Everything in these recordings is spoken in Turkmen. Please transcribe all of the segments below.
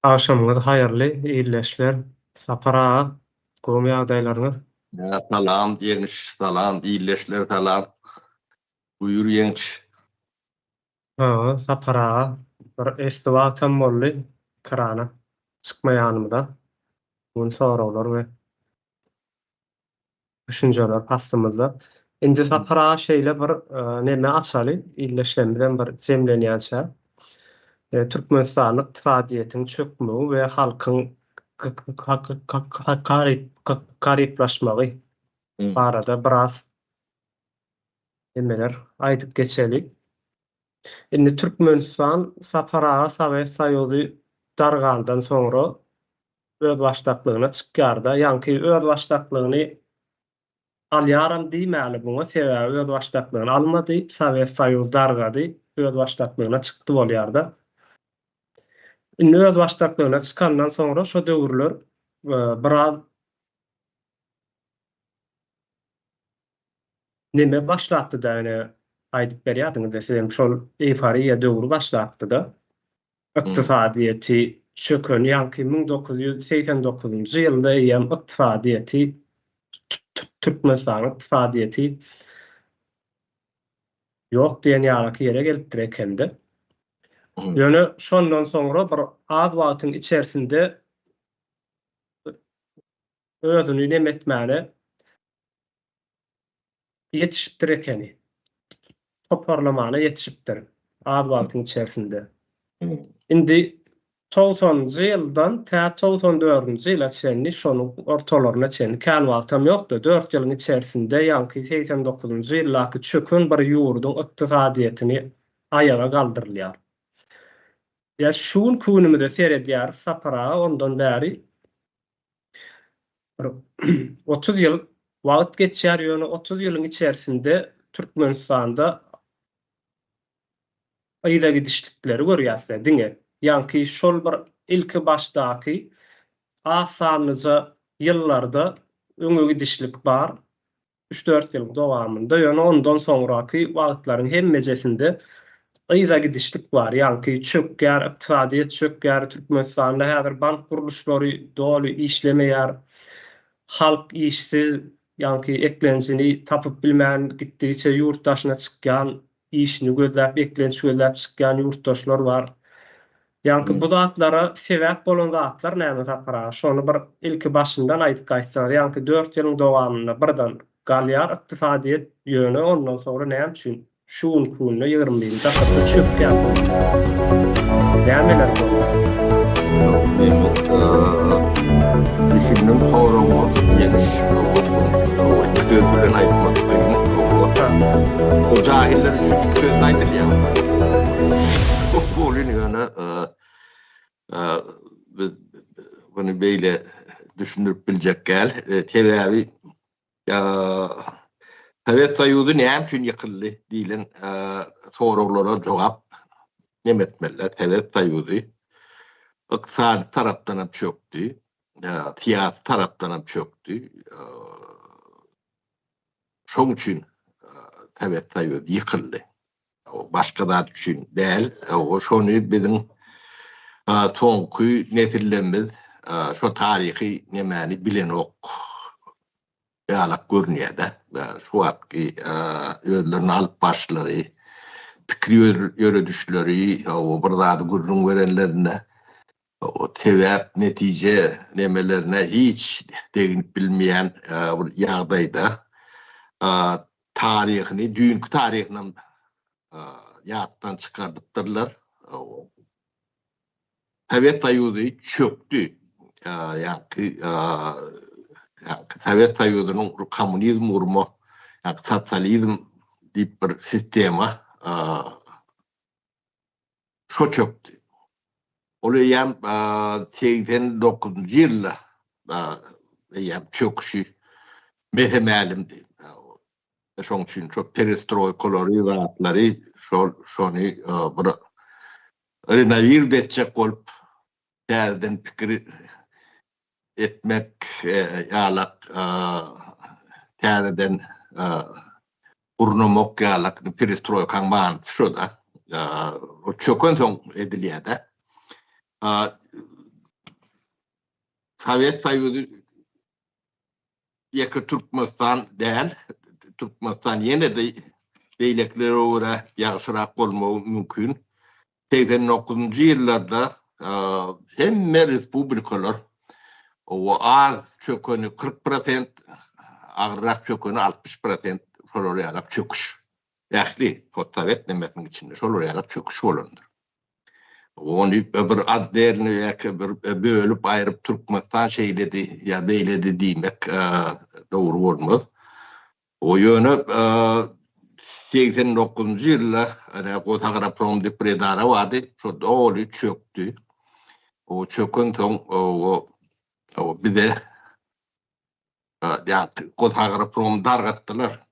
Agşamyňyz haýyrly, ildeşler. Sapar aga, gowumy ýagdaýlaryňyz? Salam Ýeňiş, salam ildeşler salam. Buýur Ýeňiş. Hawa, Sapar aga, bir esli wagtam boldy ekrana çykmaýanymyza. Bu gün soraglar we düşünjeler paslymyzda. Indi Sapar aga şeýle bir neme açaly, ildeşlerimizem bir jemlenýänçä. Türkmenistanda ykdysadyýetiň çökmegi we halkyň garyplaşmagy barada biraz nemeler aýdyp geçeli. Indi Türkmenistan Sapar aga Sowet Soýuzy dargandan soňra özbaşdaklygyna çykýarda, ýaňky özbaşdaklygyny alýaram diýmäli muňa, sebäbi özbaşdaklygyny almady, Sowet Soýuz dargady, özbaşdaklygyna çykdy bolýarda. Indi özbaşdaklygyna çykandan soňra şo döwürler biraz neme başlapdy-da, ine aýdyp berýärdiňiz-de sizem şol eýforiýa döwri başlapdy-da. Ykdysadyýeti çöken ýaňky 1989-njy ýylda eýýäm ykdysadyýeti Türkmenistanyň ykdysadyýeti ýok diýen ýalaky ýere gelipdir ekende. Ýöne şondan soňra bir az wagtyň içerisinde özüni nem etmäne ýetişipdir ekeni. Toparlamana ýetişipdir az wagtyň içerisinde. Indi togsanynjy ýyldan tä 94-nji ýyla çenli, şonuň ortalaryna çenli, kän wagtam ýokdy, dört ýylyň içerisinde ýaňky 89-njy ýyldaky çöken bir ýurduň ykdysadyýetini aýaga galdyrylýar. Ýa şu günki günümize seredýäris Sapar aga ondan bäri Bir 30 ýyl wagt geçýär, ýöne 30 ýylyň içerisinde Türkmenistanda yza gidişlikleri görýäs-de diňe. Ýaňky şol bir ilki başdaky az sanlyja ýyllarda öňe gidişlik bar. Üç-dört ýylyň dowamynda, ýöne ondan soňraky wagtlaryň hemmejesinde yza gidişlik bar, ýaňky çökýär, ykdysadyýet çökýär, Türkmenistanda häzir bank gurluşlary doly işlemeýär, halk işsiz, ýaňky eklenjini tapyp bilmän gitdigiçe ýurt daşyna çykýan, işini gözläp, eklenç gözläp çykýan ýurtdaşlar bar. Ýaňky bu zatlara sebäp bolan zatlar näme Sapar aga? Şony bir ilki başyndan aýdyp gaýtsaňyz, ýaňky dört ýylyň dowamynda birden galýar ykdysadyýet, ýöne ondan soňra näme üçin şu günki günde ýigrimi birinji asyrda çökýär bu? Nämeler bolýar? Ýok, düşündim soragyňa, ýeňiş, iki söz bilen aýtmak kyn. O jahiller üçin iki sözde aýdylýar. Bolýan ýöne biz muny beýle düşündirip biljek däl. Sebäbi Sowet Soýuzy näme üçin ýykyldy diýlen soraglara jogap neme etmeliler. Sowet Soýuzy ykdysady tarapdan hem çökdi, syýasy tarapdan hem çökdi. Şoň üçin Sowet Soýuzy ýykyldy. Başga zat üçin däl. Şony biziň soňky nesillerimiz şo taryhy nemäni bilenok ýalak görünýär-de. Şu wagtky özlerini alyp barşlary, pikir ýöredişleri, bir zady gürrüň berenlerinde sebäp, netije nemelerine hiç deginip bilmeýän bir ýagdaýda taryhyny, düýnki taryhynam ýatdan çykardypdyrlar. Sowet Soýuzy çökdi. Ýagny Sowet Soýuzynyň kommunizm gurma, ýagny sosializm diýip bir sistema şo çökdi. Ol eýýäm 89-njy ýylda eýýäm çöküşi mese-mälimdi. Şoň üçin şo perestroýkalary, zatlary şol şony bir renowird etjek bolup täzeden pikir etmek ýalak täzeden gurnamak ýalak perestroýkaň manysy şo-da. Çökensoň edilýär-de. Sowet Soýuzy ýeke Türkmenistan däl, Türkmenistan ýene-de beýlekilere görä ýagşyrak bolmagy mümkin. 89-njy ýyllarda hemme respublikalar az çökeni 40 prosent, agyrrak çökeni 60 prosent şolar ýalak çöküş. Ähli postsowet nemesiniň içinde şolar ýalak çöküş bolandyr. Ony bir otdelny ýa-ki bir bölüp aýryp Türkmenistan şeýledi ýa beýledi diýmek dogry bolmaz. O ýöne 89-njy ýylda ine Gosagroprom diýip bir edara bardy, şo doly çökdi. O çökensoň o bize Ýa Gosagraprom dargatdylar.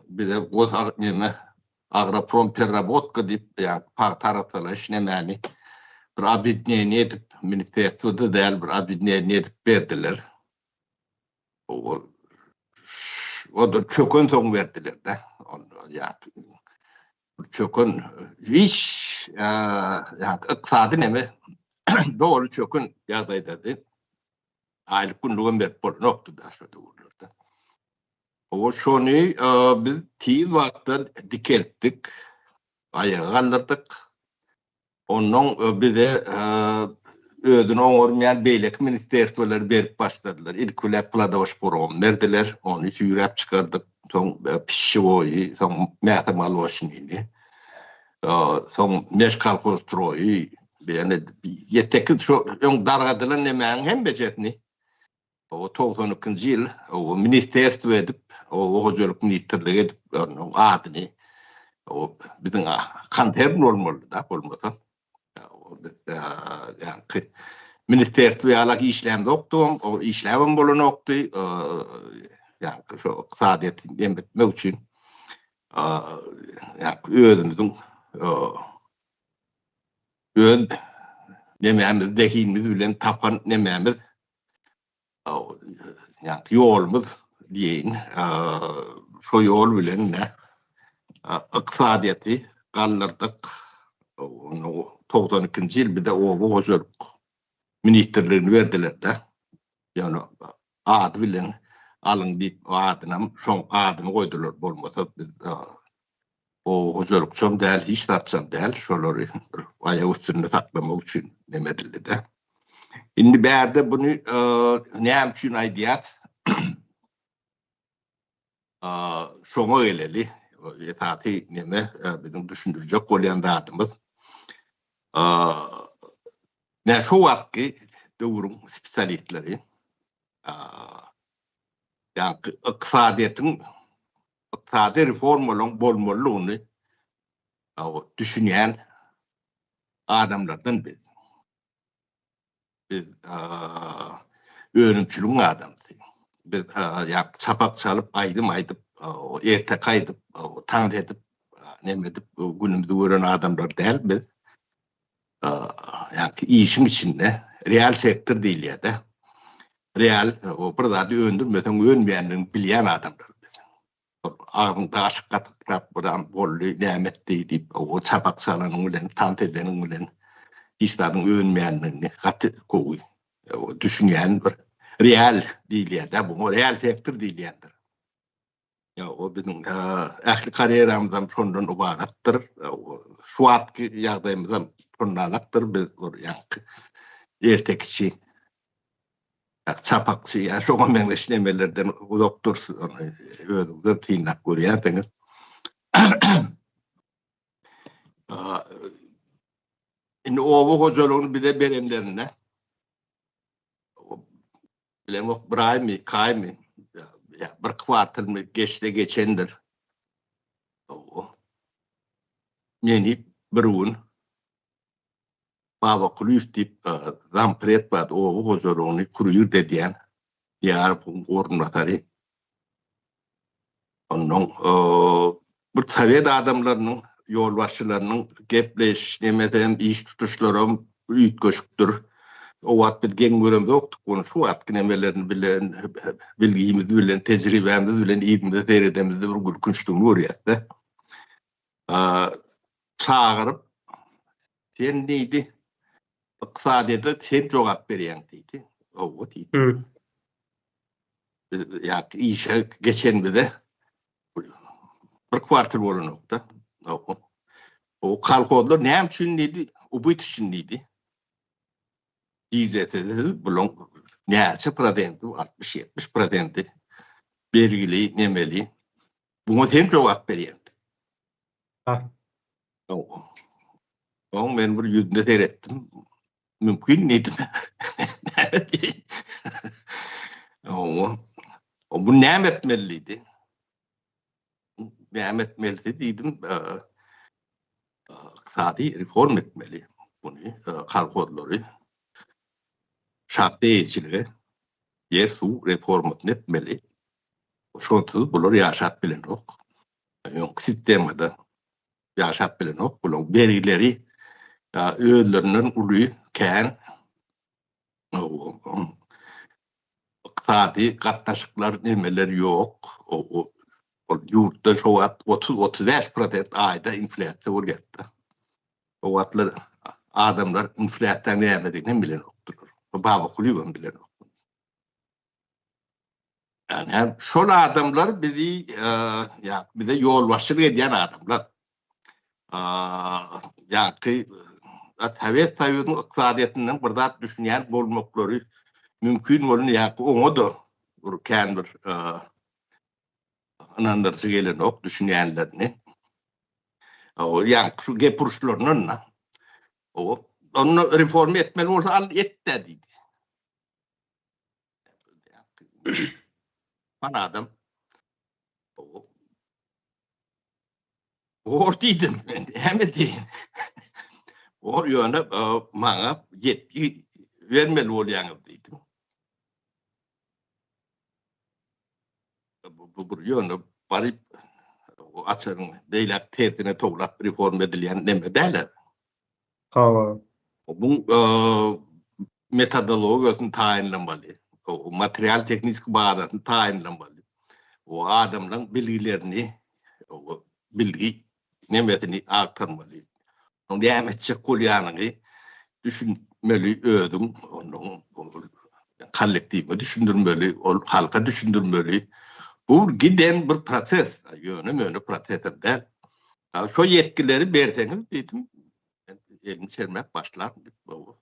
Bize Gosag neme Agroprom perrabotka diýip, ýa pagta arassalaýyş nemäni bir obýedineniýe edip, ministerstwo-da däl, bir obýedineniýe edip berdiler. O o-da çökensoň berdiler-de. Onda ýa çöken hiç ýa ykdysady neme doly çöken ýagdaýdady. Aýlyk günlügem berip bolanokdy da şo döwürlerde. O şony biz tiz wagtda dikeltdik, aýaga galdyrdyk. Ondan bize özüni oňarmaýan beýleki ministerstwolar berip başladylar. Ilki bilen Pladoşprom berdiler, ony süýräp çykardyk. Soň Pişşewoýy, soň Mäsa Maloşnini, soň Meşkolhozstroýy, Ýöne ýetekiz şo öň dargadylan nemäniň hemmejesini o 92-nji ýyl o ministerstwo edip, oba hojalyk ministrligi edip, onuň adyny o biziň konsern bolmaly-da, bolmasa. Ýa-ki ministerstwo ýalak işlämzokdy, o işläbem bolanokdy. Ýa-ki şo ykdysadyýeti emretmek üçin ýa-ki özümiziň Öz nemämiz, zehinimiz bilen tapan nemämiz, ýa-da ýolumyz diýeýin, şo ýol bilen ne ykdysadyýeti galdyrdyk. 92-nji ýyl bize oba hojalyk ministrligini berdiler-de. Ýöne ady bilen alyň diýip, adynam şoň adyny goýdular, bolmasa biz Oba hojalykçam däl, hiç zatçam däl, şolary bir aýak üstünde saklamak üçin neme edildi-de. Indi bärde buny näme üçin aýdýas? Şoňa geleli. Esasy neme biziň düşündirjek bolýan zadymyz. Nä şo wagtky döwrüň spesialistleri ýa-da ykdysadyýetiň ykdysady reformalaryň bolmalydygyny düşünýän adamlardan biz. Biz önümçiligiň adamsy. Biz ýa çapak çalyp, aýdym aýdyp, erteki aýdyp, tans edip, neme edip günümizi gören adamlar däl biz. Ýa işiň içinde real sektor diýilýär-de. Real bir zady öndürmeseň önmeýändigini bilýän adamlar biz. Agzyňda aşyk gatyklap buram boldy, näme etdi diýip, o çapak çalanyň bilen, tans edeniň bilen hiç zadyň önmeýändigini gaty gowy düşünýän bir real diýilýär-de, buňa real sektor diýilýändir. Ýa o biziň ähli karýeramyzam şondan ybaratdyr. Şu wagtky ýagdaýymyzam şondanakdyr. Biz bir ýaňky ertekiçi, çapakçy ýa şoňa meňzeş nemelerden uzak durus. Ony özüňizem synlap görýänsiňiz. Indi oba hojalygyny bize berenlerinde Bilemok bir aýmy, iki aýmy, ýa bir kwartalmy geçse geçendir. Meni bir gün Baba Kulyýew diýip zampred bardy, oba hojalygyny kurir edýän Diýarowyň orunbasary. Onnoň bir sowet adamlarynyň, ýolbaşçylarynyň gepleýiş nemesem, iş tutuşlaram üýtgeşikdir. O wagt biz geň göremzokdyk ony, şu wagtky nemelerini bilen, bilgimiz bilen, tejribämiz bilen yzymyza seredemizde bir gülkünçligini görýäs-de. Çagyryp, sen diýdi, ykdysadyýete sen jogap berýäň diýdi. Hawa diýdi. Biz ýa işe geçenimize bir kwartal bolanokda. O kolhozlar näme üçin diýdi? Ubyt üçin diýdi. Diýjesiz bulaň näçe prosenti, 60-70 prosenti bergili, nemeli. Buňa sen jogap berýäň. Ha. Oň men bir ýüzüne seretdim. Mümkin diýdim. Näme diýeýin? Oňa bu näme etmeli diýdi. Näme etmelisi diýdim. Ykdysady reform etmeli. Buny kolhozlary şahsy eýeçilige ýer suw reformasyny etmeli. Şonsuz bular ýaşap bilenok. Öňki sistemada ýaşap bilenok. Bularyň bergileri özlerinden uly, kän. Ykdysady gatnaşyklar nemeler ýok. Ol ýurtda şo wagt 30-35 prosent aýda inflýasiýa bolýardy. O wagtlar adamlar inflýasiýanyň nämedigini hem bilenokdylar. Baba Kulyýew hem bilenok. Yani hem şol adamlar bizi ýa bize ýolbaşçylyk edýän adamlar. Ýa-ki Sowet Soýuzynyň ykdysadyýetinden bir zat düşünýän bolmaklary mümkin bolan ýa-ki oňa-da bir kän bir ynandyryjy gelenok düşünýänlerini. Ýa-ki şu gep uruşlaryndan-da. Onda reforma etmeli bolsa al et-dä diýdi. Pan adam. Bor diýdim men, näme diýin. Bor ýöne e, maňa ýetgi bermeli bolýaňyz diýdim. Bu, bu bir ýöne baryp açaryň beýläk tersine towlap reform edilýän neme däl. Hawa. Bu metodologiýasyny taýynlamaly, material-tehniki bazasyny taýynlamaly, o adamlaryň bilgilerini, bilgi nemesini agtarmaly. Onuň näme etjek bolýanyny düşünmeli özüň, onuň kollektiwe düşündirmeli, ol halka düşündirmeli. Bu giden bir proses, ýöne-möne prosesem däl. Şo ýetgileri berseňiz diýdim, men elimi çermäp başlaryn diýip.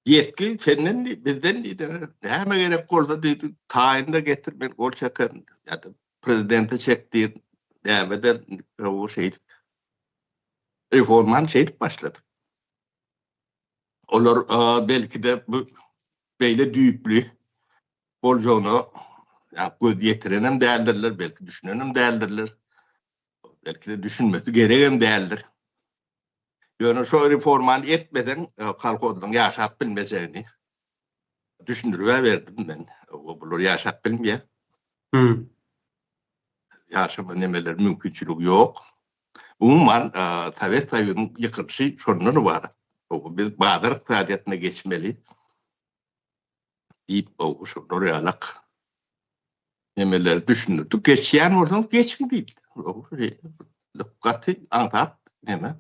Ýetgi senden diýdi, bizden diýdi. Näme gerek bolsa diýdi, taýynda getir, men gol çekerin. Ýa-da prezidente çek diýip, näme eder, o şeýdip. Reformany şeýdip başladyk. Olar belki-de bu beýle düýpli boljagyna göz ýetirenem däldirler, belki düşünenem däldirler. Belki-de düşünmesi geregem däldir. Ýöne şo reformany etmeseň, kolhozlaryň ýaşap bilmejegini düşündirip berdim men. Bular ýaşap bilmeýär. Hmm. Ýaşama nemeler mümkinçiligi ýok. Umuman, Sowet Soýuzynyň ýykylyşy şondan ybarat. Biz bazar ykdysadyýetine geçmeli diýip, şolar ýalak nemeleri düşündirdik. Geçýän bolsaňyz geçiň diýip. Gaty aňsat neme.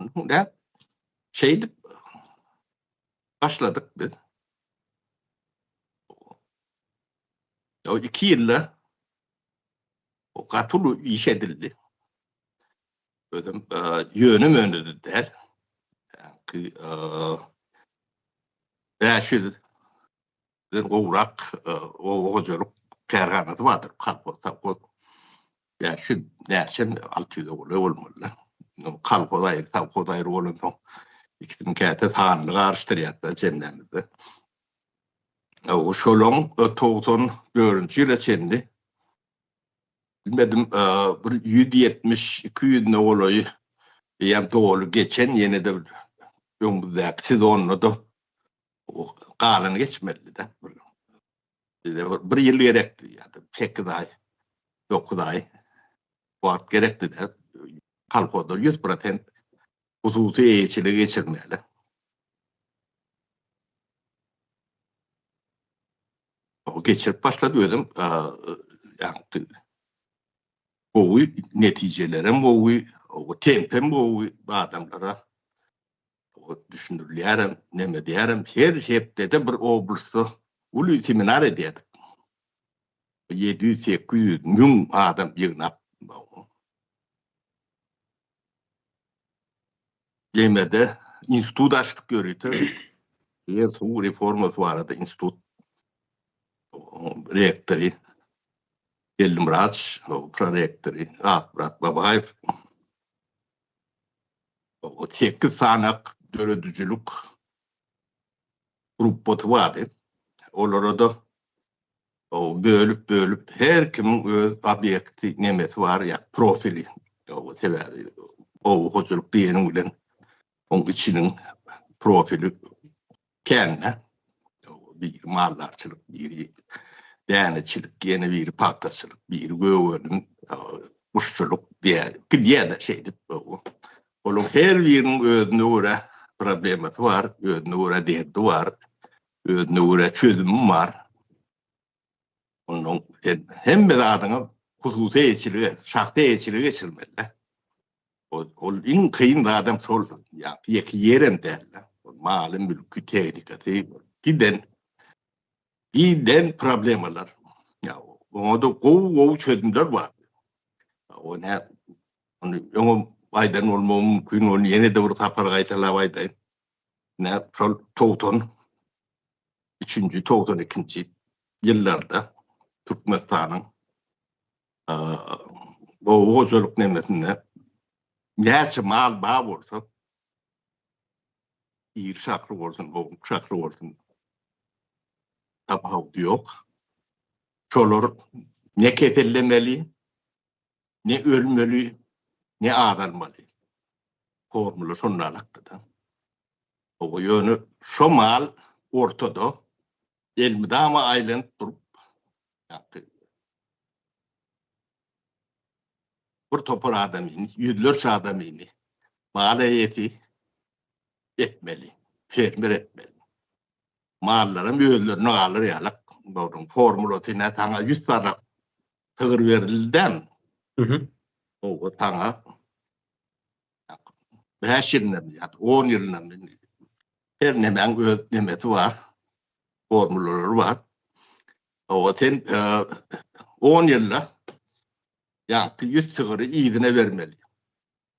Däp. Şeýdip başladyk biz. O 2 ýylda gaty uly iş edildi. Özüm ýöne-möne-de däl. 500 den gowrak oba hojalyk kärhanasy bardyr, kolhoz, sowhoz. 500 näçe 600-e golaý bolmaly. Kolhoz aýry, sowhoz aýry bolansoň ikisini käte sanyny garyşdyrýarlar jemlämizde. Şolaň 94-nji ýyla çenli bilmedim bir 170 200-ne golaýy eýýäm doly geçen ýene-de öňümizdäki sezonda-da galany geçmelidi-de. Bize bir ýyl gerekdi ýa-da 8 aý, 9 aý wagt gerekdi-de. Kolhozlar 100% hususy eýeçilige geçirmeli. Geçirip başlady özüm ýa gowy netijelerem gowy, tempem gowy adamlara. Düşündirilýärem, neme edýärem. Her hepdede bir oblastda uly seminar edýärdik. 700, 800, 1000 adam ýygnap. Demede institut açdyk ýörite. Ýer suw reformasy barada institut rektory Geldimyrat, prorektory Akmyrat Babaýew. 8 sanak döredijilik gruppasy bardy. Olara-da bölüp-bölüp her kimiň öz obýekti nemesi bar, ýa profili. Sebäbi oba hojalyk diýeniň bilen oň içiniň profili kände. Biri maldarçylyk, biri däneçilik, ýene biri pagtaçylyk, biri gök önüm, guşçulyk diýär. Gidýär-de şeýdip. Olaryň her biriniň özüne görä problemasy bar, özüne görä derdi bar, özüne görä çözümi bar. Ondan sen hemme zadyňy hususy eýeçilige, şahsy eýeçilige geçirmeli. Ol, ol iň kyn zadam şol, ýa ýeke ýerem däl. Maly, mülki, tehnikasy giden giden problemalar. Ýa oňa da gowy-gowy çözümler bar. O ne ony öňem aýdan bolmagym mümkin, ony ýene-de bir sapar gaýtalap aýdaýyn. Ne şol 90 üçünji, 92-nji ýyllarda Türkmenistanyň oba hojalyk nemesinde näçe mal bar bolsa, iri şahly bolsun, ownuk şahly bolsun, tapawudy ýok. Şolar ne kesellemeli, ne ölmeli, ne azalmaly. Formula şonda alakdy-da. Oba ýöne şo mal ortada elmydama aýlanyp durup, bir topar adamyny, ýüzlerçe adamyny mal eýesi etmeli, fermer etmeli. Mallaram özlerine galar ýalak, olaryň formulasy nä saňa 100 sany sygyr berildi dämi? Mhm. Oba saňa 5 ýylynda ýa 10 ýylynda her nemäň öz nemesi bar, formulalary bar. Oba sen 10 ýylda ýa 100 sygyry yzyna bermeli.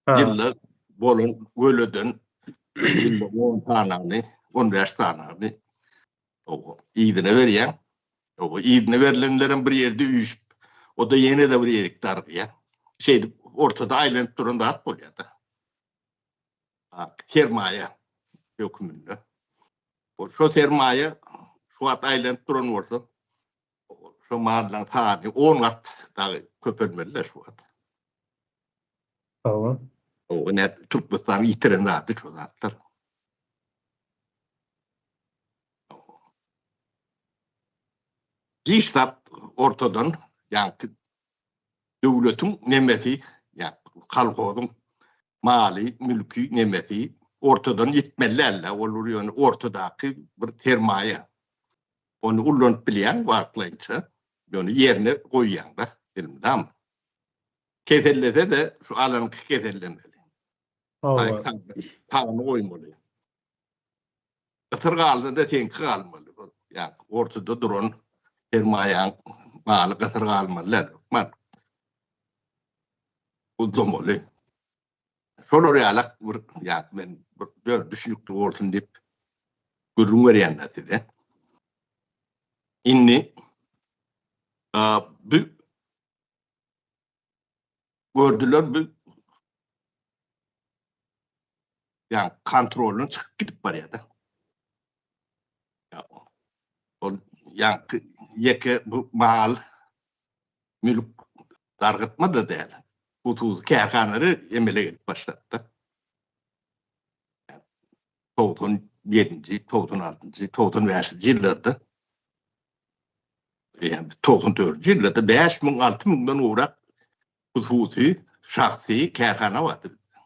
Ýylda bolan göleden ýylda 10 sanagyny, 15 sanagyny oba yzyna berýäň. Oba yzyna berlenlerem bir ýerde üýşüp, o-da ýene-de bir ýerik dargaýar. Şeýdip ortada aýlanyp duran zat bolýar-da. Sermaýa höküminde. Ol şo sermaýa şu wagt aýlanyp duran bolsa, şo mallaň sany 10 gat dagy köpelmeli-de şu wagt. Hawa. O ine Türkmenistanyň ýitiren zady şo zatlar. Hiç zat ortadan, ýaňky döwletiň nemesi, ýa kolhozyň maly, mülki, nemesi ortadan ýitmeli däl-de, ol bir ýöne ortadaky bir sermaýa. Ony ullanyp bilýäň wagtlaýynça, ýöne ýerine goýýaň-da, elmydama. Kesellese-de şu alanyňky kesellemeli. Hawa. Tagyny goýmaly. Gysyr galsa-da seňki galmaly. Ýa ortada duran sermaýaň maly gysyr galmaly däl. Hökman uzdamaly. Şolar ýalak bir ýa men bir düşnükli bolsun diýip gürrüň berýän-de size. Indi bu gördüler bu ýa kontroldan çykyp gidip barýar-da. Ol ýaňky ýeke bu mal mülk dargytma-da däl. Hususy kärhanalary emele gelip başlady-da. 97-nji, 96-njy, 95-nji ýyllarda ýa 94-nji ýyllarda 5000, 6000-den gowrak hususy, şahsy kärhana bardy bizde.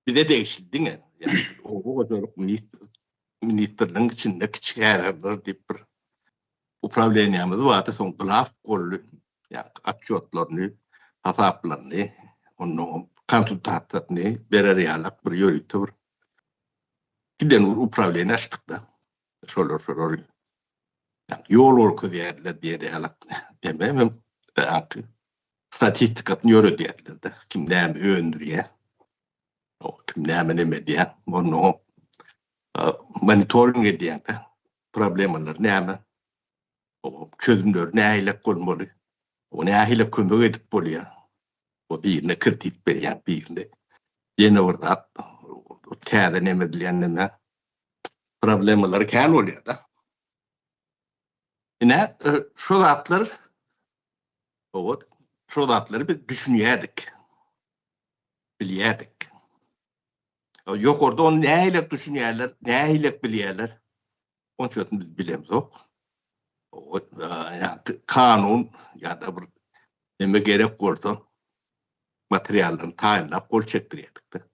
Bize degişli diňe, ýagny oba hojalyk ministrligiň içinde kiçi kärhanalar diýip bir uprawleniýamyz bardy, soň glaf boldy, ýagny otçýotlaryny, hasaplaryny, onnoň konsultasiýasyny berer ýalak bir ýörite bir. Giden bir uprawleniýe açdyk-da. Şolar şolar ýol görkezýärdiler diýer ýaly deme hem statistikasyny ýöredýärdiler-de. Kim näme öndürýär, kim näme neme edýär, onda monitoring edýär-de. Problemalar näme, çözümleri nähili bolmaly, nähili kömek edip bolýar. O birine kredit berýär, birine ýene bir zat, täze neme edilýän neme problemalary kän bolýar-da. Ine, şu zatlar o şu zatlary biz düşünýärdik. Bilýärdik. Ýokarda ony nähili düşünýärler, nähili bilýärler? Onçasyny biz bilemzok. O kanun ýa-da bir neme gerek bolsa materiallaryny taýynlap gol çekdirýärdik-de.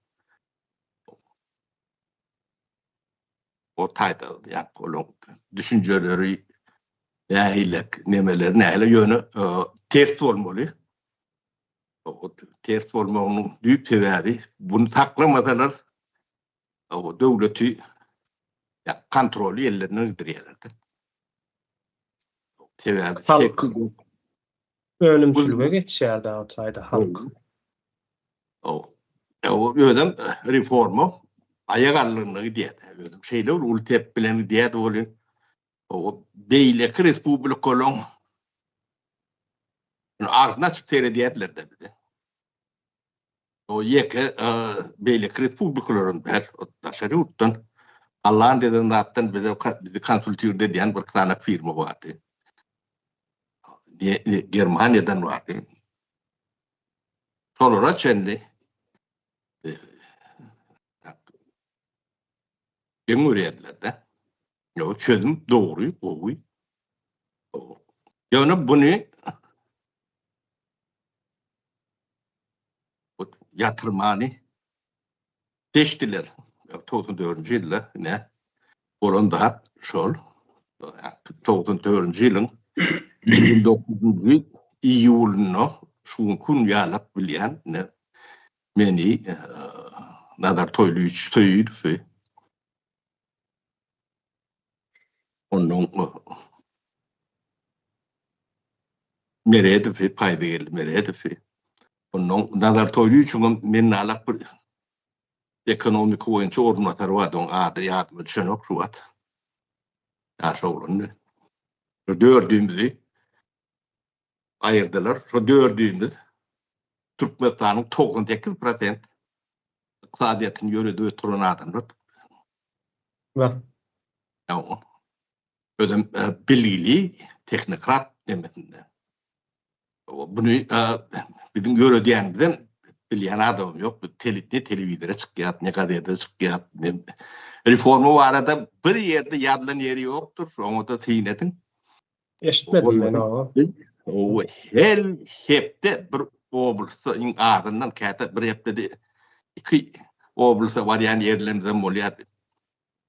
O taýda ýa olaryň düşünjeleri nähili, nemeleri nähili ýöne ters bolmaly. Ters bolmagynyň düýp sebäbi bunu saklamasalar o döwleti ýa kontroly ellerinden gidirýärler-de. Sebäbi halk önümçilige geçýär da o taýda halk. O özem reforma aýak aldygyna gidýär. Özem şeýle bir uly tep bilen gidýärdi welin, o beýleki respublikalaryň agzyny açyp seredýärdiler-de bize. O ýeke beýleki respublikalaryň däl, daşary ýurtdan, Gollandiýadan zatdan bize bizi konsultirde edýän bir sany firma bardy. Germaniýadan bardy. Şolara çenli geň görýärdiler-de. Ýok, çözüm dogry, gowy. Ýöne buny ýatyrmany seçdiler. 94-nji ýylda ine bolan zat şol. 94-nji ýylyň 29-njy iýulynda şu günki gün ýalak bilýän ine meni Nazar Toýlyýewiç Söýünowy ondan Meredowy, Paýzygeldi Meredowy ondan Nazar Toýlyýewiçiň hem menden alak bir ekonomika boýunça orunbasary bardy, oň ady ýadyma düşenok şu wagt. Ýaş oglandy. Şu dördümizi aýyrdylar. Şu dördümiz Türkmenistanyň 98 prosent ykdysadyýetini ýöredip oturan adamlar. Wah. Özem e, bilgili tehnokrat demesinde. Buny e, biziň ýöredýänimizden bilýän adamym ýok. Bu tele, ne telewizora çykýar, ne gazete çykýar. Ne reforma barada bir ýerde ýazylan ýeri ýokdur. Şoňa da syn ediň. Eşitmedim men o. O her hepde bir oblastda iň azyndan käte bir hepdede iki oblasta barýan ýerlerimizem bolýardy.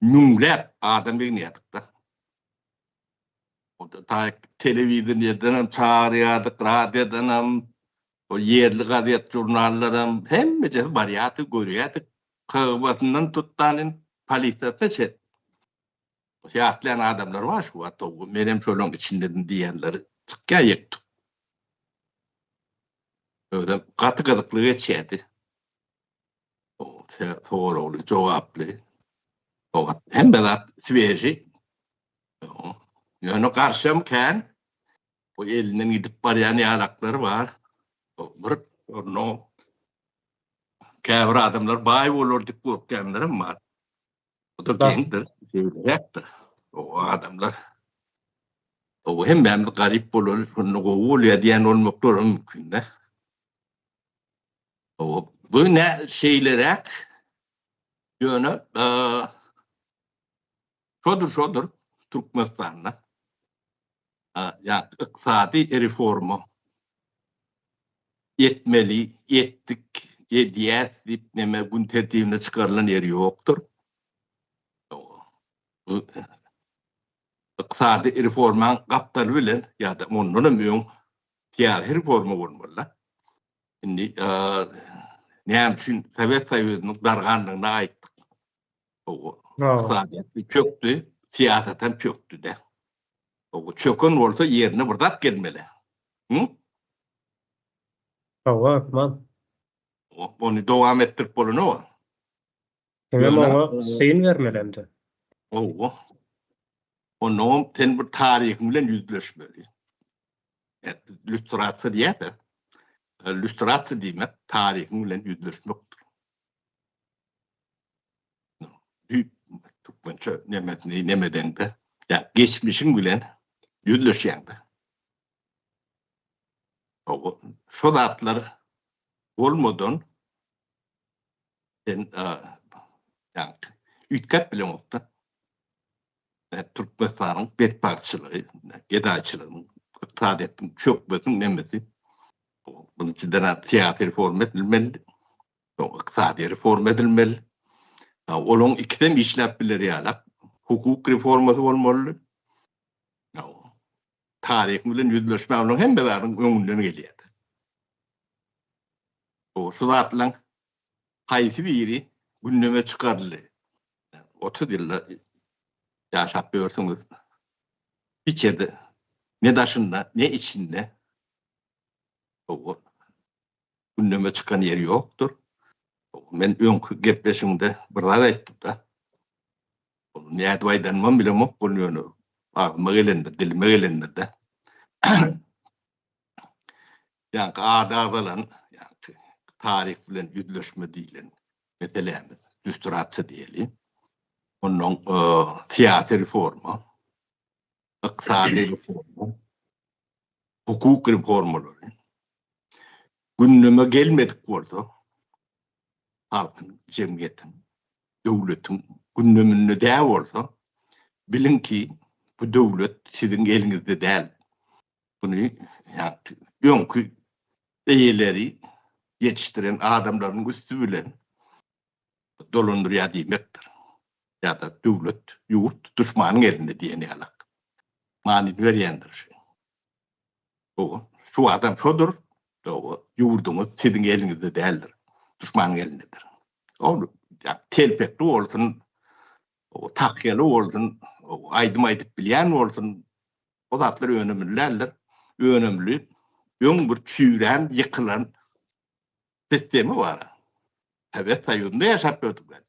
Müňläp adam ýygnýardyk-da. Onda taýyk telewideniýeden hem çagyrýardyk, radiodan hem, o ýerli gazet, žurnallaram hemmejesi barýardy, görýärdik. KGB-syndan tutdan polisiýasyna çenli. Ýatlaýan adamlar bar şu wagt, menem şolaryň içindedim diýýänleri çykýar ýek-tük. Özem gaty gyzykly geçýärdi. Soragly, jogaply. Hemme zat sveži. Ýöne garşam kän. Bu elinden gidip barýan ýalaklar bar. Bir no käbir adamlar baý bolar diýip gorkýanlaram bar. O da geňdir, şeýleräkdir. O adamlar o hemmämiz garyp bolaly, şonda gowy bolýar diýen bolmaklary mümkin-de. O bu ne şeýleräk ýöne şodur şodur Türkmenistanda ýa ykdysady reforma etmeli, etdik, edýäs diýip neme gün tertibine çykarylan ýeri ýokdur. Bu ykdysady reformaň gapdaly bilen ýa-da ondan hem öň syýasy reforma bolmaly. Indi näme üçin Sowet Soýuzynyň darganlygyny aýtdyk. Ykdysadyýet çökdi, syýasat hem çökdi-de. O çöken bolsa ýerine bir zat gelmeli. Hı? Hawa, hökman. Ony dowam etdirip bolanok. Senem oňa syn bermeli hem-de. Hawa. Onnoňam sen bir taryhyň bilen ýüzleşmeli. Lýustrasiýa diýýär-de. Lýustrasiýa diýmek taryhyň bilen ýüzleşmekdir. Düýp türkmençe nemesini nemedeňde, ýa geçmişiň bilen ýüzleşýäňde. Hawa, şo zatlar bolmadan sen ýa üýtgäp bileňokda. Türkmenistanyň betbagtçylygy, gedaýçylygynyň, ykdysadyýetiň çökmesiniň nemesi birinjiden syýasy reforma edilmeli. Soň ykdysady reforma edilmeli. Olaryň ikisem işläp biler ýalak. Hukuk reformasy bolmaly. Taryh bilen ýüzleşme olaryň hemme zadyň öňünden gelýär. Şu zatlaryň haýsy biri gündeme çykaryldy? 30 ýylda ýaşap ýörsüňiz. Hiç ýerde ne daşynda, ne içinde gündeme çykan ýeri ýokdur. Men öňki gepleşigimde bir zat aýtdym-da. Ony nädip aýdanymam bilemok, ol ýöne agzyma gelendir, dilime gelendir-de. Ýaňky ady agzalan, ýaňky taryh bilen ýüzleşme diýlen meselämiz, lýustrasiýa diýeli. Ondan syýasy reforma, ykdysady reforma, hukuk reformalary gündeme gelmedik bolsa, halkyň, jemgyýetiň, döwletiň gündeminde däl bolsa, biliň ki, bu döwlet siziň eliňizde däl. Muny öňki eýeleri ýetişdiren adamlarynyň üsti bilen dolandyrýar diýmekdir. Ýa-da döwlet, ýurt duşmanyň elinde diýen ýalak. Manyny berýändir şu. Hawa, şu adam şodur. Hawa, ýurduňyz siziň eliňizde däldir. Duşmanyň elindedir. Ol telpekli bolsun, takýaly bolsun, aýdym aýdyp bilýän bolsun, O zatlar önümli däldir. Önümli öň bir çüýrän, ýykylan sistema bar. Sowet Soýuzynda ýaşap gördük biz.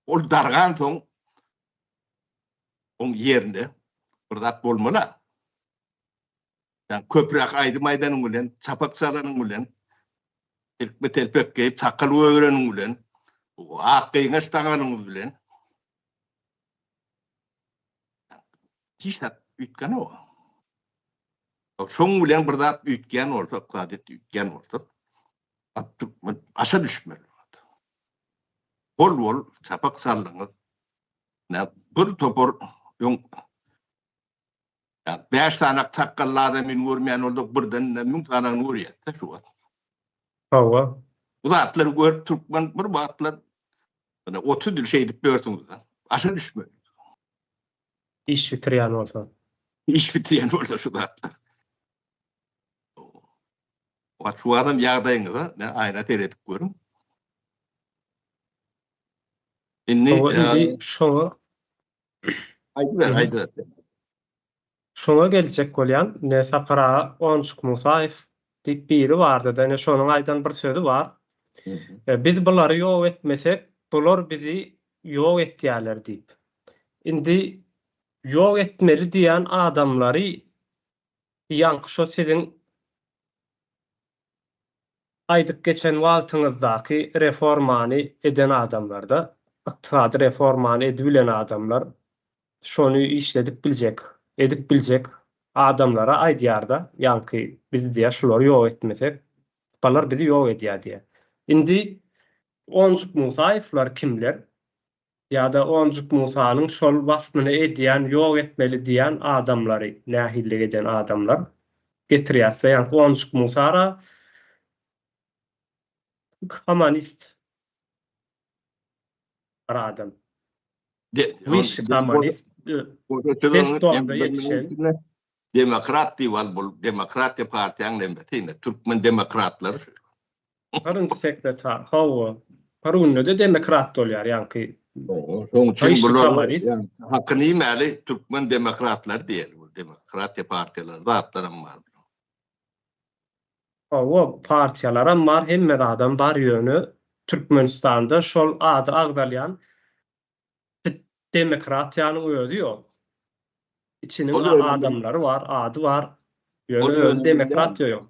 Ol dargan soň oň ýerinde bir zat bolmaly. Ýa köpräk aýdym aýdanyň bilen, çapak çalanyň bilen, silkme telpek geýip, sakgal gögereniň bilen, ak gyňaç daňanyňyz bilen Hiç zat üýtgänok. Şoň bilen bir zat üýtgän bolsa, ykdysadyýet üýtgän bolsa, türkmen aşa düşmeli. Bol-bol çapak saldyňyz. Bir topar öň 5 sany sakgally adamyny görmeýän bolsak, birden 1000 sanyny görýäs-de şu wagt. Hawa. Bu zatlary görüp türkmen bir wagtlar 30 ýyl şeýdip ýörsüňiz. Aşa düşmeli. Iş bitirýän bolsa. Iş bitirýän bolsa şu zatlar. Wagt şu adam ýagdaýyňyza ne aýna seredip görüň. Indi indi şoňa aýdyber, aýdyber. Şoňa geljek bolýan, ine Sapar aga Onjuk Musaýew diýip biri bardy-da, ine şonuň aýdan bir sözi bar. Biz bulary ýok etmesek, bular bizi ýok etýärler diýip. Indi ýok etmeli diýen adamlary ýaňky şo siziň aýdyp geçen wagtyňyzdaky reformany eden adamlarda, ykdysady reformany edibilen adamlar şony işledip biljek, edip biljek adamlara aýdýarda, ýaňky biz diýýär şulary ýok etmesek, balar bizi ýok edýär diýýär. Indi Onjuk Musaýewler kimler? Ýa-da Onjuk Musanyň şol waspyny edýän, ýok etmeli diýýän adamlary nähillik eden adamlar getirýäsde, ýaňky Onjuk Musara komanist bir adam. Wyşşy komunist detdomda ýetişen. Demokrat diýip al bul demokratiýa partiýaň nemesi ine türkmen demokratlary şu. Birinji sekretar hawa bir günde-de demokrat bolýar ýaňky. Şoň üçin bular hakyny iýmäli türkmen demokratlary diýeli. Bu demokratiýa partiýalary zatlaram bar. Hawa, partiýalaram bar, hemme zadam bar, ýöne Türkmenistanda şol ady agzalýan demokratiýanyň özi ýok. Içiniň adamlary bar, ady bar, ýöne özi demokratiýa ýok.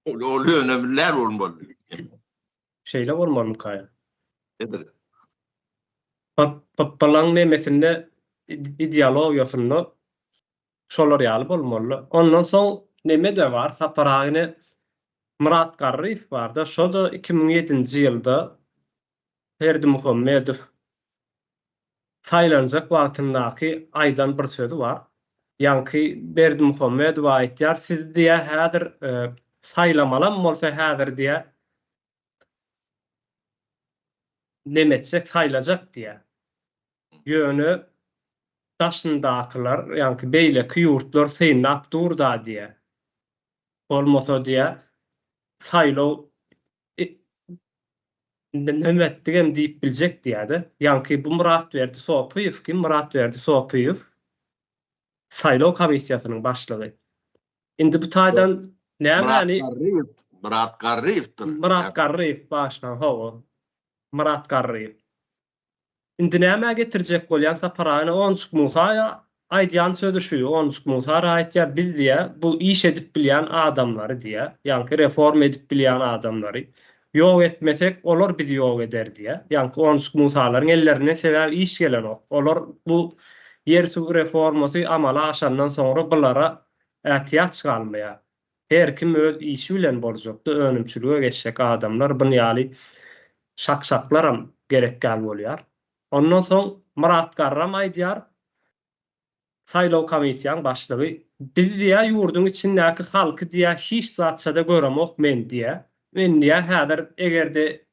Ol önemli däl bolmaly. Şeýle bolmalymyka? Edil. Pypbylaň nemesinde ideologiýasynda şolar ýaly bolmaly. Ondan soň neme-de bar, Sapar aga ine Myrat Garryýew bar-da, şo-da 2007-nji ýylda Berdimuhamedow saýlanjak wagtyndaky aýdan bir sözi bar. Ýaňky Berdimuhamedowa aýtýar, sizi diýýär häzir saýlamalam bolsa häzir diýýär neme etjek, saýlajak diýýär. Ýöne daşyndakylar, ýaňky beýleki ýurtlar synlap dur-da diýýär. Bolmasa diýýär, saýlaw Neme etdigem diýip biljek diýýärde. Ýaňky bu Myratberdi Sopyýew kim? Myratberdi Sopyýew saýlaw komissiýasynyň başlygy. Indi bu taýdan nämäni Myrat Garryýew, Myrat Garryýewdir. Myrat Garryýew bagyşlaň, hawa. Myrat Garryýew. Indi nämä getirjek bolýan Sapar aga Onjuk Musa aýdýan sözi şu, Onjuk Musa aýtýar, biz diýýär, bu iş edip bilýän adamlary diýýär, ýaňky reforma edip bilýän adamlary ýok etmesek, olar bizi ýok eder diýýär. Ýaňky Onjuk Musalaryň ellerinden sebäbi iş gelenok. Olar bu ýer-suw reformasy amala aşandan soňra bulara ätiýaç galmaýar. Her kim öz işi bilen boljakda önümçilige geçjek adamlar bun ýaly şak-şaklaram gerek däl bolýar. Ondan soň Myrat Garram aýdýar, saýlaw komissiýaň başlygy, biz diýýär ýurduň içindäki halky diýýär hiç zatça-da göremok men diýýär. Men diýýär häzir eger-de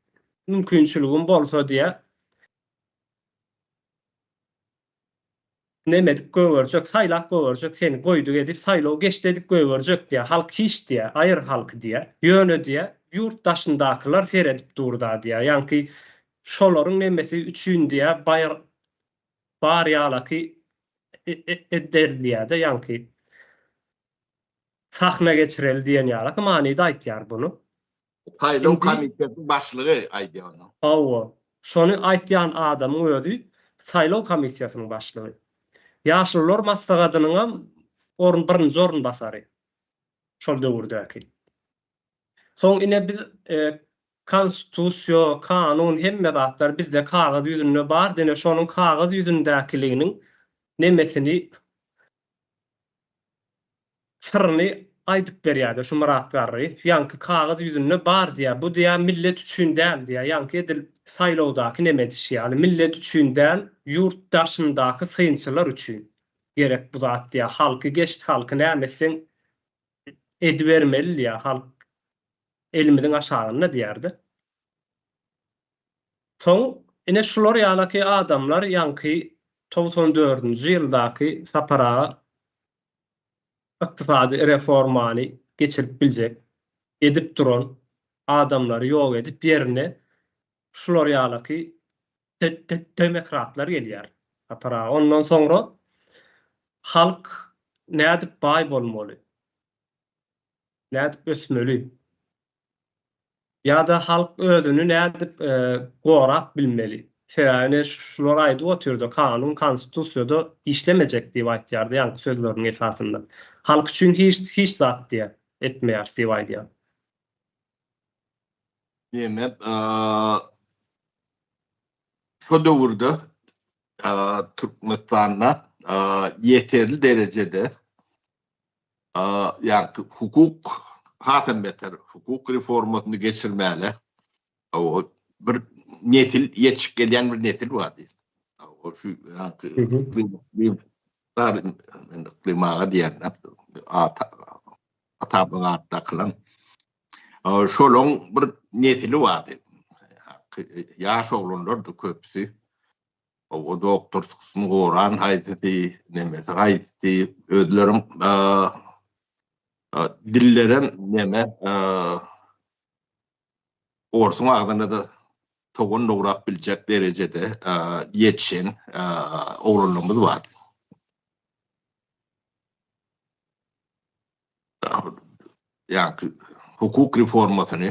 mümkinçiligim bolsa diýýär, Neme edip gögerjek, saýlap gögerjek, seni goýduk edip, saýlaw geçdi edip gögerjek diýýär. Halk hiç diýýär, aýyr halky diýýär. Ýöne diýýär, ýurt daşyndakylar seredip dur-da diýýär. Ýaňky şolaryň nemesi üçin diýýär, baýr bar ýalaky eder diýýär-de, ýaňky sahna geçireli diýen ýalaky manyda aýtýar bunu. Saýlaw komitetiniň başlygy aýdýar ony. Hawa, şony aýtýan adamyň özi saýlaw komissiýasynyň başlygy. Ýaşulular maslahatynyňam orun birinji orunbasary şol döwürdäki. Soň ine biz konstitusiýa, kanun hemme zatlar bizde kagyz ýüzünde bar, ine şonuň kagyz ýüzündäkiliginiň nemesini syryny aýdyp berýärdi şu Myrat garry. Ýaňky kagyz ýüzünde bar diýýär. Bu diýýär millet üçin däl diýýär. Ýaňky edil saýlawdaky neme edişi ýaly millet üçin däl, ýurt daşyndaky synçylar üçin gerek bu zat diýýär. Halky geçdi, halky näme etseň edibermeli diýýär. Halk elimiziň aşagynda diýýärdi. Soň ine şular ýalaky adamlar ýaňky 94-nji ýyldaky Sapar aga ykdysady reformany geçirip biljek, edip duran adamlary ýok edip ýerine şular ýalaky demokratlar gelýär. Sapar aga ondan soňra halk nädip baý bolmaly? Nädip ösmeli? Ýa-da halk özüni nädip gorap bilmeli? Sebäbi ine şular aýdyp otyrdy, kanun konstitusiýada işlemejek diýip aýtýardy ýaňky sözleriniň esasynda. Halk üçin hiç hiç zat diýýär, etmeýäris diýip aýdýar. Diýmek, şo döwürde Türkmenistanda ýeterli derejede ýagny hukuk hasam beter hukuk reformasyny geçirmäne bir nesil ýetişip gelýän bir nesil bardy. O şu ýagny Yklym aga diýen atamyň ady dakylan. Şolaň bir nesili bardy. Ýaş oglanlardy köpüsi. O doktorskasyny goran haýsysy, nemesi haýsysy, özlerem dillerem neme orsuň agzyna-da Sogan dograp biljek derejede ýetişen oglanlarymyz bardy. Ýaňky hukuk reformasyny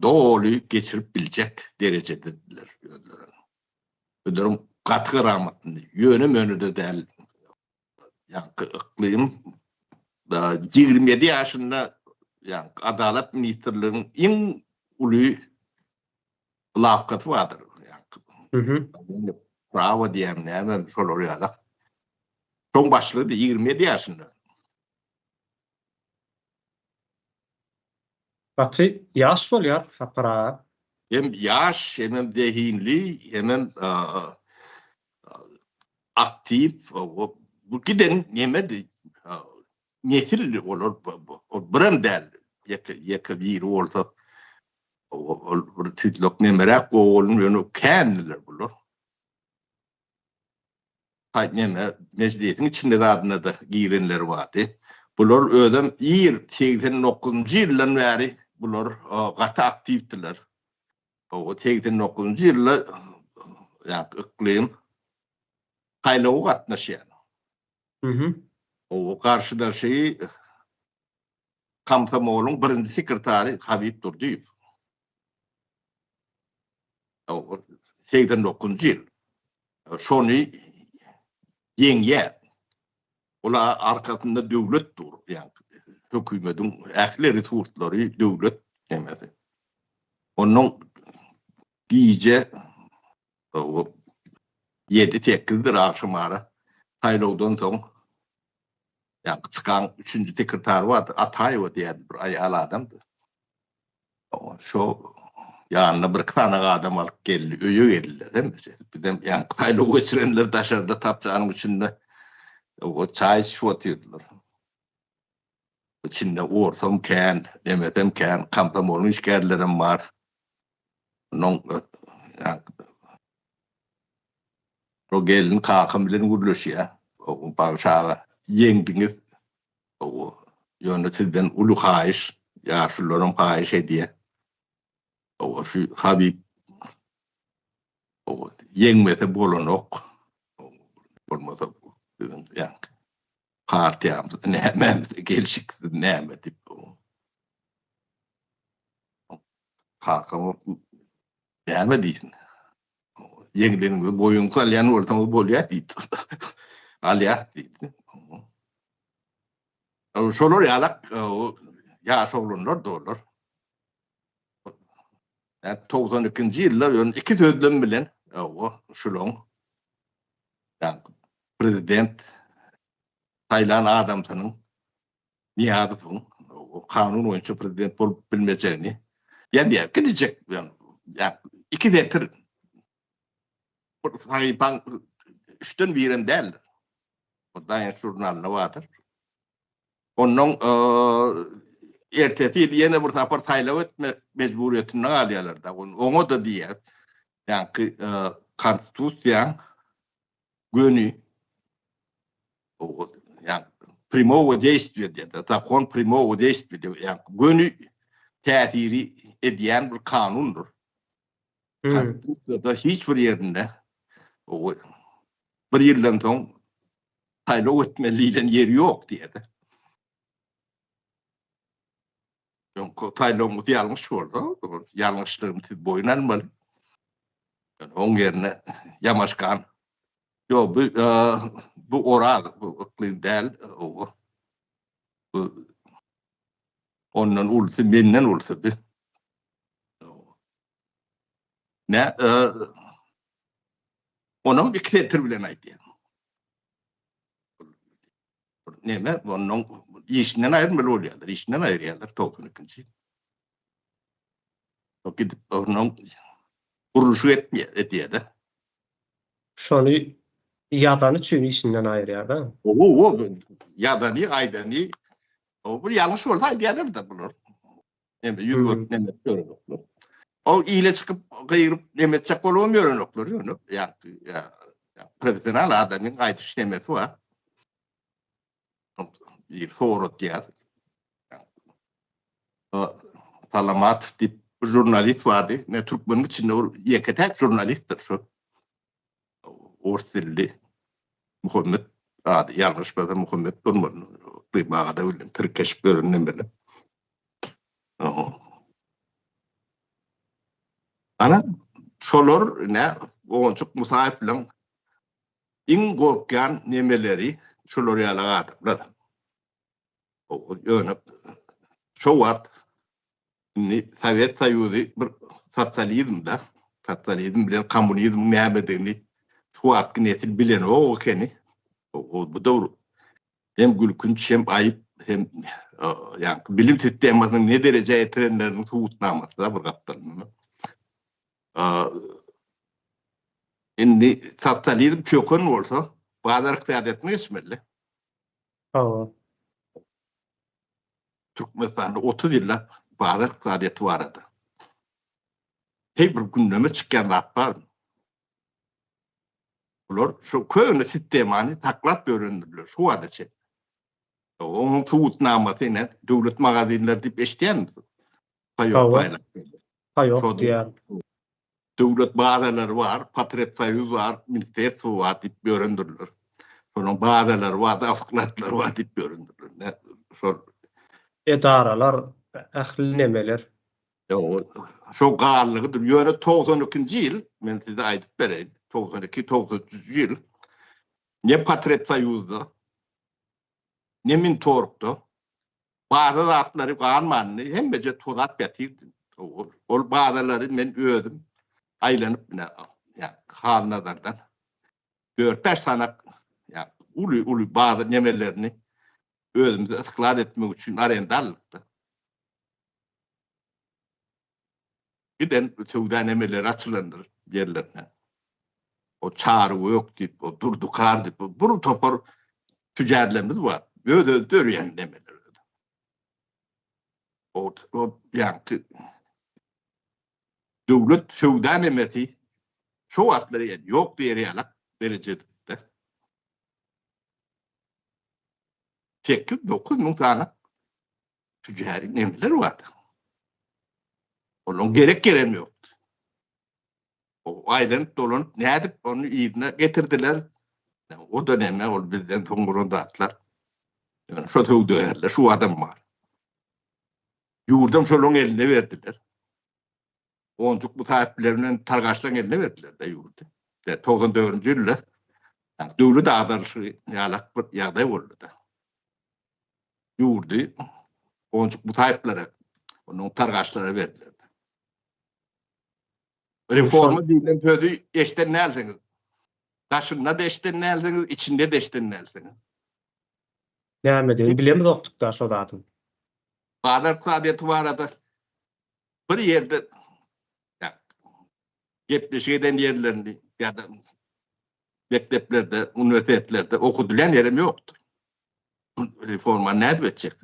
doly geçirip biljek derejedediler özleri. Özleri gaty garamatly, ýöne-möne-de däl. Ýaňky yklym 27 ýaşynda ýaňky Adalat ministrliginiň iň uly lawkasy bardyr. Ýaňky. Mhm. Prawo diýen näme şolar ýaly. Şoň başlygy 27 ýaşynda. Gaty ýaş bolýar Sapar aga. Hem ýaş, hemem zehinli, hemem aktiw. Bu giden nemedi? Nesildi olar. Birem däl. Ýeke, ýeke biri bolsa ol bir tüýtlek nemeräk gowy ýöne kändiler bular. Haý, neme, mejlisiň içinde zadyna-da girenler bardy. Bular özem ir, 89-njy ýyldan bäri bular gaty aktiwdiler. O 89-njy ýylda ýa-ni yklym saýlawa gatnaşýar. Mhm. O garşydaşy komsomolyň birinji sekretary Habib Durdyýew. 89-njy ýyl. Şony ýeňýär. Ol arkasynda döwlet dur, ýagny hökümetiň ähli resurslary döwlet nemesi. Ondan gije 7-8-dir agşamara saýlawdan soň ýagny çykan üçünji sekretary bardy, Ataýewa diýýärdi bir aýal adamdy. Şo ýanyna bir iki sany adam alyp geldi, öýe geldiler hemmesi. Bizem ýaňky saýlaw geçirenler daşarda tapçanyň içinde o çaý içip otyrdylar. İçinde orsam kän, nemesem kän, komsomolyň işgärlerem bar. Onuň o gelin kakam bilen gürleşýär. O Bagşy aga, ýeňdiňiz. Hawa, ýöne sizden uly haýyş, ýaşulularam haýyş edýär. Hawa, şu Habib hawa, ýeňmese bolanok. Bolmasa biziň ýaňky partiýamyz nämämiz gelşiksiz näme diýip. Kakam näme diýsin? Ýeňleniňizi boýun salýan bolsaňyz bolýar diýdi. Alýas diýdi. Şolar ýalak ýaş oglanlar dolar. Ýa 92-nji ýylda ýöne iki sözlem bilen o şulaň ýa prezident saýlan adamsynyň Nyýazowyň kanun boýunça prezident bolup bilmejegini ýazýar. Gidijek ýa iki setir bir sahypaň üçden birem däldir. O Daýanç žurnalynda bardyr. Ondan ertesi ýyl ýene bir sapar saýlaw etmek mejburyýetinde galýarlar da. Oňa-da diýýär. Ýaňky konstitusiýaň göni ýa primowa deýstwiýa diýýär. Zakon primowa deýstwiýa diýýär. Ýa göni täsiri edýän bir kanundyr. Konstitusiýada hiç bir ýerinde bir ýyldan soň saýlaw etmeli diýlen ýeri ýok diýýär. Öňki saýlawymyz ýalňyş boldy. Ýalňyşlygyny siz boýun almaly. Oň ýerine Ýamaşkan. Ýok, bu bu Oraz, bu Yklym däl. Bu ondan ulusy, menden ulusy bu. Ne Onuň iki setir bilen aýdýar. Neme, onuň işinden aýrylmaly bolýarlar, işinden aýyrýarlar 92-nji. O gidip onuň gurluşyk etmeýär, edýär-de. Şony ýazany üçin işinden aýyrýar-da. Owo, ýazany, aýdany, o bir ýalňyş bolsa aýdýarlar-da bular. Neme ýüz görüp neme ýörenoklar. O ile çykyp gygyryp neme etjek bolubam ýörenoklar ýöne ýa professional adamyň aýdyş nemesi bar. Bir soratýar. Salamatow diýip. bir žurnalist bardy. Ne türkmeniň içinde bir ýeke-täk žurnalistdir şol. Ors dilli Muhammet ady, ýalňyşmasam Muhammet bolmaly. Gyýmaga-da bildim, tirkeşip ýöreninem bilen. Ana, şolar ne Ogonçuk Musaýew bilen iň gorkýan nemeleri şolar ýaly adamlar. Ýöne şo wagt indi Sowet Soýuzy bir sosializm-de, sosializm bilen kommunizmiň nämedigini şu wagtky nesil bilenok ekeni. Bu döwür hem gülkünç, hem aýyp, hem ýaňky bilim sistemasynyň ne derejä ýetirenleriniň subutnamasy-da bir gapdalyndan. Indi sosializm çöken bolsa, bazar ykdysadyýetine geçmeli. Hawa. Türkmenistanda 30 ýyllap bazar ykdysadyýeti barada. Heý bir gündeme çykýan zat barmy? Bular şu köne sistemany saklap ýörendirler şu wagta çenli. Onuň subutnamasy ne? Döwlet magazinleri diýip eşidýärmisiň? Paýok paýlap. Paýok diýýär. Döwlet bazalary bar, Potrebsoýuz bar, ministerstwo bar diýip ýörendirler. Şonuň bazalary bar, awskladlary bar diýip ýörendirler. Ne şol edaralar, ähli nemeler. Ýok, şo galdygydyr. Ýöne 92-nji ýyl, men size aýdyp bereýin, 92, 93-nji ýyl ne Potrebsoýuzda, ne Mintorgda Baza zatlary galmandy, hemmeje tozap ýatyrdy. Ol bazalary men özüm aýlanyp, ine, Halnazardan dört-bäş sanak uly-uly baza nemelerini özümize sklad etmek üçin arenda aldyk-da. Giden söwda nemeleri açylandyr ýerlerine. O Çary Gök diýip, o Durdy Kar diýip, bir topar tüjärlerimiz bar. Öz-özi dörýän nemeler. O, o ýaňky döwlet söwda nemesi şo wagtlar ýa ýok diýer ýalak derejede. 8-9 müň sany tüjäri nemeler bardy. Olaryň gerek ýerem ýokdy. O aýlanyp dolanyp nädip ony yzyna getirdiler. O-da neme ol bizden soň bolan zatlar. Ýöne şo söwdagärler şu adam bar. Ýurdam şolaryň eline berdiler. Onjuk bu saýyplar bilen Targaçlaryň eline berdiler-de ýurdy. 94-nji ýylda döwlet agdarylyşy ýalak bir ýagdaý boldy-da. Ýurdy Onjuk Mutaýewlere, onuň Targaçlara berdiler. Reforma diýlen sözi eşden dälsiňiz. Daşynda-da eşden dälsiňiz, içinde-de eşden dälsiňiz. Nämedigini bilemizokdyk-da şo zadyň. Bazar ykdysadyýeti barada bir ýerde gepleşik eden ýerlerini ýa-da mekdeplerde, uniwersitetlerde okadylýan ýerem ýokdur. Reformany nädip etjek?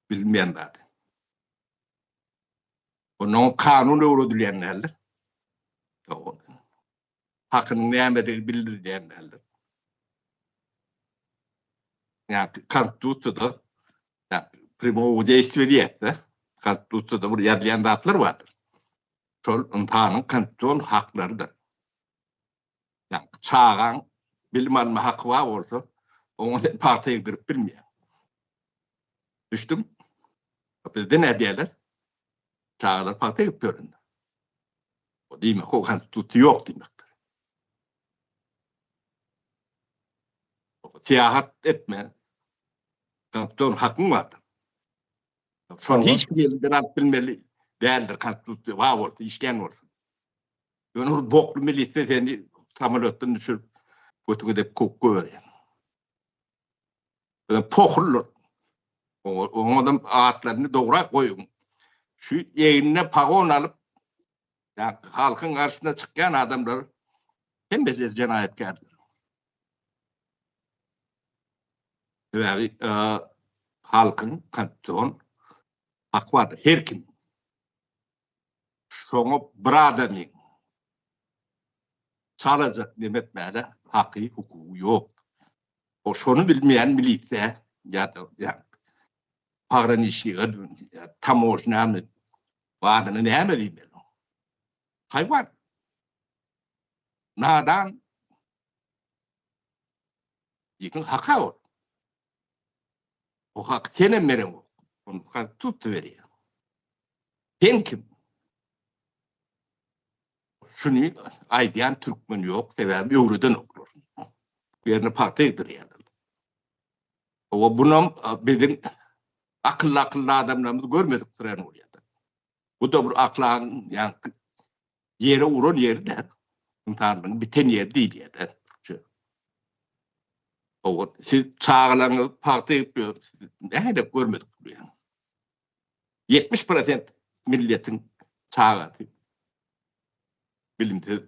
Bilinmeýän zady. Ondan kanun öwredilýän däldir. Hakynyň nämedigi bildirilýän däldir. Ýa konstitusiýada ýa primogo deýstwiýe diýýär-de, konstitusiýada bir ýazylýan zatlar bardyr. Şol ynsanyň konstitusion haklarydyr. Ýa çagaň bilim alma haky bar bolsa, oňa sen pagta egdirip bilmeýäň. Düşdüň? Bizde nädýärler? Çagalar pagta egip ýörünler. O diýmek, o konstitusiýa ýok diýmekdir. Syýahat etme. Konstitusion hakyň bardyr. Şony hiç kim elinden alyp bilmeli däldir, konstitusiýa bar bolsa, işleýän bolsa. Ýöne bir bokly milisiýa seni samolýotdan düşürip, götüňe dek kowup goýberýär. Pohullar. Oňadam atlaryny dograk goýuň. Şu egnine pagon alyp, halkyň garşysyna çykýan adamlar hemmesi jenaýatkärdir. Sebäbi halkyň konstitusion haky bardyr. Her kim. Şoňa bir adamyň çalajak neme etmäne haky, hukugy ýok. O şony bilmeýän milisiýa ýa-da ýa pograniçnige ýa tamožnýamy. Bu adyny näme diýmeli? Haýwan. Nadan. Diýiň haka ol. O haky senem bereňok. Ony konstitusiýa berýär. Sen kim? Şuny aýdýan türkmen ýok, sebäbi öwredenoklar. Bu ýerine pagta egdirýärler. Owa bunam biziň akylly akylly adamlarymyz görmedik syran bolýar. Bu da bir aklagyň ýaňky ýere uran ýeri däl. Ynsanlygyň biten ýeri diýilýär. Owa siz çagalaryňyz pagta egip ýör. Nähili görmedik bolýar. 70% milletiň çagasy bilimsiz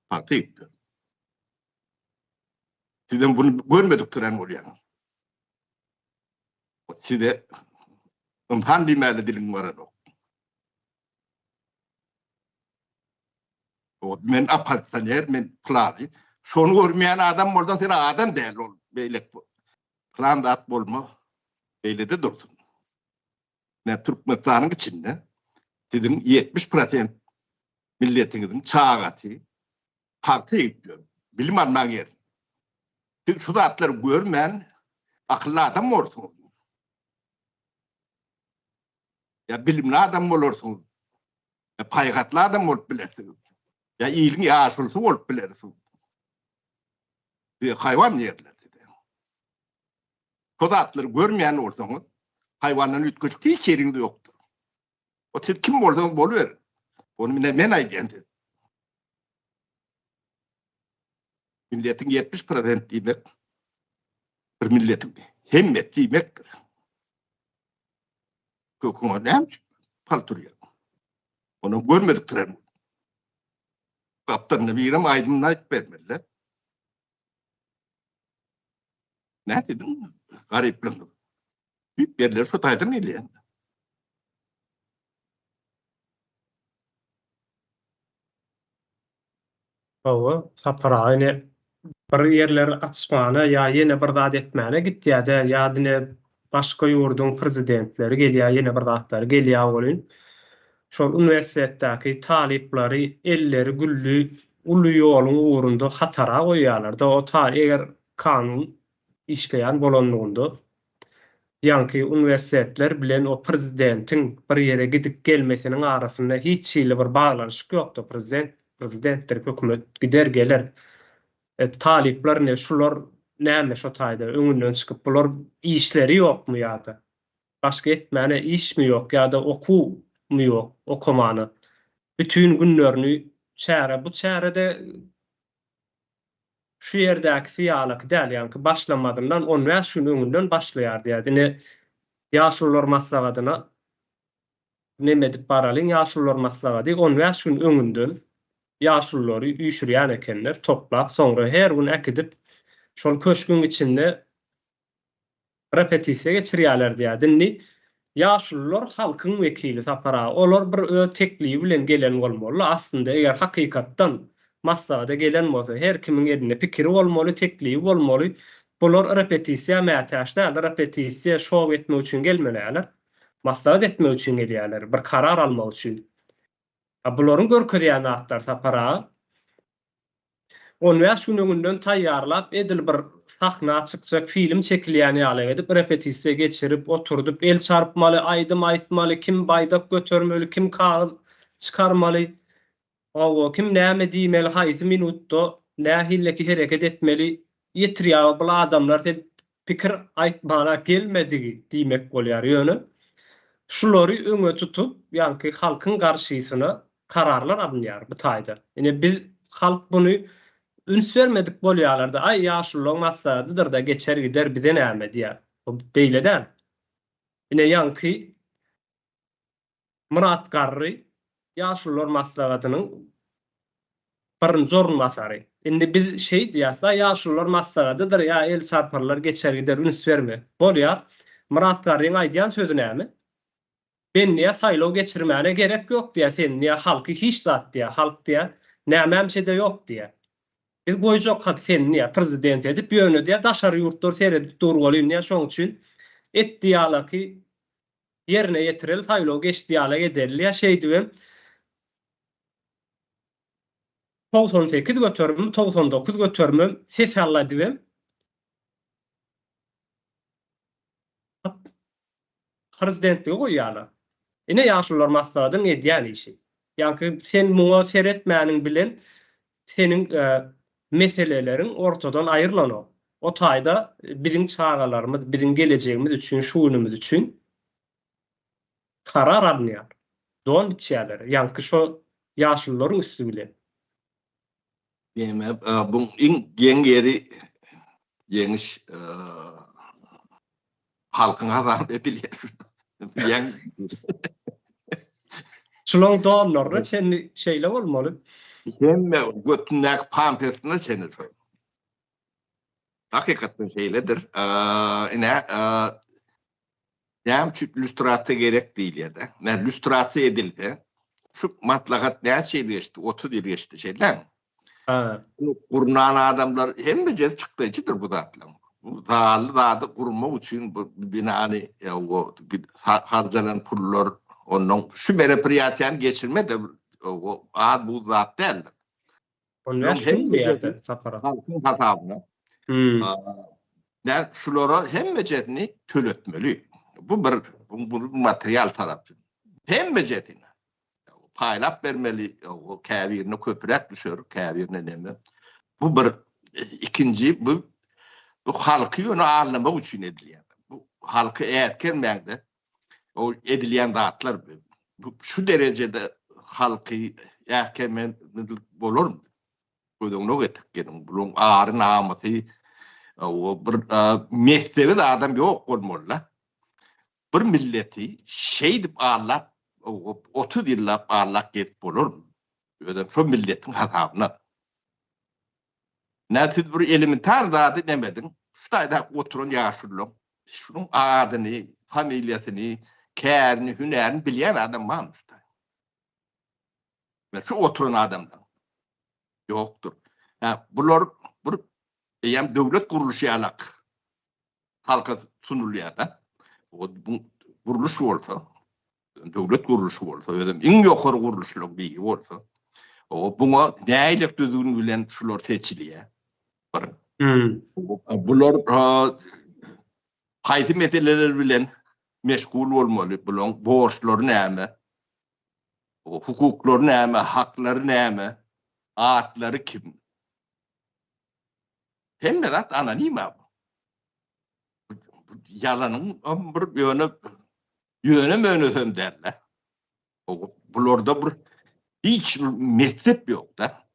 pagta egip ýör. Sizem bunu görmedik tören bolýaňyz. Size ynsan diýmäli diliň baranok. Men oppozisioner, men plany. Şony görmeýän adam bolsaň sen adam däl ol beýle plan zat bolma. Beýlede dursun. Ne Türkmenistanyň içinde siziň 70% milletiňiziň çagasy pagta egip ýör. Bilim almaň ýer. Siz şu zatlary görmän akylly adam borsuňyz. Ýa bilimli adam bolarsyňyz. Ýa paýhasly adam bolup bilersiňiz. Ýa iliň ýaşulusy bolup bilersiňiz. Size haýwan diýerler size. Şu zatlary görmeýän bolsaňyz, haýwandan üýtgeşik hiç ýeriňiz ýokdur. O siz kim bolsaňyz boluberiň. Ony mine men aýdýan size. Milletiň 70 prosent diýmek bir milletiň hemmesi diýmekdir. Köküňe näme üçin pal turýar? Ony görmedik tren. Gapdalynda birem aýdymyny aýdyp bermeli. Nätdiň garyplygyňyz? Düýp ýerleri şu taýdan gelýär. Hawa, Sapar aga ine bir ýerleri açmana ýa ýene bir zat etmäne gitýädä ýa dine başga ýurduň prezidentleri gelýä ýene bir zatlary gelýä welin şol uniwersitetdäki talyplary elleri gülli uly ýoluň ugrunda hatara goýýarlarda o ta eger kanun işleýän bolanlygynda ýaňky uniwersitetler bilen o prezidentiň bir ýere gidip gelmesiniň arasynda hiç hili bir baglanyşyk ýokdy. Prezident prezidentdir, hökümet gider geler. E, talyplar ine şular näme şo taýda öňünden çykyp bular işleri ýokmy ýa-da başga etmäne işmi ýok ýa-da okuwmy ýok okamana. Bütin günlerini çäre bu çärede Şu ýerdäkisi ýalaky däl, ýaňky başlamazyndan on bäş gün öňünden başlaýar diýýärdi. Ine, Ýaşulular maslahatyna neme edip baralyň, Ýaşulular maslahady on bäş gün öňünden ýaşululary üýşürýän ekenler, toplap, soňra her gün äkidip, şol köşgüň içinde repetisiýa geçirýärler diýýärdi. Indi ýaşulular halkyň wekili Sapar aga. Olar bir öz teklibi bilen gelen bolmaly. Aslynda eger hakykatdan maslahata gelen bolsa her kimiň elinde pikiri bolmaly, teklibi bolmaly. Bular repetisiýa mätäç däl. Repetisiýa şou etmek üçin gelmeläler. Maslahat etmek üçin gelýärler. Bir karar almak üçin. A bularyň görkezýän zatlary Sapar aga On bäş gün öňünden taýýarlap, edil bir sahna çykjak film çekilýän ýaly edip, repetisiýa geçirip, oturdyp, el çarpmaly, aýdym aýtmaly, kim baýdak götermeli, kim kagyz çykarmaly, hawa, kim näme diýmeli, haýsy minutda nähilleki hereket etmeli, ýetirýär bul adamlar sen pikir aýtmana gelmedigi diýmek bolýar ýöne şulary öňe tutup ýaňky halkyň garşysyna kararlar alynýar bu taýda ine biz halk buny üns bermedik bolýalarda aý ýaşululaň maslahatydyr-da geçer gider bize näme diýýär bu beýle däl ine ýaňky Myrat Garry Ýaşulular maslahatynyň birinji orunbasary. Indi biz şeý diýýäs-da, Ýaşulular maslahatydyr, ýa el çarparlar geçer gider, üns berme. Bolýar. Myrat Garryň aýdýan sözi näme? Ben diýýär, saýlaw geçirmäne gerek ýok diýýär, sen diýýär, halky hiç zat diýýär, halk diýýär, nämämçe-de ýok diýýär. Biz goýjak hak seni diýýär, prezident edip, ýöne diýýär, daşary ýurtlar seredip dur welin diýýär, şoň üçin et diýýärler ki. Ýerine ýetireli saýlaw geçdi ýalak edeli ýa şeýdibem 98 göterim 99 göterimem ses alla edibem prezidentligi goýýarlar. Ine ýaşulular maslahatynyň edýän işi. Ýaňky sen muňa seretmäniň bilen seniň meseleleriň ortadan aýrylanok. O taýda biziň çagalarymyz, biziň gelejegimiz üçin, şu günümiz üçin karar alynýar. Don biçýärler. Ýaňky şo ýaşulularyň üsti bilen. Diýmek, bu iň geň ýeri ýeňiş halkyň hasabyna edilýär. Bilýäň. Şulaň donlaryna çenli şeýle bolmaly. Hemme götündäki pampesine çenli şol. Hakykatdan şeýledir. Ine, näme üçin lýustrasiýa gerek diýilýär-de. Nä lýustrasiýa edilse, şu maslahat näçe ýyl geçdi? 30 ýyl geçdi, şeýlemi? Ha. Gurnan adamlar hemmejesi çykdaýjydyr bu zatlaryň. Bu zally zady gurmak üçin bu binany o harjalan pullar, ondan şu meropriýatiýany geçirme de o az buz zat däldir. 15 gün bu ýerde sapara. Halkyň hasabyna. Hmm. Nä şulara hemmejesini töletmeli. Bu bir bu material tarapy. Hemmejesini paýlap bermeli, käbirine köpräk düşer, käbirine neme. Bu bir ikinji bu bu halky ýöne aldamak üçin edilýär. Bu halky äsgermäňde o edilýän zatlar bu şu derejede halky äsgermezlik bolarmy? Göz öňüne getirip geliň. Buluň ary namysy o bir messegi adam ýok bolmaly-da. Bir milleti şeýdip aldap, 30 ýyllap aldap gezip bolarmy? Özem şo milletiň hasabyna. Nä siz bir elementar zady demediň. Şu taýda oturan ýaşulylaň şunuň adyny, familiýasyny, kärini, hünärini bilýän adam barmy şu taýda? Şu oturan adamlaň ýokdur. Hä, bular bir eýýäm döwlet gurluşy ýalak halka sunulýar-da. Bu gurluş bolsa, döwlet gurluşy bolsa, özem iň ýokary gurluşlaryň biri bolsa, o buňa nähili düzgün bilen şular seçilýär? Bir. Hmm. Bular haýsy meseleler bilen meşgul bolmaly? Bularyň borçlary näme? Hukuklary näme? Haklary näme? Atlary kim? Hemme zat anonim bu. Ýalanyň bir ýöne ýöne mönesem däl-de. Bularda bir hiç bir messep ýok-da.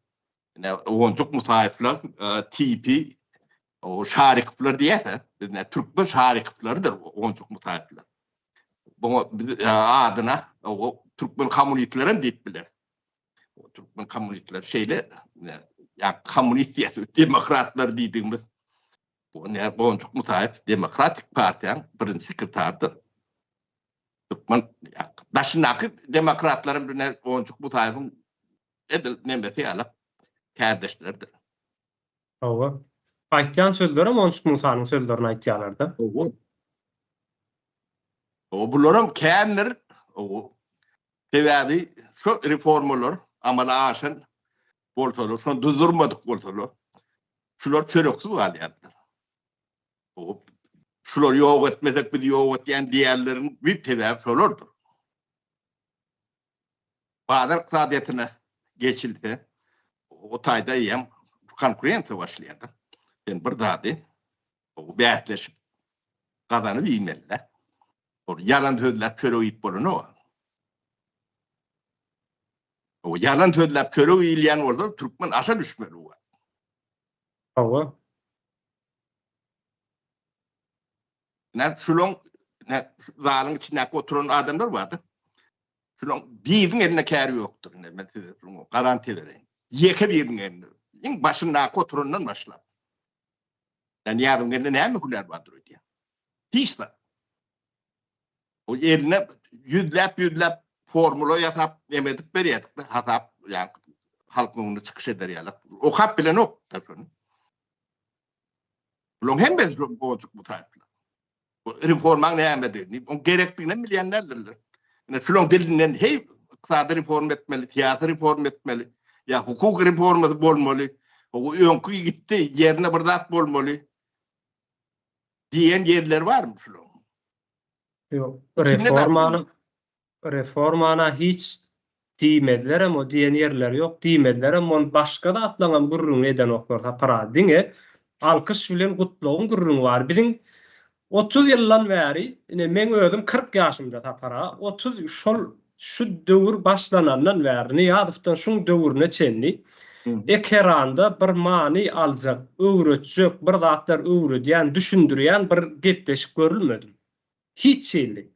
Ine Onjuk Musaýewler e, tipi o Şarikowlar diýýär-de. Biz ne türkmen Şarikowlarydyr Onjuk Musaýewler. Buňa biz e, adyna o türkmen kommunistleri hem diýip biler. O türkmen kommunistleri şeýle ýa kommunist diýýär, demokratlar diýdigimiz Bu ne Bonjuk Musaýew Demokratik partiýanyň birinji sekretarydyr. Türkmen daşyndaky demokratlaryň birine Bonjuk Musaýewiň edil nemesi ýaly kärdeşleridir. Hawa. Aýtýan sözlerem Bonjuk Musanyň sözlerini aýtýarlar-da. Hawa. Hawa, bularam kändir. Hawa. Sebäbi şu reformalar amala aşan bolsalar, şony duzdurmadyk bolsalar, şular çöreksiz galýardylar. Şulary ýok etmesek bizi ýok etýän diýýänleriň bir sebäbi şolardyr. Bazar ykdysadyýetine geçilse, o taýda eýýäm konkurensiýa başlaýar-da. Sen bir zady bäsleşip gazanyp iýmeli-dä. Ol ýalan sözläp çörek iýip bolanok. O ýalan sözläp çörek iýilýän bolsa türkmen aşa düşmeli bu wagt. Hawa. Nä şulaň nä zalyň içindäki oturan adamlar bardy. Şulaň biriniň elinde kär ýokdur. Ine men size şuňa garantiýa bereýin. Ýeke biriniň elinde. Iň başyndaky oturandan başlap. Ýa Nyýazowyň elinde näme hünär bardyr öýdýän? Hiç zat. O eline ýüzläp-ýüzläp formula ýasap, neme edip berýärdik-de, hasap, ýa halkyň öňünde çykyş eder ýaly. Okap bilenok da şony. Bularyň hemmesi şol bojuk bu taýplar. Reformaň nämedigini, oň gerekdigini hem bilýän däldirler. Ine şulaň dilinden heý ykdysady reforma etmeli, syýasy reforma etmeli, ýa hukuk reformasy bolmaly, öňki gitdi, ýerine bir zat bolmaly diýen ýerleri barmy şulaň? Ýok, reformanyň Reformana hiç diýmezlerem o diýen ýerleri ýok diýmezlerem ony başga zatlaňam gürrüňini edenoklar Sapar aga diňe alkyş bilen gutlagyň gürrüňi bar biziň 30 ýyldan bäri ine meň özüm 40 ýaşymda Sapar aga 30 şol şu döwür başlanandan bäri Nyýazowdan şuň döwrüne çenli ekeranda bir many aljak öwretjek bir zatlar öwredýän düşündirýän bir gepleşik görülmedim. Hiç hili.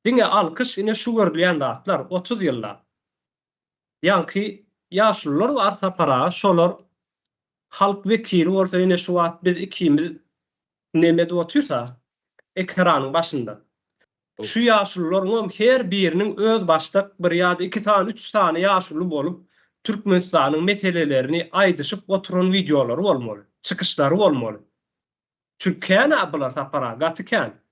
Diňe alkyş ine şu görülýän zatlar 30 ýyllap. Ýaňky ýaşulular bar Sapar aga şolar halk wekili bolsa ine şu wagt biz ikimiz neme edip otyrsa ekranyň başynda. Şu ýaşulularyňam her biriniň öz başdak bir ýa-da iki sany üç sany ýaşuly bolup Türkmenistanyň meselelerini aýdyşyp oturan wideolary bolmaly, çykyşlary bolmaly. Çünki kän-ä bular Sapar aga, gaty kän.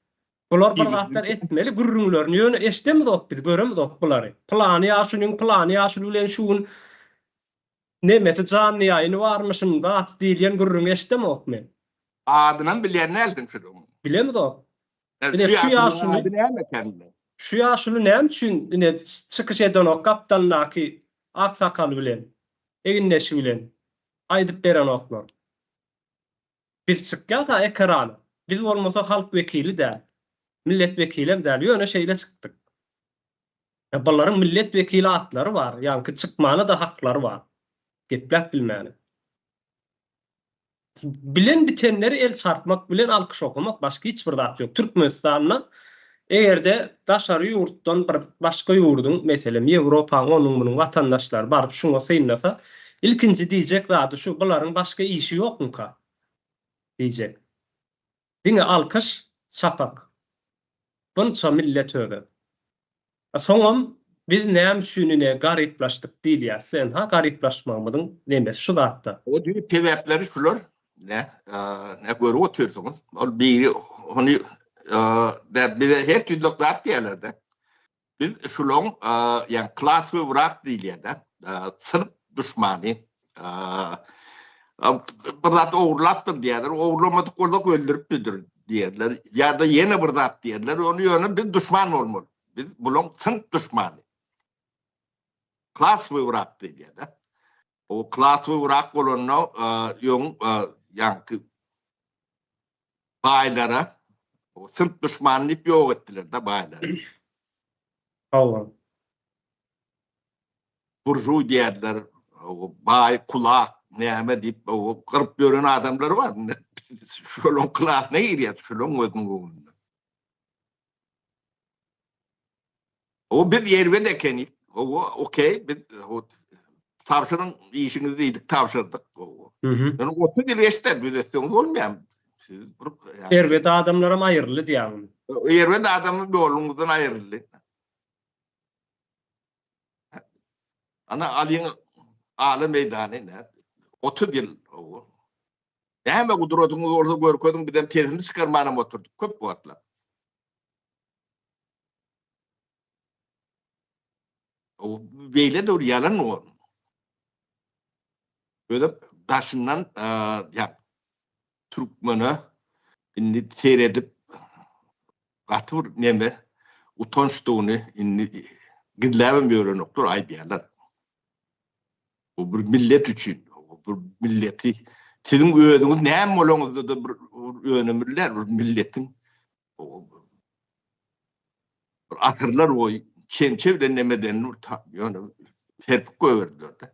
Bular bir zatlar etmeli gürrüňlerini ýöne eşdemizok biz, göremizok bulary. Pylany ýaşulyň pylany ýaşuly bilen şu gün nemesi janly ýaýyny barmyşyn zat diýilýän gürrüňi eşdemok men. Adynam bilýän däldiň şunuň. Bilemizok. Ine şu ýaşuly ady näme eken? Şu ýaşuly näme üçin ine çykyş edenok gapdalyndaky ak sakaly bilen, egindeşi bilen aýdyp berenoklar. Biz çykýas-a ekrana. Biz bolmasa halk wekili däl. Millet wekilem däl. Ýöne şeýle çykdyk. Ýa bularyň millet wekili atlary bar. Ýaňky çykmana-da haklary bar. Gepläp bilmäne. Bilen bitenleri el çarpmak bilen alkyş okamak başga hiç bir zat ýok. Türkmenistanda eger-de daşary ýurtdan bir başga ýurduň meselem Ýewropaň onuň munuň watandaşlary baryp şuňa synlasa ilkinji diýjek zady şu bularyň başga işi ýokmyka diýjek. Diňe alkyş çapak. Bunça millet özi. A soňam biz näme üçin ine garyplaşdyk diýilýär. Sen ha garyplaşmagymyzyň nemesi şu zatda. O düýp sebäpleri şular. Ne, ne görüp otyrsyňyz. Ol biri ony bize her türlü zat diýerler-de. Biz şulaň ýa klas we wrak diýilýär-de, synp duşmany. Bir zat ogurlapdyr diýerler, ogurlamadyk bolsak öldüripdir diýerler. Ýa-da ýene bir zat diýerler. Ony ýöne biz duşman bolmaly. Biz bulaň synp duşmany. Klas we wrak diýilýär-de. O klas we wrak bolanda ýoň ýaňky baýlara synp duşmany diýip ýok etdiler-de baýlary. Hawa. Buržuý diýerler, baý, kulak, näme diýip, gyryp ýören adamlar bar. Şolaň klasyna girýär, şolaň gözüniň öňünde. O biz erbet ekenik. O okey biz tabşyryň işiňizi diýdik, tabşyrdyk. Ýöne 30 ýyl geçdi, düzetseňiz bolmaýar. Siz bir Erbet adamlaram aýryldy diýýäňmi? Erbet adamlar ýoluňyzdan aýryldy. Ana alyň ala meýdany ne? 30 ýyl. Näme gudratyňyz bolsa görkeziň, bizem sesimizi çykarmanam oturdyk köp wagtlap. O beýle de bir ýalan o. Özem daşyndan ýa türkmene indi seredip gaty bir neme utançdygyny indi gizläbem ýörenoklar aýdýarlar. Bu bir millet üçin, bu bir milleti siziň özüňiz näme bolaňyzda-da bir önümli däl, bir milletiň bir asyrlar boýy çemçe bilen neme edenini ýöne serpip goýberdiler-de.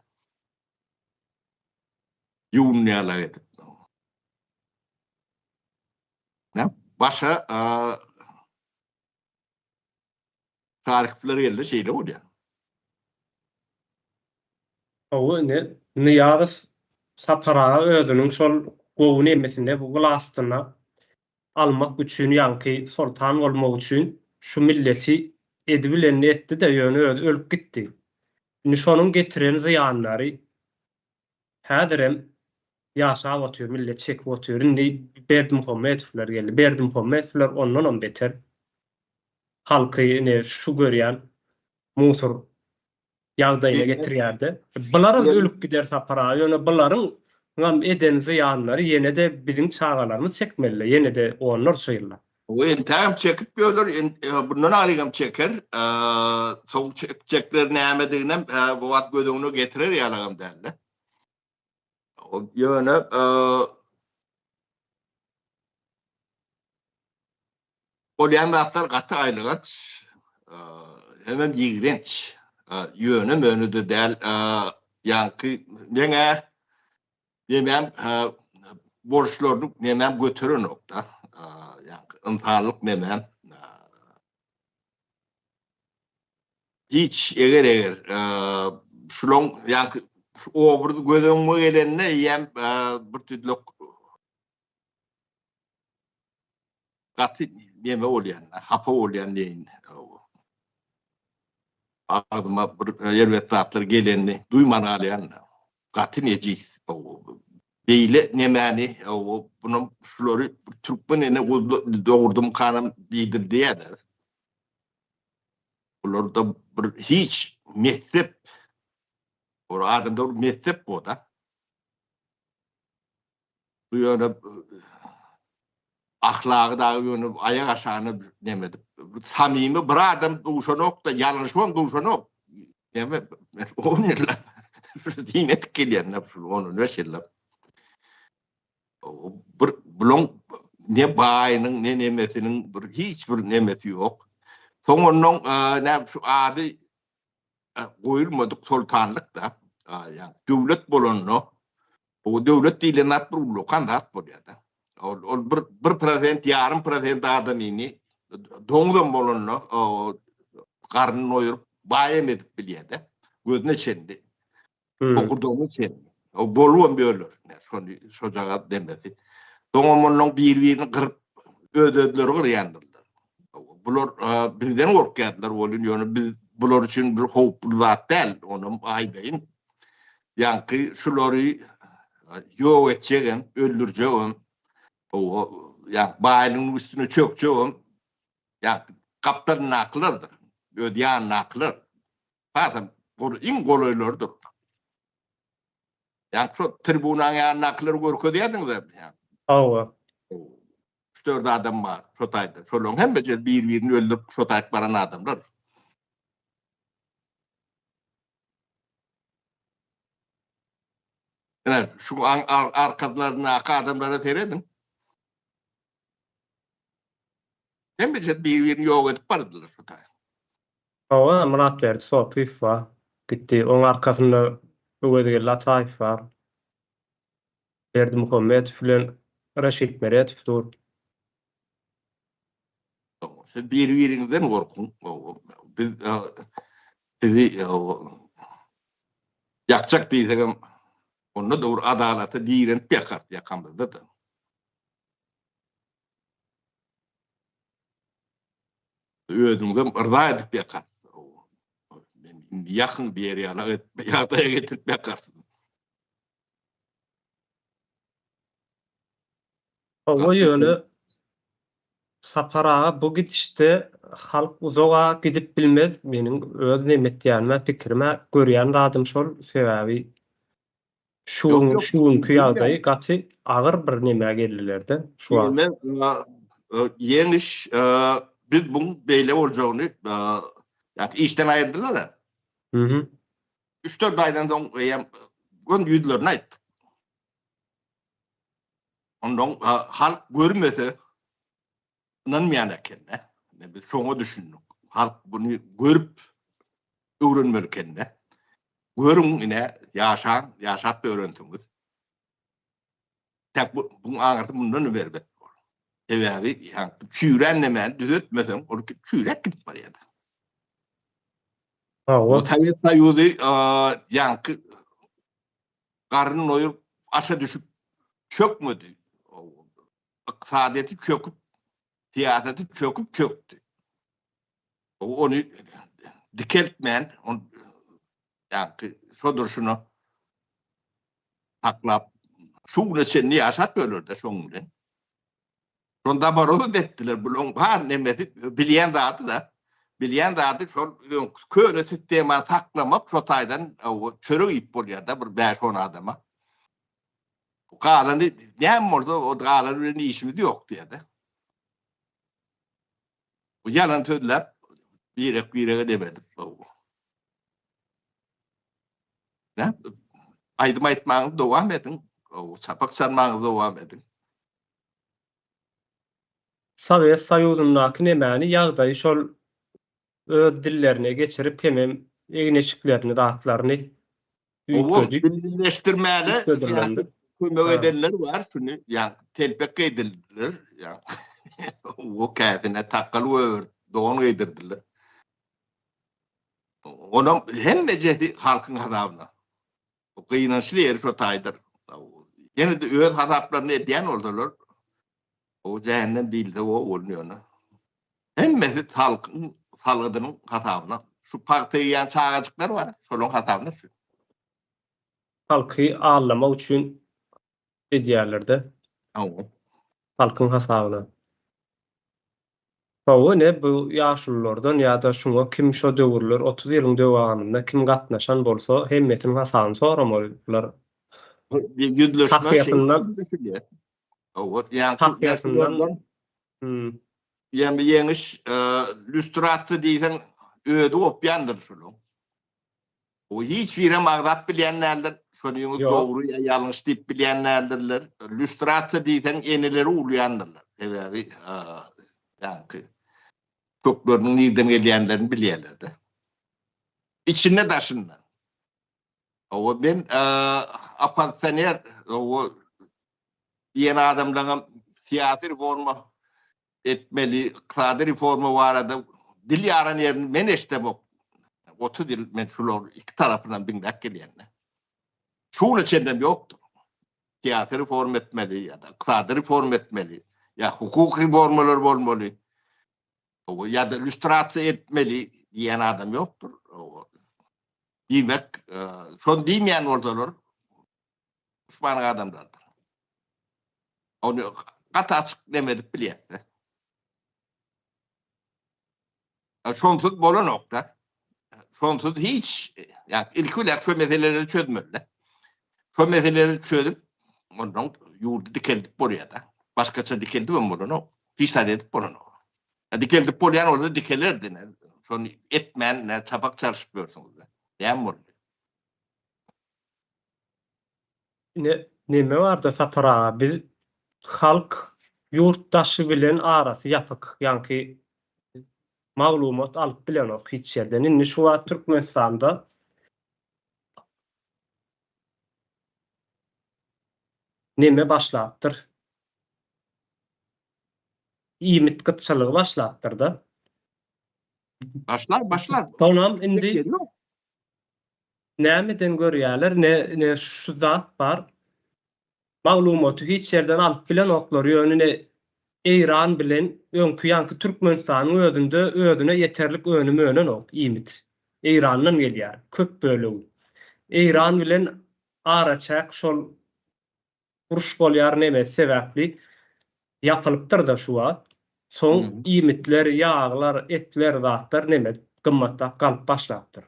Ýuwunýarlar edip. Näme? Başga taryhlar geldi şeýle bolýar. Hawa indi Nyýazow Sapar aga özüniň şol gowy nemesine bu wlastyna almak üçin ýaňky soltan bolmak üçin şu milleti edibilenini etdi-de ýöne özi ölüp gitdi. Indi şonuň getiren zyýanlary häzirem. Ýaşap otyr, millet çekip otyr. Indi Berdimuhamedowlar geldi. Berdimuhamedowlar ondanam beter. Halky ine şu görýän musor ýagdaýyna getirýärdi. Bularam ölüp gider Sapar aga, ýöne bularyň hem eden zyýanlary ýene-de biziň çagalarymyz çekmeli, ýene-de onlarça ýyllap. O entägem çekip ýörler, bundan arygam çeker. Soň çekjekleri nämediginem bu wagt göz öňüne getirer ýalagam däldi. Ýöne bolýan zatlar gaty aýlygaç hemem ýigrenç. Ýöne-möne-de däl. Ýaňky meň-ä nemäm borçlaryny nemäm göterenok-da. Ýaňky ynsanlyk nemäm. Hiç eger-eger şulaň ýaňky şu obraz göz öňüme gelende eýýäm bir tüýdlek gaty neme bolýan, hapa bolýan diýeýin. Agzyma bir erbet zatlar gelenini duýman galýan. Gaty nejis. Beýle nemäni, bunam şulary türkmen ene dogurdymkanam diýdirdiýä-de. Bularda bir hiç messep, bir adamda bir messep boda. Bu ýöne ahlagy dagy ýöne aýak aşagyna neme edip, samimi bir adam duşanok-da, ýalňyşybam duşanok. Neme, on ýyllap din edip gelýän, şu on on beş ýyllap. Bir bulaň ne baýynyň ne nemesiniň bir hiç bir nemesi ýok. Soň onnoň näme şu ady goýulmadyk soltanlyk da, ýa döwlet bolanda, o döwlet diýlen zat bir ullakan zat bolýar-da. Ol ol bir bir prosent, ýarym prosent adamyny doňuzam bolanda garnyny doýuryp baýam edip bilýär-de. Gözüne çenli. Bokurdagyna çenli. O bolubam böler. Şony şojagaz demesi. Soňam ondan bir-birini gyryp öz-özleri gyrýandyrlar. Bular bizden gorkýardylar welin ýöne biz bular üçin bir howply zat däl, onam aýdaýyn. Ýaňky şulary ýok etjegem, öldürjegem, ýa baýlygyň üstüne çökjegem, ýa gapdalyndakylardyr, öz ýanyndakylar. Hasam iň golaýlarydyr. Ýa şo tribunaň ýanyndakylary görkezýärdiňiz-ä. Hawa. Üç-dört adam bar şo taýda. Şolaryň hemmesi bir-birini öldürip şo taýyp baran adamlar. Ine, şu arkalaryndaky adamlara serediň. Hemmesi bir-birini ýok edip bardylar şu taýda. Hawa, Myratberdi Sopyýew bar. Gitdi. Oň arkasynda Öwezgeldi Ataýew bar. Berdimuhamedow bilen Reşit Meredow dur. Siz biri-biriňizden gorkuň. Biz sizi ýakjak diýsegem, onda dogry adalata direnip ýakarys ýakamyzda-da. Özüňizem yrza edip ýakarsyz. Men indi ýakyň diýer ýaly ýagdaýa getirip ýakarsyz. Hawa ýöne Sapar aga bu gidişde halk uzaga gidip bilmez meniň öz neme etýänime pikirime görýän zadym şol sebäbi şu gün şu günki ýagdaýy gaty agyr bir nemä geldilerde şu wagt. Ýeňiş biz buň beýle boljagyny ýa işden aýyrdylar-a. Üç-dört aýdan soň eýýäm göni ýüzlerine aýtdyk. Ondan halk görmese ynanmaýan eken-de. Biz şoňa düşündik. Halk buny görüp öwrenmeli eken-de. Görüň ine, ýaşaň, ýaşap öwrensiňiz. Täk bu buň aňyrsy mundan erbet bor. Sebäbi ýa çüýrän nemäni düzetmeseň, ol çüýräp gidip barýar. Hawa. Sowet Soýuzy ýaňky garyn doýuryp aşa düşüp çökmedi. Ykdysadyýeti çöküp, syýasaty çöküp çökdi. Ony dikeltmän, ýaňky şo durşuna saklap. Şu güne çenli ýaşap ýörler-de şoň bilen. Şony zaborozat etdiler. Bularyň bar nemesi bilýän zady-da. Bilýän zady şol öňki köne sistemany saklamak şo taýdan çörek iýip bolýar-da bir bäş-on adama. Galany näme bolsa o galany bilen işimiz ýok diýýär-de. Bu ýalan sözläp birek-birege neme edip. Näme? Aýdym aýtmagyňyzy dowam ediň. Çapak çalmagyňyzy dowam ediň. Sowet Soýuzyndaky nemäni ýagdaýy şol öz dillerine geçirip hemem egin-eşiklerini zatlaryny üýtgedi. Millileşdirmäne kömek edenler bar şuny ýa telpek geýdirdiler ýa o käsine takal goýberip don geýdirdiler. Onam hemmejesi halkyň hasabyna. Gynançly ýeri şo taýdyr. Ýene-de öz hasaplaryny edýän bolsalar, o jähennem diýilse o bolun ýöne. Hemmesi halkyň salgydynyň hasabyna. Şu pagta iýýän çagajyklar bar, şolaryň hasabyna şu. Halky aldamak üçin edýärler-de. Hawa. Halkyň hasabyna. Hawa ine bu ýaşululardan ýa-da şuňa kim şo döwürler 30 ýylyň döwamynda kim gatnaşan bolsa hemmesiniň hasabyny soramaly bular Ýüzleşme tahýasyndan Hawa tahýasyndan Ýa ýeňiş lýustrasiýa diýseň özi gopýandyr şunuň. O hiç birem agzap bilýän däldir. Şonyňyz dogry ýa ýalňyş diýip bilýän däldirler. Lýustrasiýa diýseň eneleri uwlaýandyrlar. Sebäbi ýaňky kökleriniň nirden gelýänlerini bilýärler-de. Içinde daşynda. Hawa men oppozisioner hawa diýen adamlaryňam syýasy reforma etmeli, ykdysady reforma barada dil ýaran ýerini men eşidemok. 30 ýyl men şulary iki tarapyndan diňläp gelýän. Şu güne çenlem ýokdur. Syýasy reforma etmeli ýa-da ykdysady reforma etmeli, ýa hukuk reformalar bolmaly, ýa-da lýustrasiýa etmeli diýen adam ýokdur. Diýmek, şony diýmeýän bolsalar, duşmanyň adamlarydyr. Ony gaty açyk neme edip bilýär-de. Şonsuz bolanok-da. Şonsuz hiç, ýa ilki bilen şu meseleleri çözmeli. Şu meseleleri çözüp, ondan ýurdy dikeldip bolýar-da. Başgaça dikeldip hem bolanok. Hiç zat edip bolanok. Dikeldip bolýan bolsa dikelerdi. Şony etmän, nä çapak çalşyp ýörsüňiz-de. Näme boldy? Ine neme barda Sapar aga biz halk ýurt daşy bilen arasy ýapyk ýaňky maglumat alyp bilenok hiç ýerden indi şu wagt Türkmenistanda neme başlapdyr iýmit gytçylygy başlapdyrda. Başlar başlar. Onam indi Nämeden görýäler ne ne şu zat bar maglumaty hiç ýerden alyp bilenoklar ýöne ne Eýran bilen öňki ýaňky Türkmenistanyň özünde özüne ýeterlik önüm önenok iýmit Eýrandan gelýär köp bölegi Eýran bilen araçäk şol uruş bolýar nemesi sebäpli ýapylypdyrda şu wagt soň iýmitler ýaglar etler zatlar neme gymmatlap galyp başlapdyr.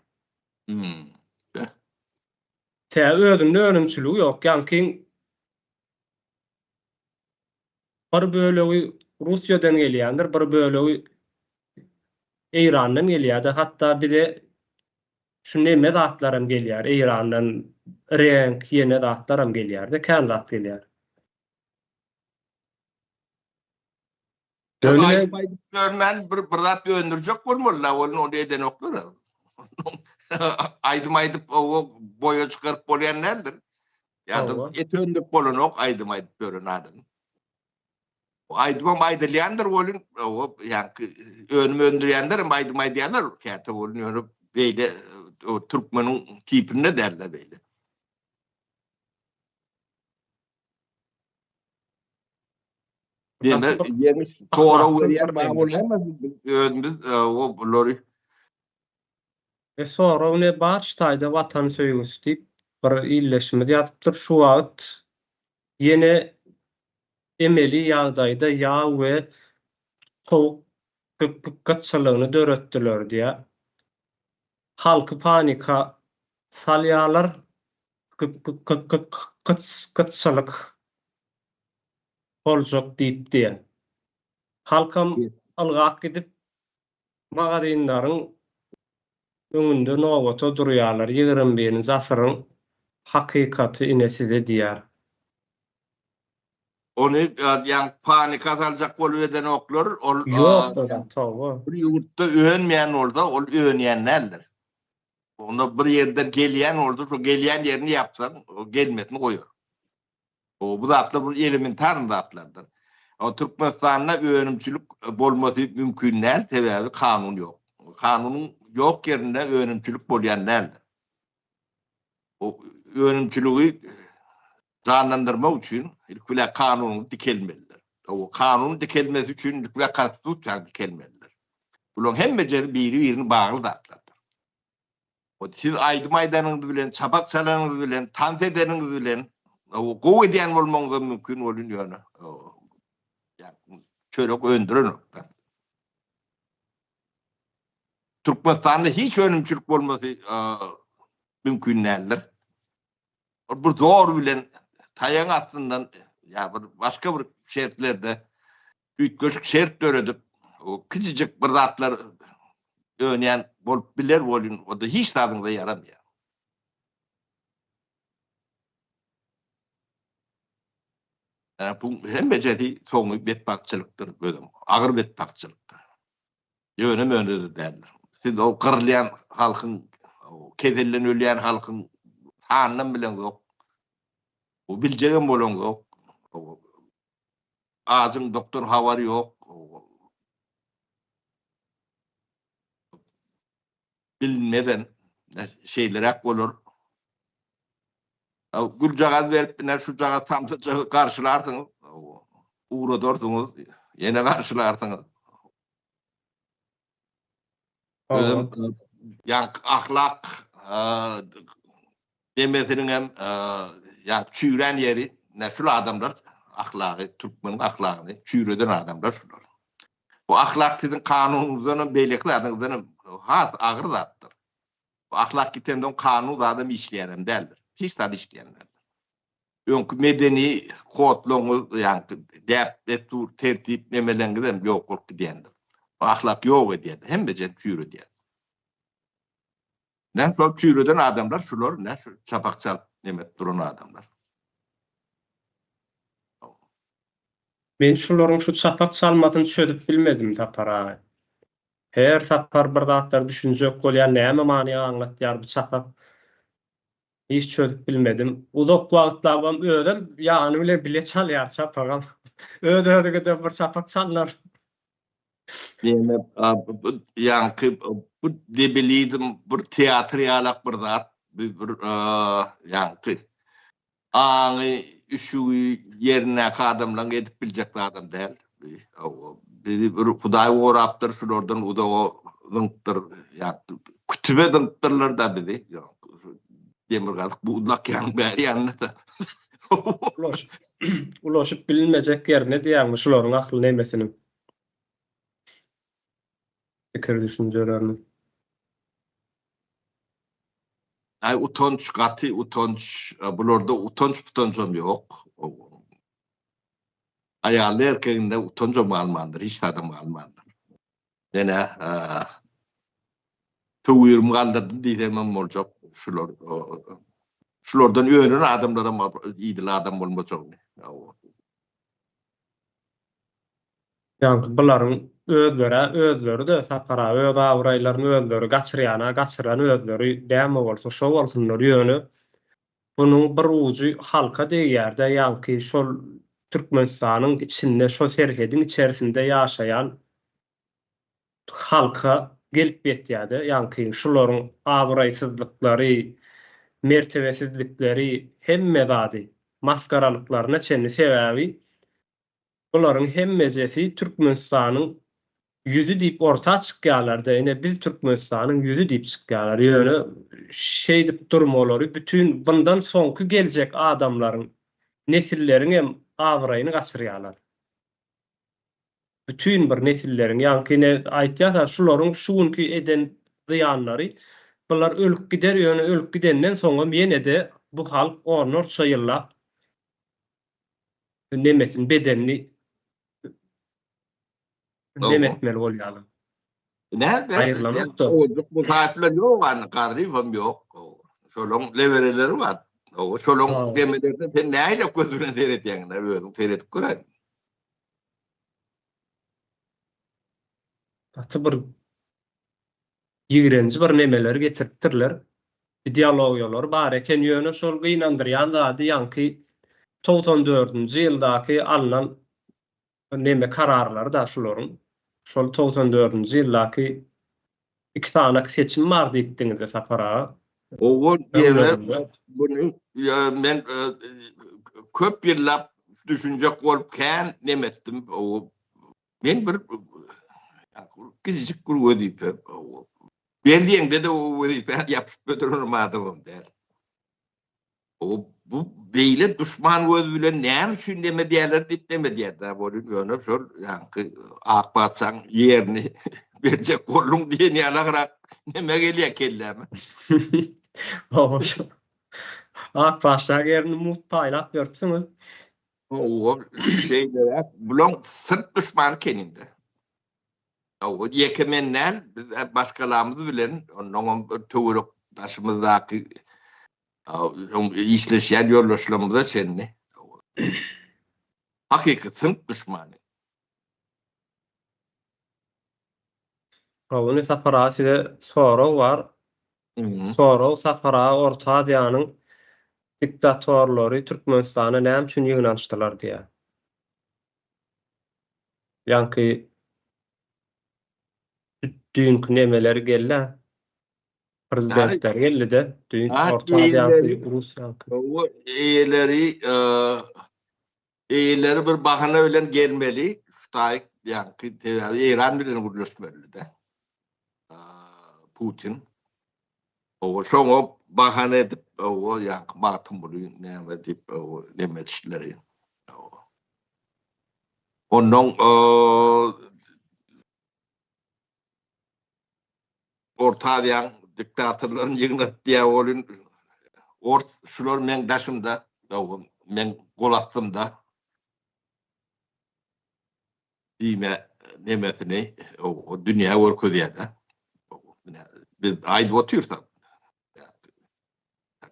Sebäbi özünde önümçiligi ýok. Ýaňkyň bir bölegi Russiýadan gelýändir, bir bölegi Eýrandan gelýärdi. Hatda bize şu neme zatlaram gelýär, Eýrandan reňk, ýene zatlaram gelýär-de, kän zat gelýär. Ýöne aýdyp aýdyp ýörmän bir bir zat öndürjek bolmaly da ony ony edenoklar. Aýdym aýdyp o boýa çykaryp bolýan däldir. Ýa-da et öndürip bolanok aýdym aýdyp ýören adam. Aýdymam aýdylýandyr welin o ýaňky önüm öndürýänler hem aýdym aýdýarlar käte welin ýöne beýle türkmeniň tipinde dälde beýle. Demek, ýeňiş sorag berýän maňa bolýarmy? Özümiz o bulary E sorag ne bar şu taýda watan söýgüsi diýip bir ildeşimiz ýazypdyr şu wagt. Ýene emeli ýagdaýda ýag we towuk gytçylygyny döretdiler diýýär. Halky panika salýarlar, gytçylyk boljak diýip diýýär. Halkam ylgap gidip magazinleriň öňünde nobata durýarlar, 21-nji asyryň hakykaty ine size diýýär. Ony ýaňky panika saljak bolup edenoklar, ol Ýok, toba. Bir ýurtda önmeýän bolsa, ol önýän däldir. Onda bir ýerden gelýän bolsa, şo gelýän ýerini ýapsaň, gelmesini goýar. Bu zatlar bir elementarny zatlardyr. Türkmenistanda önümçilik bolmasy mümkin däl, sebäbi kanun ýok. Kanunyň ýok ýerinde önümçilik bolýan däldir. Önümçiligi janlandyrmak üçin ilki bilen kanunyň dikelmelidir. O kanunyň dikelmesi üçin ilki bilen konstitusiýanyň dikelmelidir. Bularyň hemmejesi biri-birine bagly zatlardyr. O siz aýdym aýdanyňyz bilen, çapak çalanyňyz bilen, tans edeniňiz bilen gowy edýän bolmagyňyz hem mümkin bolun ýöne. Çörek öndürenokda. Türkmenistanda hiç önümçilik bolmasy mümkin däldir. Bir zor bilen taýaň astyndan ýa bir başga bir şertlerde üýtgeşik şert döredip, o kiçijik bir zatlar önýän bolup biler welin, o-da hiç zadyňyza ýaramaýar. Ýa bu hemmejesi soňy betbagtçylykdyr, özem agyr betbagtçylykdyr. Ýöne möne-de däldir. Siz o gyrylýan halkyň, keselden ölýän halkyň sanynam bileňzok. O biljegem bolaňzok. Ajyň doktor habary ýok. Bilinmezem şeýleräk bolar. Güljagaz berip, ine şujagaz samsyjagy garşylarsyňyz, ugradarsyňyz, ýene garşylarsyňyz. Özem ýaňky ahlak demesiniň hem ýaňky çüýrän ýeri, ine şul adamlar ahlagy, türkmeniň ahlagyny çüýreden adamlar şular. Bu ahlak siziň kanunyňyzdan hem beýleki zadyňyzdan hem has agyr zatdyr. Bu ahlak gitensoň kanun zadam işleýänem däldir. Hiç zat işleýän däldir. Öňki medeni kodlaryňyz, ýaňky däp-dessur, tertip nemeleňiz hem ýok bolup gidýändir. Bu ahlak ýok edýär, hemmejeni çüýredýär. Nä şol çüýreden adamlar şular, nä şu çapak çalyp neme edip duran adamlar. Men şularyň şu çapak çalmasyny çözüp bilmedim Sapar aga. Her sapar bir zatlar düşünjek bolýan näme many aňlatýar bu çapak. Hiç çözüp bilmedim. Uzak wagtlabam özem ýany bilen bile çalýar çapagam. Öz-özüňeden bir çapak çalynar. Diýmek, bu ýaňky bu debilizm bir teatr ýalak bir zat, bu bir ýaňky aňy, üşügi ýerindäki adamlaryň edip biljek zadam däl. Bizi bir Hudaý gorapdyr, şulardan uzaga zyňypdyr, ýa kütübe zyňypdyrlar-da bizi. Demirgazyk buzlak ýanyň bäri ýanynda-da. Ulaşyp, ulaşyp bilinmejek ýerine diýýäňmi şularyň akyl nemesiniň? Pikir düşünjeleriniň. Aý utanç gaty utanç bularda utanç putanjam ýok. Aýally erkeginde utanjam galmandyr hiç zadam galmandyr. Menä töwirimi galdyrdym diýsemem boljak şular şulardan önen adamlaram idil adam bolmajagyny. Ýaňky bularyň özlerä özleri-de Sapar aga öz abraýlaryny özleri gaçyrýana gaçyran özleri näme bolsa şo bolsunlar ýöne bunuň bir ujy halka degýärde ýaňky şol Türkmenistanyň içinde şo serhediň içerisinde ýaşaýan halka gelip ýetýärde ýaňky şularyň abraýsyzlyklary mertebesizlikleri hemme zady masgaralyklaryna çenli sebäbi Bularyň hemmejesi Türkmenistanyň ýüzi diýip orta çykýarlarda ine biz Türkmenistanyň ýüzi diýip çykýarlar ýöne şeýdip durmalary bütin bundan soňky geljek adamlaryň. nesilleriň hem abraýyny gaçyrýarlar. Bütin bir nesilleriň, ýaňky ine aýtýas-a, şularyň şu günki eden zyýanlary, bular ölüp gider, ýöne ölüp gidenden soňam ýene-de bu halk onlarça ýyllap nemesini, bedenini nem etmeli bolýarlar. Näde? Aýrylanokda. Ojuk musaýyplar ýok, any Garryýewem ýok. Şolaň lebereleri bar. Şolaň demelerine sen nähili göz bilen seredýäň, özüň seredip göräý. Gaty bir ýigrenji bir nemeleri getiripdirler. Ideologiýalary bar eken, ýöne şol gynandyrýan zady ýaňky 94-nji ýyldaky alnan neme kararlary-da şularyň. Şol 94-nji ýyldaky iki sanak seçim bar diýipdiňiz-de Sapar aga. Owal ýene muny men köp ýyllap düşünjek bolup kän neme etdim. Men bir kiçijik bir wezipe ber diýeňde-de o wezipä ýapyşyp göterenem adamam däl. O bu beýle duşman göz bilen näme üçin neme diýerler diýip neme diýerdi bolýan ýöne şol ýaňky ak patyşaň ýerini berjek bolduň diýen ýalagrak neme gelýär kelläme. Hawa şo. Ak patyşaň ýerini mugt paýlap beripsiňiz. Hawa şeýleräk bulaň syrp duşmany keninde. Hawa ýeke men däl biz başgalarymyz bilen onnoňam bir töwerek daşymyzdaky işleşýän ýoldaşlarymyza çenli hakyky synp duşmany. Ony Sapar aga size sorag bar. Sorag Sapar aga Orta Aziýanyň diktatorlary Türkmenistana näme üçin ýygnanyşdylar diýýär. Ýaňky düýnki nemeler geldi. Prezidentler geldi-de, düýn Orta Aziýanyňky, Russiýanyňky. Eýeleri eýeleri bir bahana bilen gelmeli, şu taýyk ýaňky sebäbi Eýran bilen gürleşmeli-de. Putin. Owa şoňa bahana edip, owa ýaňky Magtymguly näme diýip, owa neme etişleri. Ondan Orta Aziýaň diktatorlaryny ýygnat diýýär welin, ors şular meň daşymda, meň gol astymda diýme nemesini o dünýä görkezýär-de. Biz aýdyp otyrsak,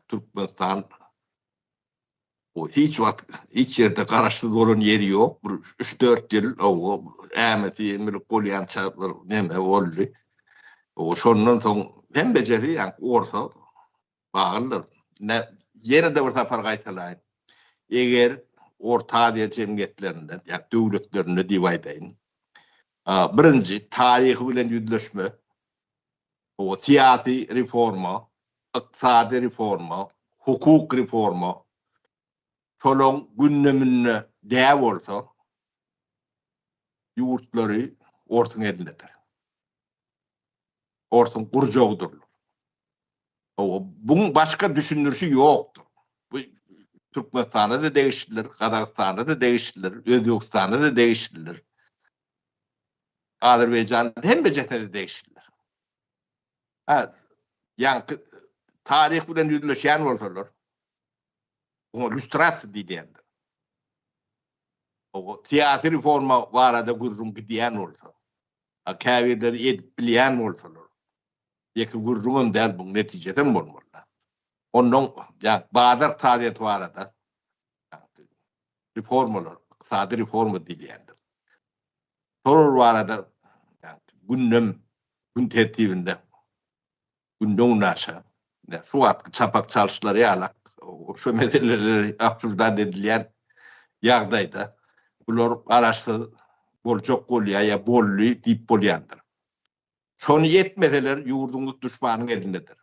Türkmenistan O hiç wagt hiç ýerde garaşsyz bolan ýeri ýok. Bir üç-dört ýyl o ämesi mülk bolýança bir neme boldy. O şondan soň hemmejesi ýaňky orsa baglydyr. Ne ýene-de bir sapar gaýtalaýyn. Eger Orta Aziýa jemgyýetlerinde, ýa döwletlerinde diýip aýdaýyn. Birinji taryhy bilen ýüzleşme, o syýasy reforma, ykdysady reforma, hukuk reforma şolaň gündeminde dä bolsa, ýurtlary orsuň elindedir. Orsuň gurjagydyrlar. Buň başga düşündirişi ýokdur. Bu Türkmenistana-da degişlidir, Gazagystana-da degişlidir, Özbegistana-da degişlidir. Azerbaýjan hemmejesine-de degişlidir. Ha, ýaňky taryh bilen ýüzleşýän bolsalar, oňa lýustrasiýa diýilýändir. O syýasy reforma barada gürrüň gidýän bolsa, a käbirleri edip bilýän bolsalar, ýeke gürrüňem däl, buň netijesem bolmaly. Ondan ýa bazar ykdysadyýeti barada reformalar, ykdysady reforma diýilýändir. Şolar barada gündem, gün tertibinde günden-günaşa şu wagtky çapak çalyşlary ýalak şu meseleleri obsujdat edilýän ýagdaýda bular garaşsyz boljak bolýar ýa boldy diýip bolýandyr. Şony etmeseler ýurduňyz duşmanyň elindedir.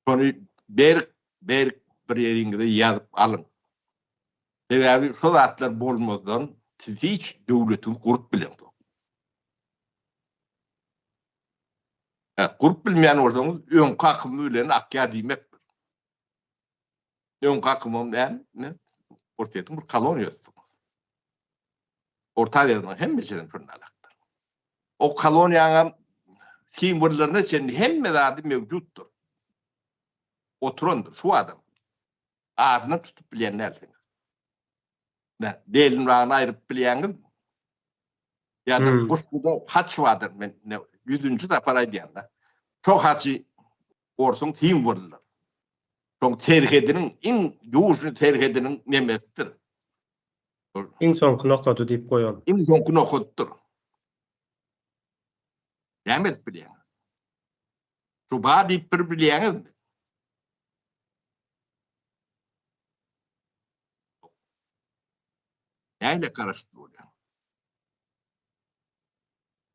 Şony berk berk bir ýeriňize ýazyp alyň. Sebäbi şo zatlar bolmazdan siz hiç döwletiňizi gurup bileňzok. Hä, gurup bilmeýän bolsaňyz öňki akymy bilen akýar diýmekdir. Öňki akymam näme? Orsýetiň bir koloniýasydyr. Orta Aziýanyň hemmesinem şonda alakdyr. O koloniýanyň simwollaryna çenli hemme zady mewjutdyr. Oturandyr şu adam. Adyny tutup bilýän dälsiňiz. Nä, Lenin bagyny aýryp bilýäňizmi? Ýa-da hmm. Guşguda haç bardyr, men ne, ýüzünji sapar aýdýan-da. Şo haçy orsuň simwolydyr. Şoň serhediniň iň ýužny serhediniň nemesidir. Iň soňky nokady diýip goýaly. Iň soňky nokadydyr. Näme edip bilýäňiz? Şu bar diýip bir bilýäňizmi? Nähili garaşsyz bolýaň?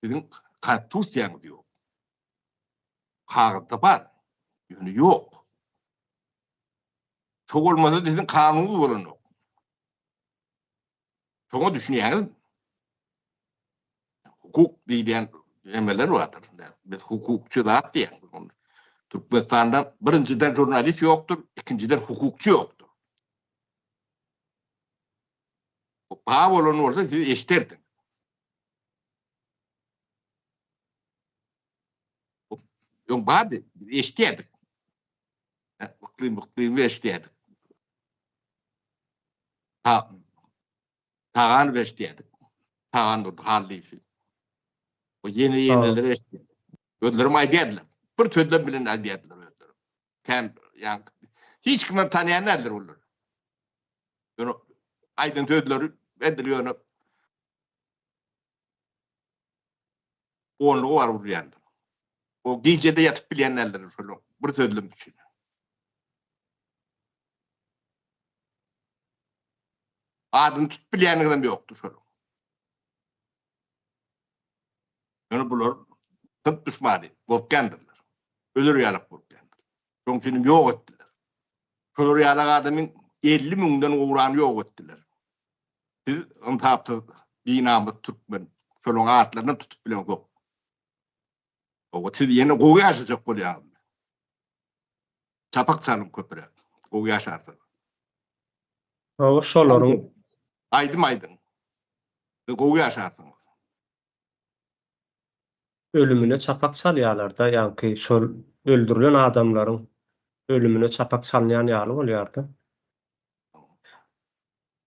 Siziň konstitusiýaňyz ýok. Kagyzda bar, ýöne ýok. Şo bolmasa siziň kanunyňyz bolanok. Şoňa düşünýäňizmi? Hukuk diýilýän nemeler bardyr. Biz hukukçy zat diýýän. Türkmenistanda birinjiden žurnalist ýokdur, ikinjiden hukukçy ýokdur. Bar bolan bolsa siz eşderdiňiz. Öň bardy, biz eşidýärdik. Yklym yklym eşidýärdik. Ta Taganow eşidýärdik. Tagan Durdy Hallyýewi. O ýene ýeneleri eşidýärdik. Özlerem aýdýardylar. Bir sözlem bilen aýdýardylar özleri. Kän ýa hiç kimem tanýan däldir olar. Ýöne aýdan sözleri edil ýöne onlugy bar urýandyr. O gijede ýatyp bilýän däldir şol bir sözlem üçin. Adyny tutup bilýäniňizem ýokdur şol. Ýöne bular synp duşmany, gorkýandyrlar. Öler ýalak gorkýandyrlar. Şonuň üçin hem ýok etdiler. Şolar ýalak adamyň 50 müňden gowragyny ýok etdiler. Siz ynsapsyz, binamys türkmen, şolaryň atlaryny tutup bileňzok. Owa, siz ýene gowy ýaşajak bolýaňyzmy? Çapak çalyň köpüräk, gowy ýaşarsyňyz. Hawa, şolaryň. Aýdym aýdyň. Siz gowy ýaşarsyňyz. Ölümine çapak çalýarlar-da, ýaňky şol öldürilen adamlaryň ölümine çapak çalynýan ýaly bolýar-da.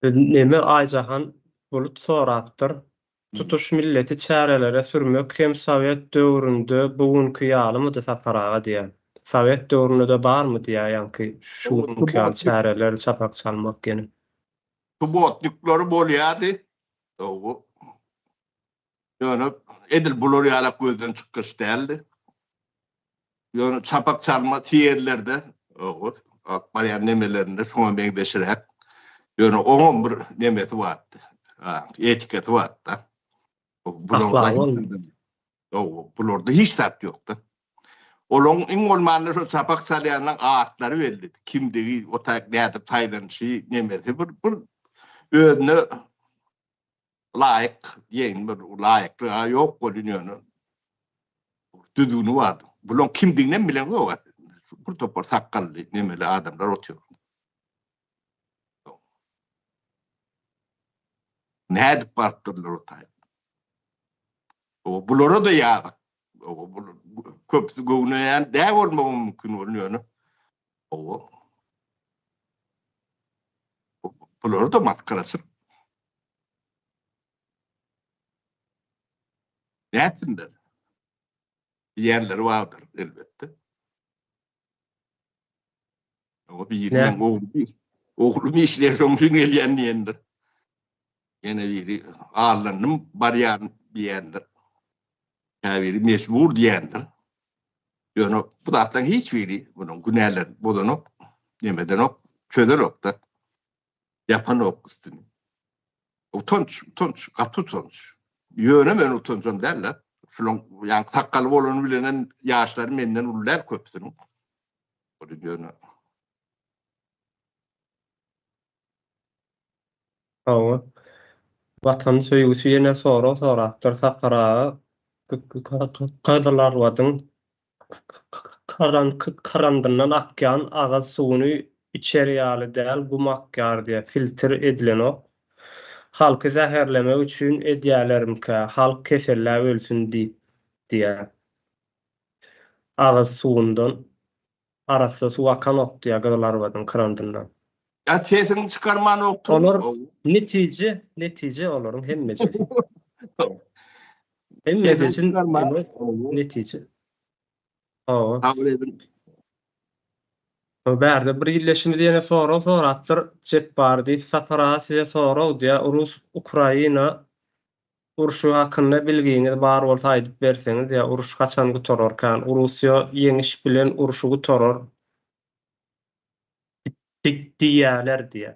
Neme Aýjahan Bulut sorapdyr. Tutuş milleti çärelere sürmek hem sowet döwründe bu günki ýalymydy Sapar aga diýýär. Sowet döwründe-de barmy diýýär ýaňky şu günki ýaly çäreler, çapak çalmak ýene. Subotniklary bolýardy. Dogry. Ýöne edil bular ýalak gözden çykgyç däldi. Ýöne çapak çalma ýerlerde, alyp barýan nemelerinde şuňa meňzeşiräk. Ýöne oňam bir nemesi bardy. Etikasy bardy-da. Bularda hiç zat ýokdy. Olaryň iň bolmanda şo çapak çalýanyň atlary bellidi. Kimdigi, o taýyk nädip saýlanyşy, nemesi bir bir özüne laýyk diýeýin bir laýyklyga ýok welin ýöne düzgüni bar. Bulaň kimdiginem bileňzok aslynda. Bir topar sakgally nemeli adamlar otyr. Nädip barypdyrlar o taýy? O bulara-da ýazyk. Köpüsi göwneýän däl bolmagy mümkin ol ýöne. O Bulara-da masgaraçylyk. Nätsinler? Diýenleri bardyr elbetde. O biri meň oglum, oglum işleýär, şoň üçin gelýän diýendir. Ýene biri allandym barýan diýendir. Käbiri mejbur diýendir. Ýöne bu zatlaryň hiç biri munuň günälerini bozanok, nemedenok, çözenok-da. Ýapanok üstüni. Utanç, utanç, gaty utanç. Ýöne men utanjam däl-de. Şulaň ýaňky sakgaly bolany bilenem ýaşlary menden uly däl köpüsiniň. Ol ýöne. Hawa. Watan söýgüsi ýene sorag sorapdyr Sapar aga. Gyzylarbadyň Karandyndan akýan agyz suwuny içer ýaly däl gum akýar diýýär filtr edilenok. Halky zäherlemek üçin edýälermkä halk keselläp ölsün diýip diýýär. Agyz suwundan arassa suw akanok diýýär Gyzylarbadyň krandyndan. Ýa sesiňi çykarman otur. Olar netije netije olaryň hemmejesi. Hemmejesi netije. Hawa. Sabyr ediň. Bärde bir illeşimiz ýene sorag sorapdyr, Jepbar diýip, Sapar aga size sorag diýýär, Rus Ukraina urşy hakynda bilgiňiz bar bolsa aýdyp berseňiz diýýär, uruş haçan gutararkan, Russiýa ýeňiş bilen urşy gutarar diýýäler diýýär.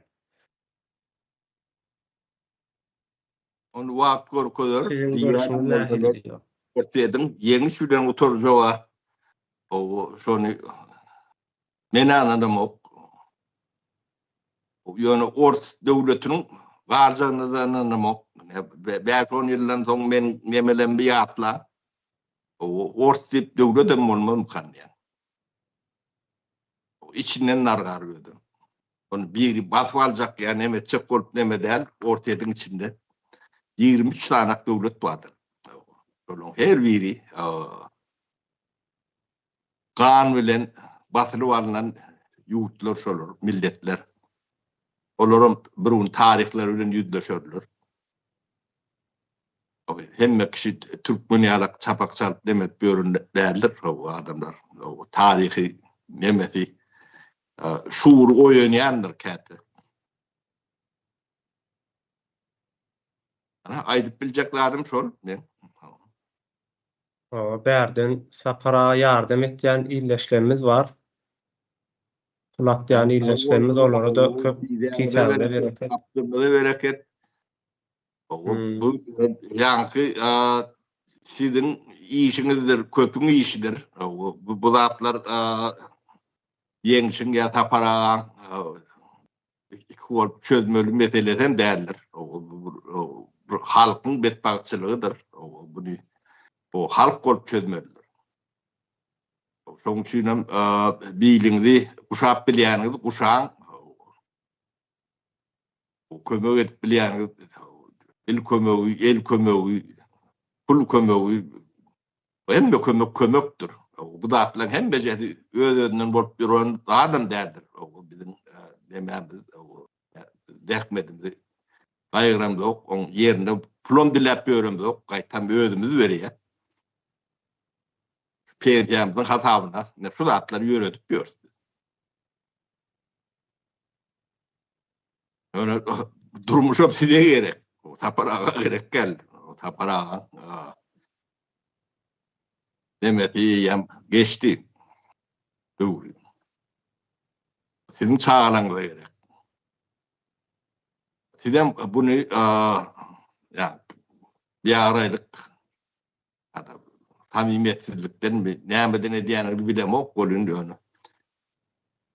Ony wagt görkezer. Siziň görüşiňiz nähili diýýär. Orsýetiň ýeňiş bilen gutarjaga owo şony men ynanamok. Ýöne ors döwletiniň galjagyna-da ynanamok. Bäş-on ýyldan soň men nemelembi ýatlaň. Owo ors diýip döwletem bolmazmykan diýýän. Içinden nargar özem. Ony biri basyp aljak ýa neme etjek bolup neme däl, Orsýetiň içinde 23 sanak döwlet bardyr. Şolaryň her biri gan bilen basylyp alnan ýurtlar şolar, milletler. Olaram bir gün taryhlary bilen ýüzleşerler. Hemme kişi türkmen ýalak çapak çalyp neme edip ýören däldir bu adamlar. Taryhy nemesi şuury oýanýandyr käte. Ana aýdyp biljek zadym şol men. Hawa bärden Sapar aga ýardam etýän ildeşlerimiz bar. Pul atýan ildeşlerimiz olara-da köp kisäňize bereket. Gapdymyza bereket. Bu ýaňky siziň işiňizdir, köpüň işidir. Bu zatlar Ýeňşiň ýa Sapar agaň iki bolup çözmeli meselesi hem däldir. Bu halkyň betbagtçylygydyr. Buny bu halk bolup çözmelidir. Şonuň üçin hem biliňizi guşap bilýäniňizi guşaň. Kömek edip bilýäniňiz dil kömegi, el kömegi, pul kömegi, hemme kömek kömekdir. Bu zatlaryň hemmejesi öz-özünden bolup ýören zadam däldir. Biziň nemämiz, zähmetimizi gaýgyramzok, oň ýerine pulam diläp ýöremzok, gaýtam özümiz berýäs. Pensiýamyzyň hasabyna şu zatlary ýöredip ýörüs biz. Ýöne durmuşam size gerek. Sapar aga gerek gel. Sapar aga nemesi eýýäm geçdi. Döwri. Siziň çagalaryňyza gerek. Sizem buny ýa biabraýlyk Samimiýetsizlikdenmi, nämeden edýäniňizi bilemok welin ýöne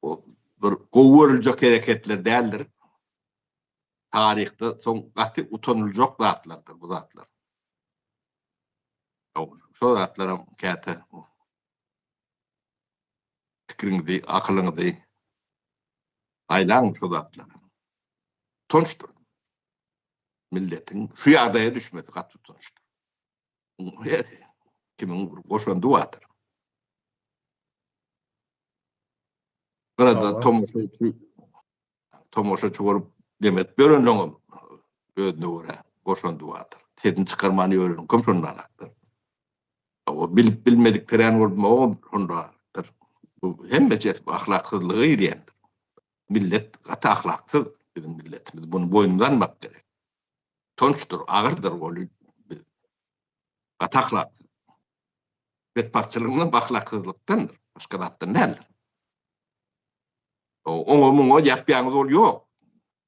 o bir gowy görüljek hereketler däldir. Taryhda soň gaty utanyljak zatlardyr bu zatlar. Şo zatlaram käte pikiriňizi, akylyňyzy aýlaň şo zatlara. Utançdyr. Milletiň şu ýagdaýa düşmesi gaty utançdyr. Her kimiň bir goşandy bardyr. Gyrada tomaşaçy tomaşaçy bolup demet ýörenleňem özüne görä goşandy bardyr. Sesini çykarman ýöreniňkem şonda alakdyr. O bilip bilmedik teren bolmagam şonda alakdyr. Bu hemmejesi ahlaksyzlyga girýändir. Millet gaty ahlaksyz biziň milletimiz. Muny boýnumyza almak gerek. Utançdyr, agyrdyr ol biz gaty ahlaksyz. Betbagtçylygymyzam ahlaksyzlykdandyr, başga zatdan däldir. Oňa muňa ýapýaňyz ol ýok.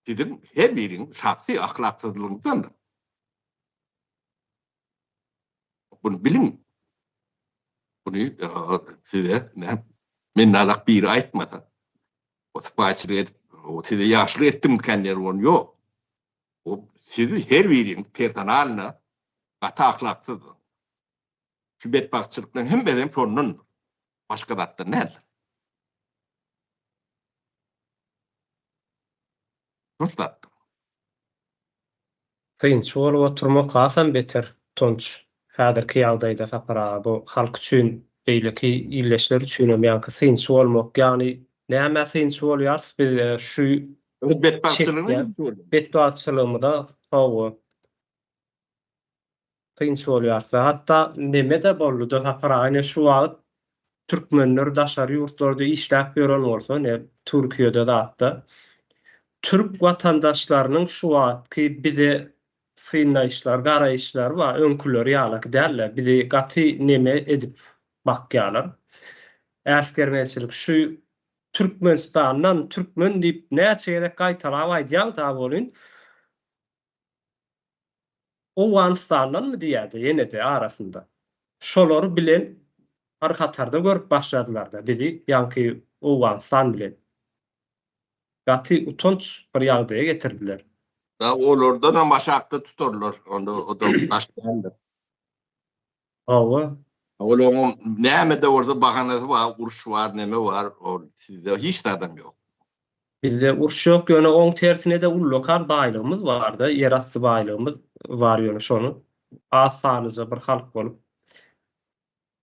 Siziň her biriň şahsy ahlaksyzlygyňyzdandyr. Bunu biliň. Bunu size men nalak biri aýtmasa, o sypaýyçylyk edip, size ýagşylyk etdimmikä diýer ol ýok. O sizi her biriňiz personalna gaty ahlaksyz. Şu betbagtçylyklaryň hemmesi hem şondandyr. Başga zatdan däldir. Utanç zatdyr. Synçy bolup oturmak hasam beter utanç. Häzirki ýagdaýda Sapar aga bu halk üçin beýleki ildeşler üçinem ýaňky synçy bolmak ýagny nämä synçy bolýarys biz şu Öz betbagtçylygyna synçy bolýarys. Betbagtçylygymyza hawa synçy bolýarys. Hatda neme-de boldy-da Sapar aga ine şu wagt türkmenler daşary ýurtlarda işläp ýören bolsa ine Türkiýede zatda türk watandaşlarynyň şu wagtky bize synlaýyşlary, garaýyşlary bar, öňküleri ýalaky däl-de, bizi gaty neme edip bakýarlar. Äsgermezçilik şu Türkmenistandan türkmen diýip näçe gezek gaýtalap aýdýaň-da welin, Owganystandanmy diýýärdi ýene-de arasynda. Şolary bilen bir hatarda görüp başladylar-da bizi, ýaňky Owganystan bilen. Gaty utanç bir ýagdaýa getirdiler. Da olardanam aşakda tutarlar. Onda o-da daş däldir. Hawa. Olaryň näme-de bolsa bahanasy bar, uruş bar, neme bar, ol sizde hiç zadam ýok. Bizde uruş ýok, ýöne oň tersine-de ullakan baýlygymyz bar-da, ýerasty baýlygymyz bar ýöne şony az sanlyja bir halk bolup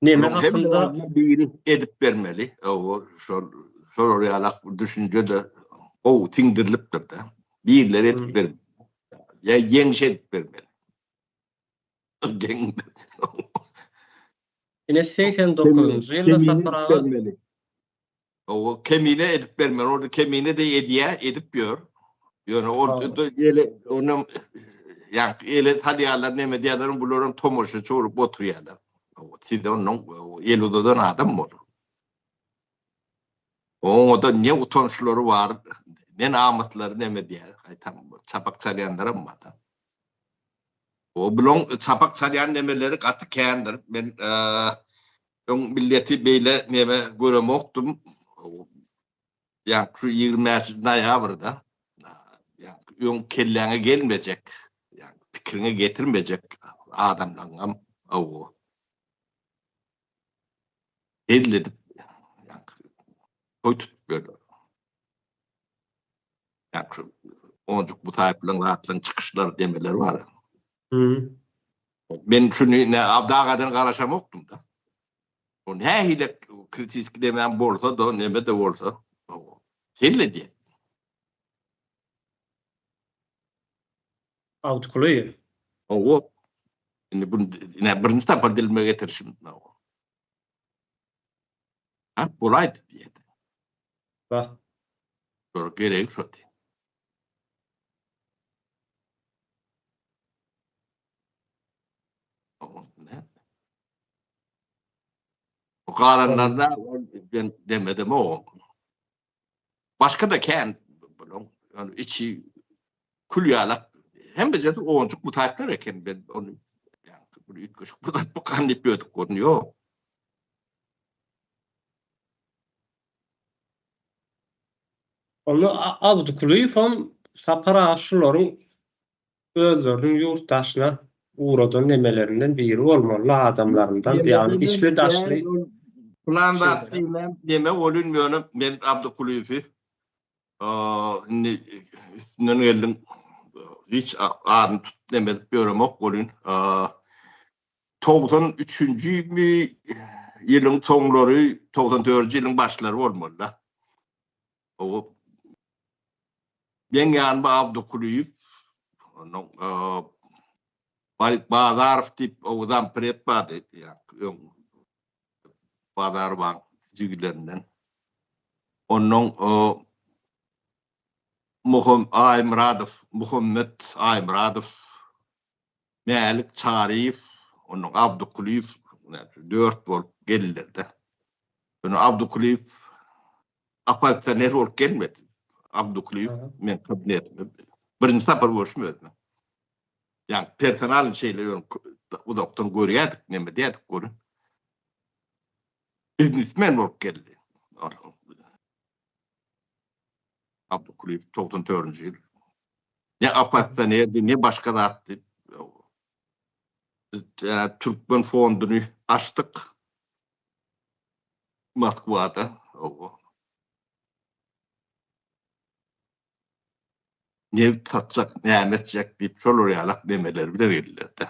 Neme hakynda? Biri edip bermeli. Hawa, şol şolar ýalak düşünje-de gowy siňdirilipdir-de. Birileri edip bermeli. Ýa ýeňiş edip bermeli. Geň. Ine 89-njy ýylda Sapar aga. Hawa, Kemine edip bermeli. Ol Kemine-de edýär, edip ýör. Ýöne ol ele onam ýaňky ele salýarlar, neme diýýärler, bularam tomaşaçy bolup oturýarlar. Sizde ondan el uzadan adam bor. Oňa-da ne utançlary bar, ne namyslary neme diýýär. Gaýtam çapak çalýanlaram bar-da. O bulaň çapak çalýan nemeleri gaty kändir. Men öň milleti beýle neme göremokdym. Ýa şu 25 noýabrda ýa öň kelläňe gelmejek, ýa pikiriňe getirmejek adamlaryňam hawa hezil edip ýa toý tutup ýörler. Ýa şu onjuk bu taýpylaryň zatlaryň çykyşlary demeleri bar. Men şuny ne Abdagadan garaşamokdym-da. O nähili kritiski demän bolsa-da, neme-de bolsa, hezil edýär. Awtkulyýew. Hawa. Indi bu ine birinji sapar dilime getirişim. Ha, bolaýdy diýýär. Bah. Şol geregi şody. Galanlarda ben demedim o. Başga da kän bunuň yani içi kül ýalak hemmesi oňjuk mutaýyplar eken ben ony yani bir üýtgeşik bir zat bu kan diýip ýördük ony ýok. Onda Abdykulyýewem Sapar aga şularyň özleriniň ýurt daşyna ugradan nemelerinden biri bolmaly adamlaryndan, ýagny içli-daşly. Plan zat diýmän neme bolyn ýöne men Abdykulyýewi indi üstünden geldim hiç adyny tutup neme edip ýöremok welin 93-nji ýylyň soňlary 94-nji ýylyň başlary bolmaly-da. O Meň ýanyma Abdy Kulyýew, onnoň Barik Bazarow diýip o zampred bardy, öň Bazarowaň jigilerinden. Onnoň Muham Aýmyradow, Muhammet Aýmyradow, Mälik Çaryýew, onnoň Abdy Kulyýew dört bolup geldiler-de. Ýöne Abdy Kulyýew Oppozisioner bolup gelmedi. Abdukulyýew men kabinetimde birinji sapar görşüm özüne. Ýa personal şeýle ýöne uzakdan görýärdik, neme diýerdik görün. Biznesmen bolup geldi. Abdukulyýew 94-nji ýyl. Ne oppozisionerdi, ne başga zatdy. Biz Türkmen fonduny açdyk. Moskwada. Nebit satjak, näme etjek diýip şolar ýalak nemeler bilen geldiler-de.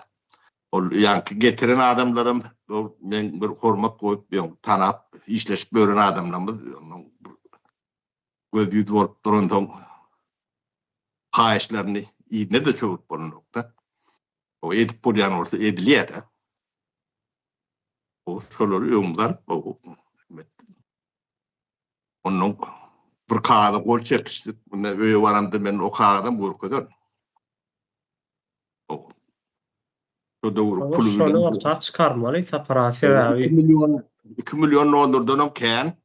Ol ýaňky getiren adamlaram ol men bir hormat goýup, ýoň tanap, işleşip ýören adamlarymyz, onuň göz ýüz bolup duransoň haýyşlaryny yzyna-da çöwrüp bolanok-da. O edip bolýan bolsa edilýär-de. O şolary öňümize alyp, o Ondan bir kagyza gol çekişdik. Munda öýe baramda men o kagyzam görkezerin. O Şo döwür pul bilen. Şony orta çykarmaly Sapar aga sebäbi. 2 million 2 million dollardan hem kän.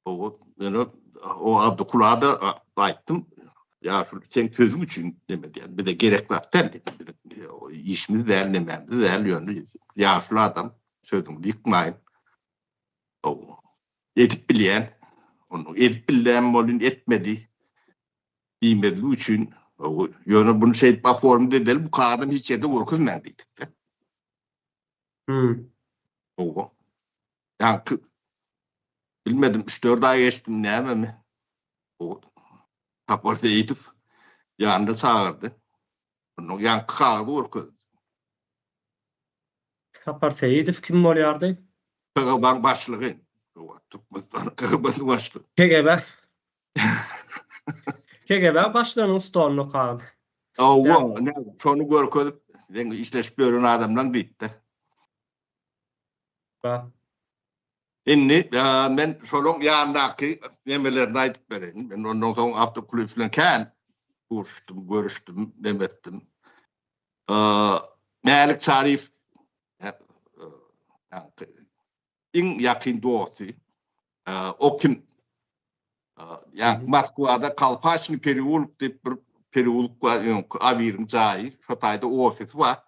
O ýöne o Abdykula-da aýtdym. Ýa şu seň sözüň üçin neme diýen. Bize gerek zat däl diýdim. Biziň işimiz däl, nemämiz däl ýöne ýaşuly adam sözüňi ýykmaýyn. Edip bilýän, ony edip bilýän bolýan etmedi diýmezlik üçin, ýöne buny şeýdip oformit edeli, bu kagyzam hiç ýerde görkezmäň diýdik-de. Hmm. Owa. Ýaňky bilmedim, üç-dört aý geçdimi nämemi. O Sapar Seýidow ýanyna çagyrdy. Ondan ýaňky kagyzy görkezdi. Sapar Seýidow kim bolýardy? KGB-niň başlygy. Türkmenistanyň KGB-niň başlygy. KGB. KGB başlygynyň stoluna kagyz. Hawa, şony görkezip, sen işleşip ýören adamlaň diýipdi. Indi men şolaň ýanyndaky nemelerini aýdyp bereýin. Men ondan soň Abdy Kulyýew bilen kän duşuşdym, görüşdim, neme etdim. Mälik Çaryýew iň ýakyn dosty. O kim? Ýa Moskwada Kolpaçnyý pereulok diýip bir pereulok bar, öňki Awiriň jaýy, şo taýda ofisi bar.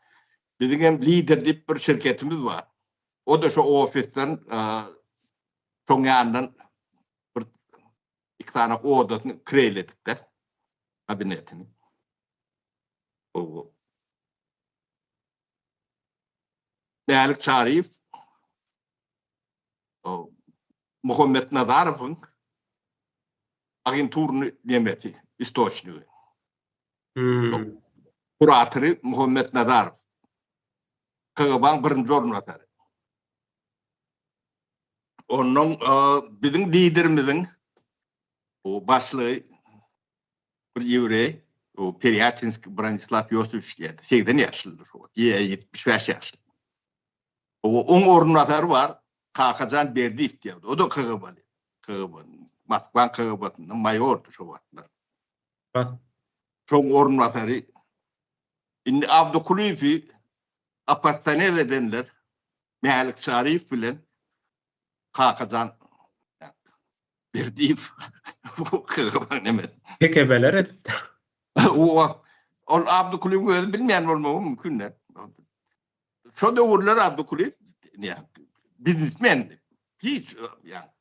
Biziň hem Lider diýip bir şirketimiz bar. O-da şo ofisden şoň ýanyndan bir iki sany odasyny kireýledik-de, kabinetini. Mälik Çaryýew Muhammet Nazarowyň agenturyny nemesi, istoçnigi. Hmm. Kuratory Muhammet Nazarow. KGB-niň birinji orunbasary. Ondan biziň liderimiziň o başlygy bir ýewreý, o Perýatinskiý Bronislaw Ýosipowiç diýýärdi, 80 ýaşlydyr şo wagt, ýa 75 ýaşly. O oň orunbasary bar, Kakajan Berdiýew diýýärdi, o-da KGB-li. KGB, Moskwaň KGB-sinde maýordy şo wagtlar. Şoň orunbasary. Indi Abdykulyýewi oppozisioner edenler Mälik Çaryýew bilen Kakajan Berdiýew KGB-niň nemesi. PKB-ler edipdir. Ol Abdykulyýewiň özi bilmeýän bolmagy mümkin däl. Şo döwürler Abdykulyýew biznesmendi. Hiç ýa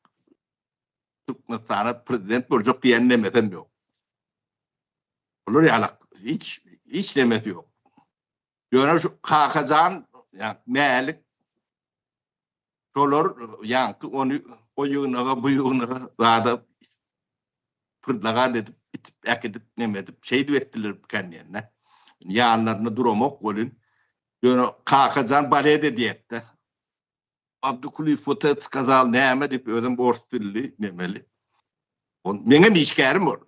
Türkmenistana prezident boljak diýen nemesem ýok. Olar ýalak hiç hiç nemesi ýok. Ýöne şu Kakajan, ýa Mälik şolar ýaňky ony o ýygnaga, bu ýygnaga zada predlagat edip, itip, äkidip, neme edip, şeýdip etdiler biken diýende. Ýanlarynda duramok welin, ýöne Kakajan balet edýärdi. Abdykulyýew wot et skazal näme diýip, özem ors dilli nemeli. Meňem işgärim ol.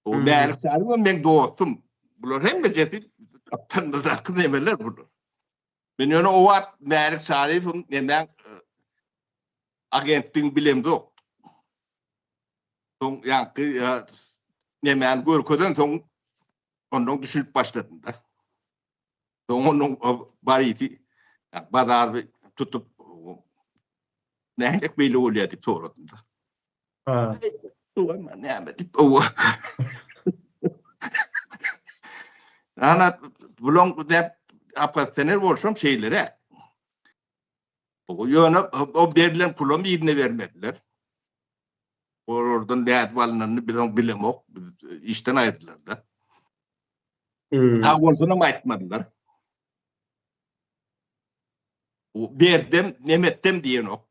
O Mälik Çaryýew meň dostum. Bular hemmejesi gapdalyndaky nemeler bular. Men ýöne o wagt Mälik Çaryýewiň nemäň agentdigini bilemzok. Soň ýaňky nemäni görkezen soň ondan düşünip başladym-da. Soň onuň Borisi Bazarowy tutup nähili beýle bolýar diýip soradym-da. Ha. Näme diýip owa. Ana bulaň däp oppozisioner bolsam şeýleräk. Ýöne o berlen pulam yzyna bermediler. Olardan nädip alynanyny biz oň bilemok. Biz işden aýyrdylar-da. Hmm. Sag bolsunam aýtmadylar. Berdem, nemetdem diýenok.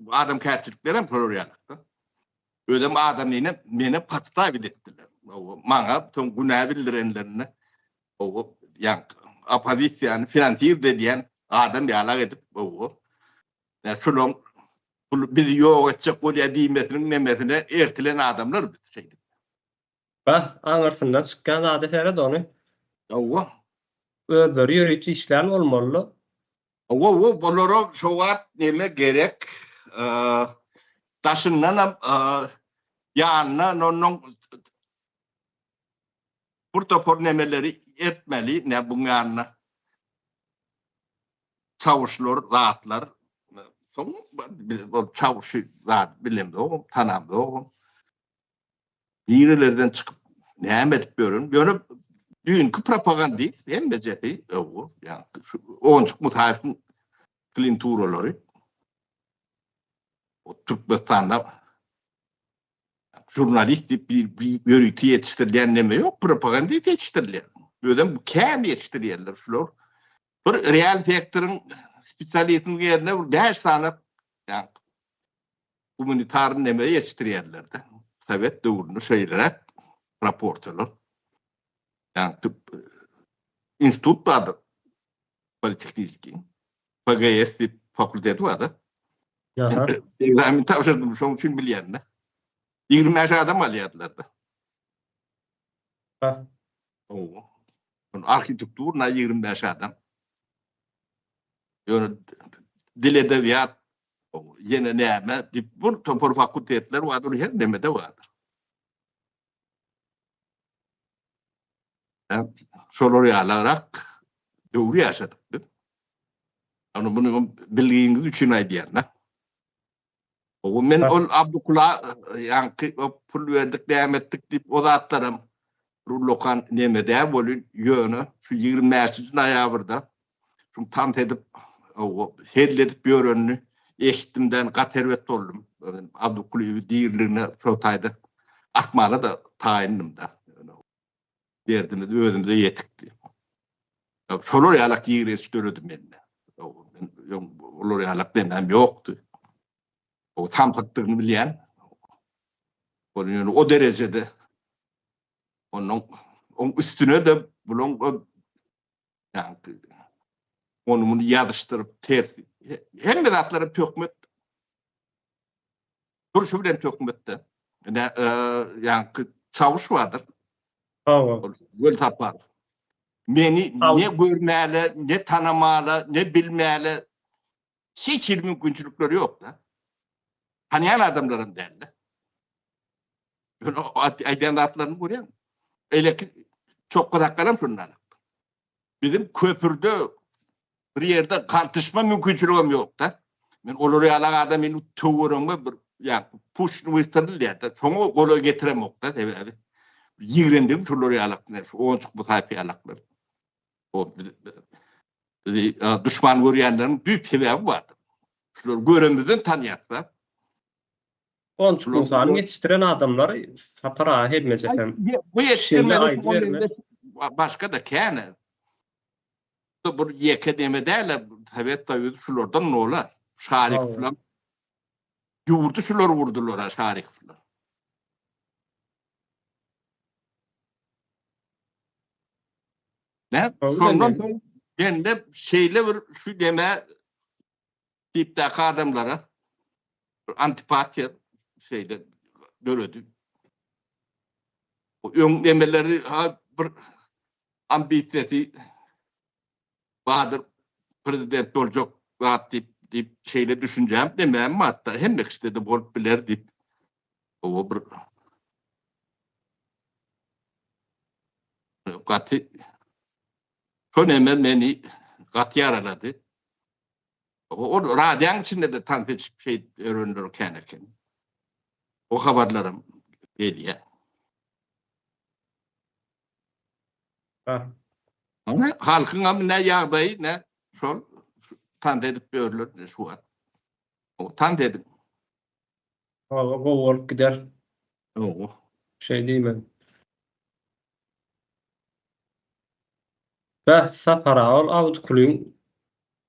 Adamkärçiliklerem şolar ýalakda. Özem adamyny meni podstawit etdiler. Maňa soň günä bildirenlerinde ýaňky oppozisiýany finansird edýän adam ýalak edip şulaň bizi ýok etjek bolýar diýmesiniň nemesine ertilen adamlar biz şeýdip. Bah, aňyrsyndan çykýan zada seret ony. Hawa. Özleri ýörite işlän bolmaly-da. Hawa, hawa, olara şo wagt neme gerek, daşyndanam ýanyndan onuň bir topar nemeleri etmeli, ne buň ýanyna çawuşlar, zatlar. Soň biz ol çawuşy zat bilemzogam, tanamzogam. Nirelerden çykyp näme edip ýören? Ýöne düýnki propagandist hemmejesi, ýa şu Onjuk Musaýewiň klinturalary Türkmenistanda žurnalist diýip bir ýörite ýetişdirilýän neme ýok, propagandist ýetişdirilýär. Özem kän ýetişdirýärler şular. Bir real sektoryň spesialistiniň ýerine bir 5 sany ýa gumanitar neme ýetişdirýärler-de. Sowet döwründe şeýleräk proporsiýalar. Ýagny institut bardyr. Politehniskiý. PGS diýip fakulteti bardyr. Aha. Ekzamen tabşyrdym, şonuň üçin bilýän-de. 25 adam alýardylar-da. Ha. Owo. Arhitekturna 25 adam. Ýöne dil edebiýat ýene näme diýip bir topar fakultetler bardyr, her nemede bardyr. Şolar ýalyrak döwri ýaşadyk biz. Ýagny muny bilgiňiz üçin aýdýan-da. O men ol Abdukula ýaňky pul berdik, näme etdik diýip o zatlaram ullakan neme däl welin, ýöne şu 25-nji noýabrda şu tans edip, helledip ýörenini eşitdimden gaty erbet boldum. Abdukulyýewi diriligine şo taýda asmana-da taýyndym-da. Derdimiz özümize ýetikdi. Şolar ýalak ýigrenç döredi mende. Men olar ýalak demem ýokdy. O samsykdygyny bilýän. Ol ýöne o derejede onuň oň üstüne-de bulaň ýaňky ony muny ýazyşdyryp ters hemme zatlara töhmet durşy bilen töhmetde. Ine, ýaňky çawuş bardyr. Hawa. Welsapar. Meni ne görmäle, ne tanamala, ne bilmäle hiç hili mümkinçilikleri ýok-da. Tanýan adamlaram däl-de. Ýöne aýdýan zatlaryny görýäň. Beýleki çokga sakgalam şundan. Bizim köpürde bir ýerde galtyşma mümkinçiligem ýok-da. Men olar ýaly adam meni töweregime bir ýa puşny wystarylýar-da. Şoňa golaý getiremok-da sebäbi. Ýigrendigim şolar ýalak, şu onçuk bu saýpy ýalaklar. O bizi duşman görýänleriň düýp sebäbi bardyr. Şulary göremizden tanýas-da. Onçuk Musany ýetişdiren adamlar Sapar aga hemmejesem. Bu ýetişdirmeli başga-da kän. Bu ýeke neme däl, Sowet Soýuzy şulardan dola. Şarikowlar ýurdy şular gurdular, Şarikowlar. Ne? Şondan soň mende şeýle bir şu deme tipdäki adamlara bir antipatiýa şeýle döredi. Öň demeleri ha bir ambisiýasy bardyr prezident boljak zat diýip diýip şeýle düşünjäm demem hatda hemme kişide-de bolup biler diýip o bir gaty şo neme meni gaty ýaralady. Ol radiýaň içinde-de tans edişip şeýdip ýörenler kän eken. O habarlaram gelýär. Ha. Ana halkyňam ne ýagdaýy ne şol tans edip ýörler şu wagt. O tans edip. Hawa gowy bolup gider. Hawa. Şeý diýmen. Bäh Sapar aga ol Awdykulyň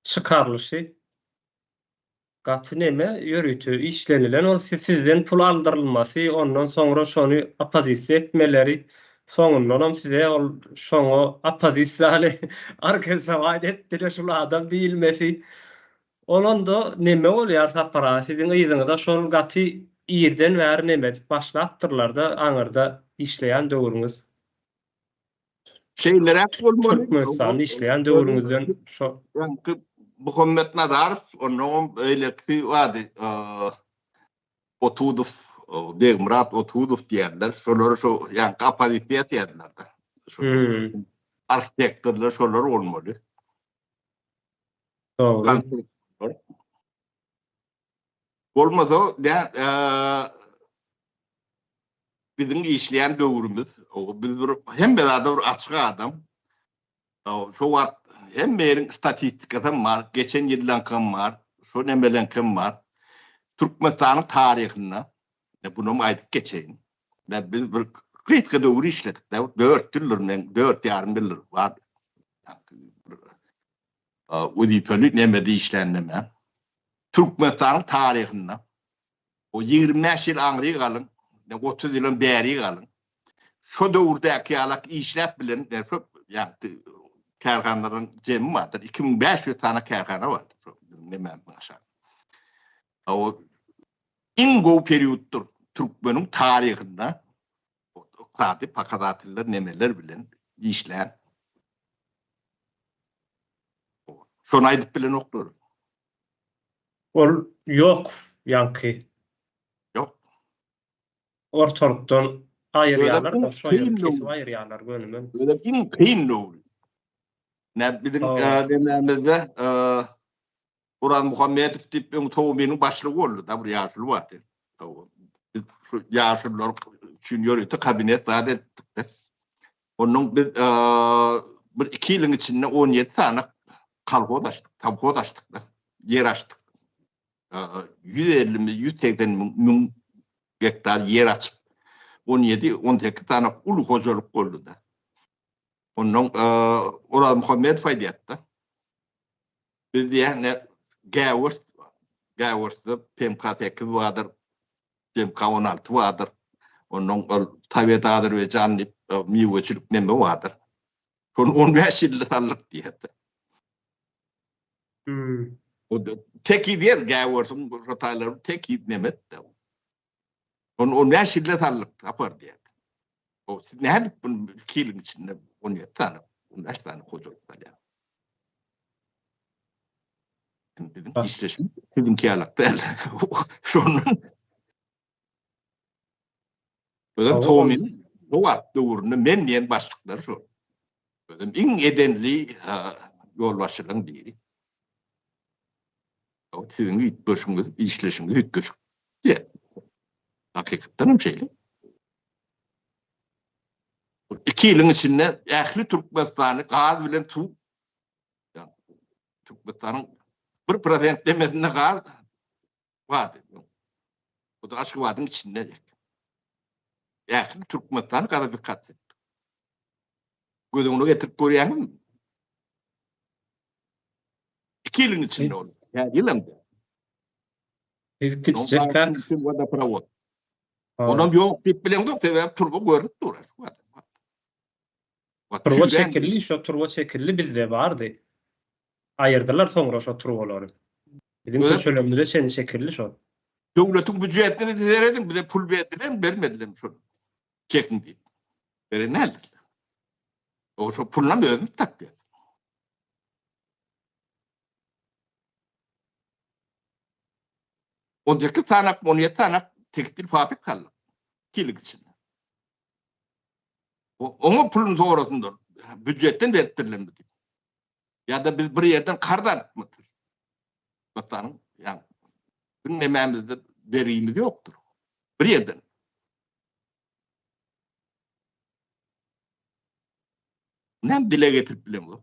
çykarylyşy. Gaty neme ýörite işlenilen ol sizden pul aldyrylmasy ondan soňra şony oppozisiýa etmeleri soňundanam size ol şoňa oppozisiýany organizować etdile şul adam diýilmesi ol onda neme bolýar Sapar aga siziň yzyňyza şol gaty irden bäri neme edip başlapdyrlarda aňyrda işleýän döwrüňiz. Şeýleräk bolmaly. Türkmenistanda işleýän döwrüňizden şo. Ýaňky Muhammet Nazarow, onnoňam beýlekisi bardy, Otudow, Begmyrat Otudow diýýärler. Şolar şo ýaňky oppozisiýa diýýärler-de. Arhitektorlar şolar bolmaly. Dogry. Bolmasa, biziň işleýän döwrümiz, biz bir hemme zada bir açyk adam. Şo wagt hemme ýeriň statistikasam bar, geçen ýyllaňkam bar, şo nemeleňkem bar. Türkmenistanyň taryhynda, bunam aýdyp geçeýin. Biz bir gysga döwür işledik, dört ýyldyr, men dört ýarym ýyldyr bar. Wezipeli nemede işlän neme. Türkmenistanyň taryhynda o 25 ýyl aňry galyň, 30 ýylam bäri galyň. Şo döwürdäki ýalak işläp bilen, köp ýagty kärhanalaryň jemi bardyr. 2500 sany kärhana bardyr. Nemämiň aşagy. O iň gowy perioddyr türkmeniň taryhynda ykdysady pokazateller nemeler bilen işlän. Şony aýdyp bilenoklar. Ol ýok ýaňky. Ýok. Ortalykdan aýyrýarlar-da, şo ýeri kesip aýyrýarlar gönümel. Özem iň kyn döwri. Nä biziň nemämizde Oraz Muhammedow diýip öň Towmynyň başlygy boldy-da, bir ýaşuly bardy. Biz şu ýaşulular üçin ýörite kabinet zat etdik-de. Ondan biz bir iki ýylyň içinde 17 sany kolhoz açdyk, sowhoz açdyk-da, ýer açdyk. 150 mi, 180 müň gektar ýer açyp, 17, 18 sany uly hojalyk boldy-da. Ondan Oraz Muhammedow aýdýardy-da. Biz diýýän Gäwers, Gäwersde PMK 8 bardyr, PMK 16 bardyr. Ondan ol Sowet Azerbaýjan diýip miweçilik neme bardyr. Şony 15 ýylda saldyk diýýär. Hmm. O tekiz ýer Gäwersiň bu taýlary tekiz neme etdi. Onu 15 ýylda saldyk tapar diýýär. O siz nädip bunu 2 ýylyň içinde 17 sany, 15 sany hojalyk salýar. Biziň işleşimiz siziňki ýalak däl. Şondan Özem Tomin bu wagt döwründe men diýen başlyklar şo. Özem iň edenli ýolbaşçylaryň biri. O siziň üýtgeşiňiz, işleşiňiz üýtgeşik. Diýýär. Hakykatdan hem şeýle. Iki ýylyň içinde ähli Türkmenistany gaz bilen suw Türkmenistanyň 1% demesinde gaz bardy. Bu da Aşgabadyň içinde. Ähli Türkmenistany gazifikasiýa etdi. Göz öňüne getirip görýäňizmi? Iki ýylyň içinde oldu. Ýa ýylam däl. Biz kiçijek Wodoprovod. Onam ýok diýip bileňzok, sebäbi turba görünip dur. Turba çekildi, şo turba çekildi bizde bardy. Aýyrdylar soňra şo turbalary. Biziň köçelerimize çenli çekildi şo. Döwletiň býujetine serediň, bize pul berdilermi, bermedilermi şol çekiň diýip. Beren däldirler. O şo pulunam özümiz tapýas. On sekiz sanak, on ýedi sanak tekstil fabrik saldyk. Iki ýylyň içinde. Oňa puluny sorasynlar. Býujetden beripdirlermi diýip. Ýa-da biz bir ýerden karz alypmydyr? Watanyň, ýa biziň nemämizde bergimiz ýokdur. Bir ýerden. Näme dile getirip bilemok.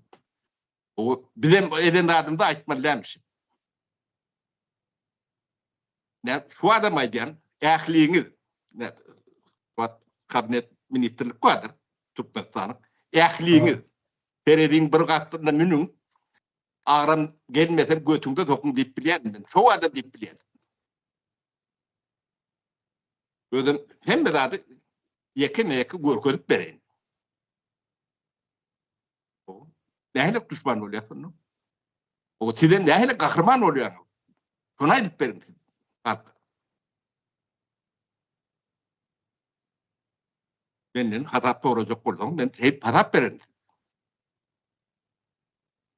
O bizem eden zadymyzy aýtmaly dälmişik. Näme şu adam aýdýan ähliňiz kabinet ministrlik bardyr Türkmenistanyň ähliňiz serediň bir gatynda münüň. Agram gelmesem götüňde sokuň diýip bilýärdim men. Şo wagtam diýip bilýärdim. Özüm hemme zady ýekeme-ýeke görkezip bereýin. Nähili duşman bolýar şonda? O size nähili gahryman bolýaňyz? Şony aýdyp beriň siz halka. Menden hasap sorajak bolsaň, men hep hasap bererin.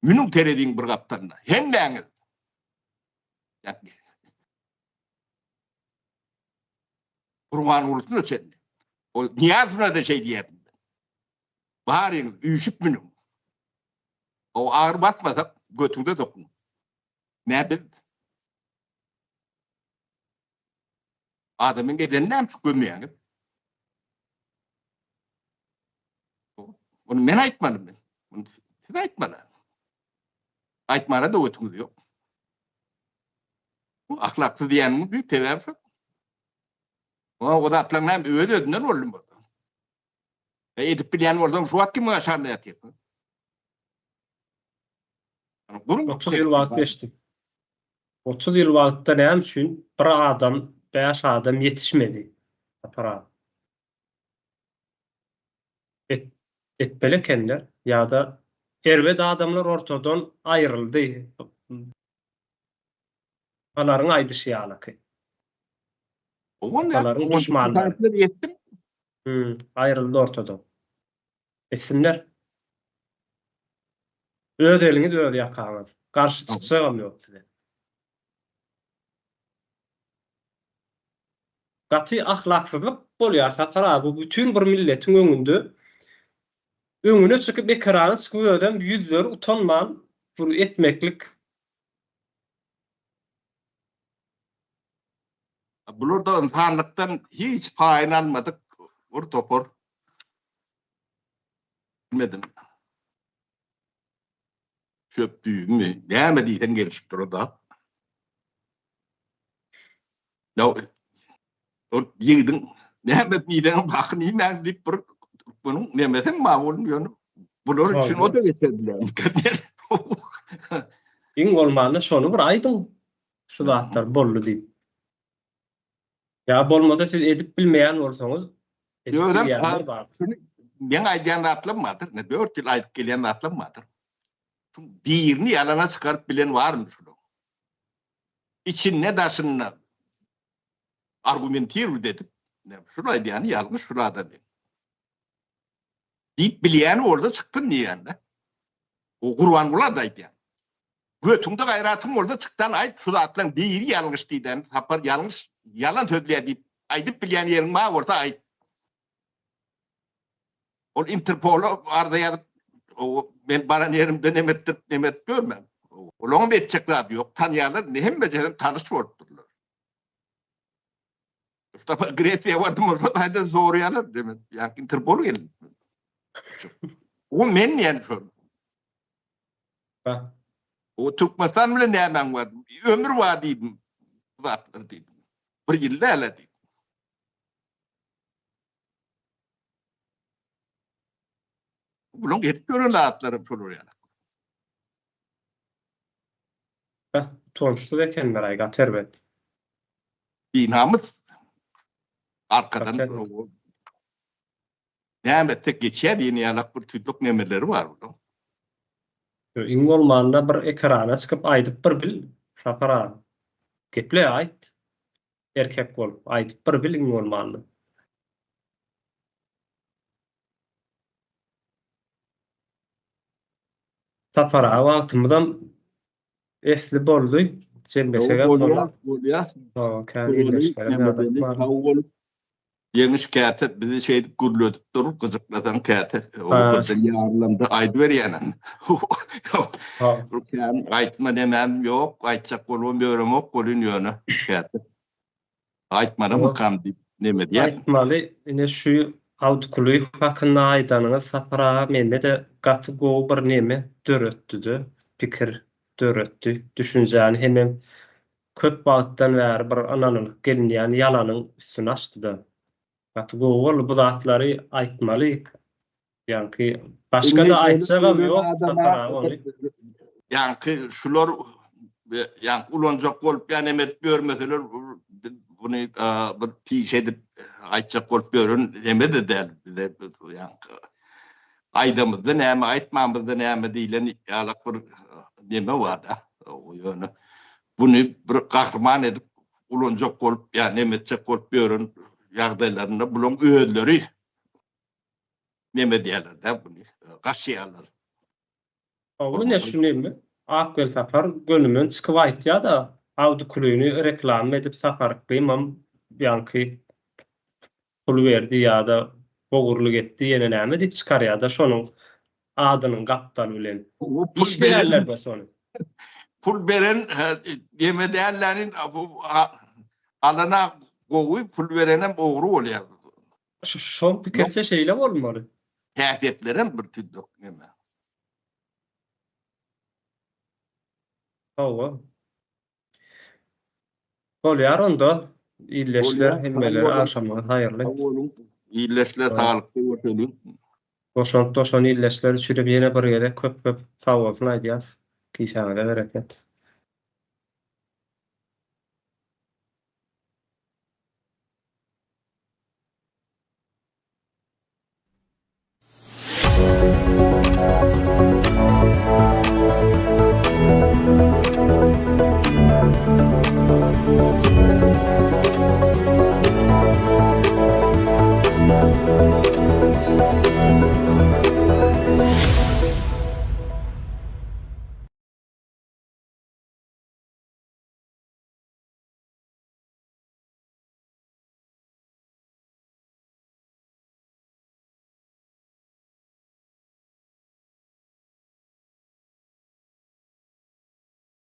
Münüň tereziň bir gapdalyna. Hemmäňiz. Gurbangulysyna çenli. O Nyýazowyna-da şeý diýerdim men. Baryňyz üýşüp münüň. O agyr basmasak götüňde dokuň. Nä biz Adamyň edenini näme üçin gömýäňiz? Ony men aýtmalymy? Muny siz aýtmaly. Aýtmana-da götüňiz ýok. Bu ahlaksyz diýýäniňiz bir sebäbi şo. O zatlaryň näme öz-özünden boldumy bu? E, edip bilýän bolsaň şu wagt kimiň aşagynda ýatyrsyň? Guruň 30 ýyl wagt geçdi. 30 ýyl wagtda näme üçin bir adam, bäş adam ýetişmedi? Sapar aga. Et, etmeli ekenler ýa-da erbet adamlar ortadan aýryldy. Alaryň aýdyşy ýalyky. Alaryň düşmanlary. Hmm, aýryldy ortadan. Etsinler. Öz eliňiz öz ýakaňyz. Garşy çykjagam ýok size. Gaty ahlaksyzlyk bolýar Sapar aga bu bütin bir milletiň öňünde öňüne çykyp ekrana çykyp özem ýüzleri utanman bir etmeklik Bular-da ynsanlykdan hiç paýyny almadyk bir topar. Bilmedim. Çöp düýbümi, näme diýseň gelişip dur o zat. Ýa ol ýigidiň näme diýseň bakyny iýmäň diýip bir türkmeniň nemesem bar bolun ýöne bular üçin o da geçerli. Iň bolmanda şony bir aýdyň şu zatlar boldy diýip. Ýa bolmasa siz edip bilmeýän bolsaňyz edip bilýänler bar. Meň aýdýan zatlarym bardyr. Ne 4 ýyl aýdyp gelýän zatlarym bardyr. Birini ýalana çykaryp bilen barmy şularyň? Içinde daşynda argumentirowat edip, şul aýdýany ýalňyş şul adam diýip bilýäni bolsa çyksyn diýýän-de. O Gurbangula-da aýdýan. Götüňde gaýratyň bolsa çykdan aýt şu zatlaň biri ýalňyş diýdän Sapar ýalňyş ýalan sözleýär diýip aýdyp bilýän ýeriň bar bolsa aýt. Ol Interpola arza ýazyp men baran ýerimde neme etdirip neme edip ýörmän. Olaňam etjek zady ýok. Tanýarlar indi hemmejesem tanyş bolup durlar. Mustafa Gresiýa bardym şo taýda soraýarlar demek. Ýa Interpol geldi. O men diýen şol. O Türkmenistan bilen nämäň bar? Ömür bar diýdim. Bu zatlar diýdim. Bir ýyl däl diýdim. Bulaň edip ýören zatlarym şolar ýaly. Heh, utançsyz ekenler aý gaty erbet. Binamys arkadan näme etsek geçýär diýen ýalak bir tüýdük nemeleri bar bulaň. Iň bolmanda bir ekrana çykyp aýdyp bir bil Sapar aga. Geple aýt. Erkek bolup aýdyp bir bil iň bolmanda. Sapar aga wagtymyzam esli boldy. Jemlesegem bolar. Bolýar, bolýar. Kän ildeşlerim ýazyp bar. Ýeňiş käte bizi şeýdip gürledip dur, gyjyklasaň käte o birden ýarylamda aýdyberýänem. Bir kän aýtma nemäm ýok, aýtjak bolubam ýöremok welin ýöne käte aýtmalymykam diýip neme edýän. Aýtmaly, ine şu Awdykulyýew hakynda aýdanyňyz Sapar aga mende-de gaty gowy bir neme döretdi-de, pikir döretdi, düşünjäni hemem köp wagtdan bäri bir ynanylyp gelinýän ýalanyň üstüni açdy-da. Gaty gowy boldy bu zatlary aýtmaly. Ýaňky başga-da aýtjagam ýok Sapar aga ony. Ýaňky şular ýaňky ulanjak bolup ýa neme edip ýörmeseler biz buny bir pişe edip aýtjak bolup ýören neme-de däl bize ýaňky aýdamyzda näme aýtmamyzda näme diýlen ýalak bir neme bar-da. Ýöne buny bir gahryman edip ulanjak bolup ýa neme etjek bolup ýören ýagdaýlarynda bulaň özleri neme edýärler-dä buny gaşýarlar. Hawa ine şu neme Ak Welsapar gönümen çykyp aýtýada Awdykulyny reklama edip Sapar Yklymam ýaňky pul berdi ýada ogurlyk etdi ýene näme diýip çykarýada şonuň adynyň gapdaly bilen. Işleýärlerde şony. Pul beren neme dälläni alana gowy pul berenem ogry bolýar. Şoň pikirçe şeýle bolmaly. Häsiýetlerem bir tüýdük neme. Hawa. Bolýar onda ildeşler hemmelere agşamyňyz haýyrly. Sag boluň. Ildeşler saglykda görşeliň. Goşant goşan ildeşler üçinem ýene bir gezek köp köp sagbolsun aýdýas. Kişäňize bereket.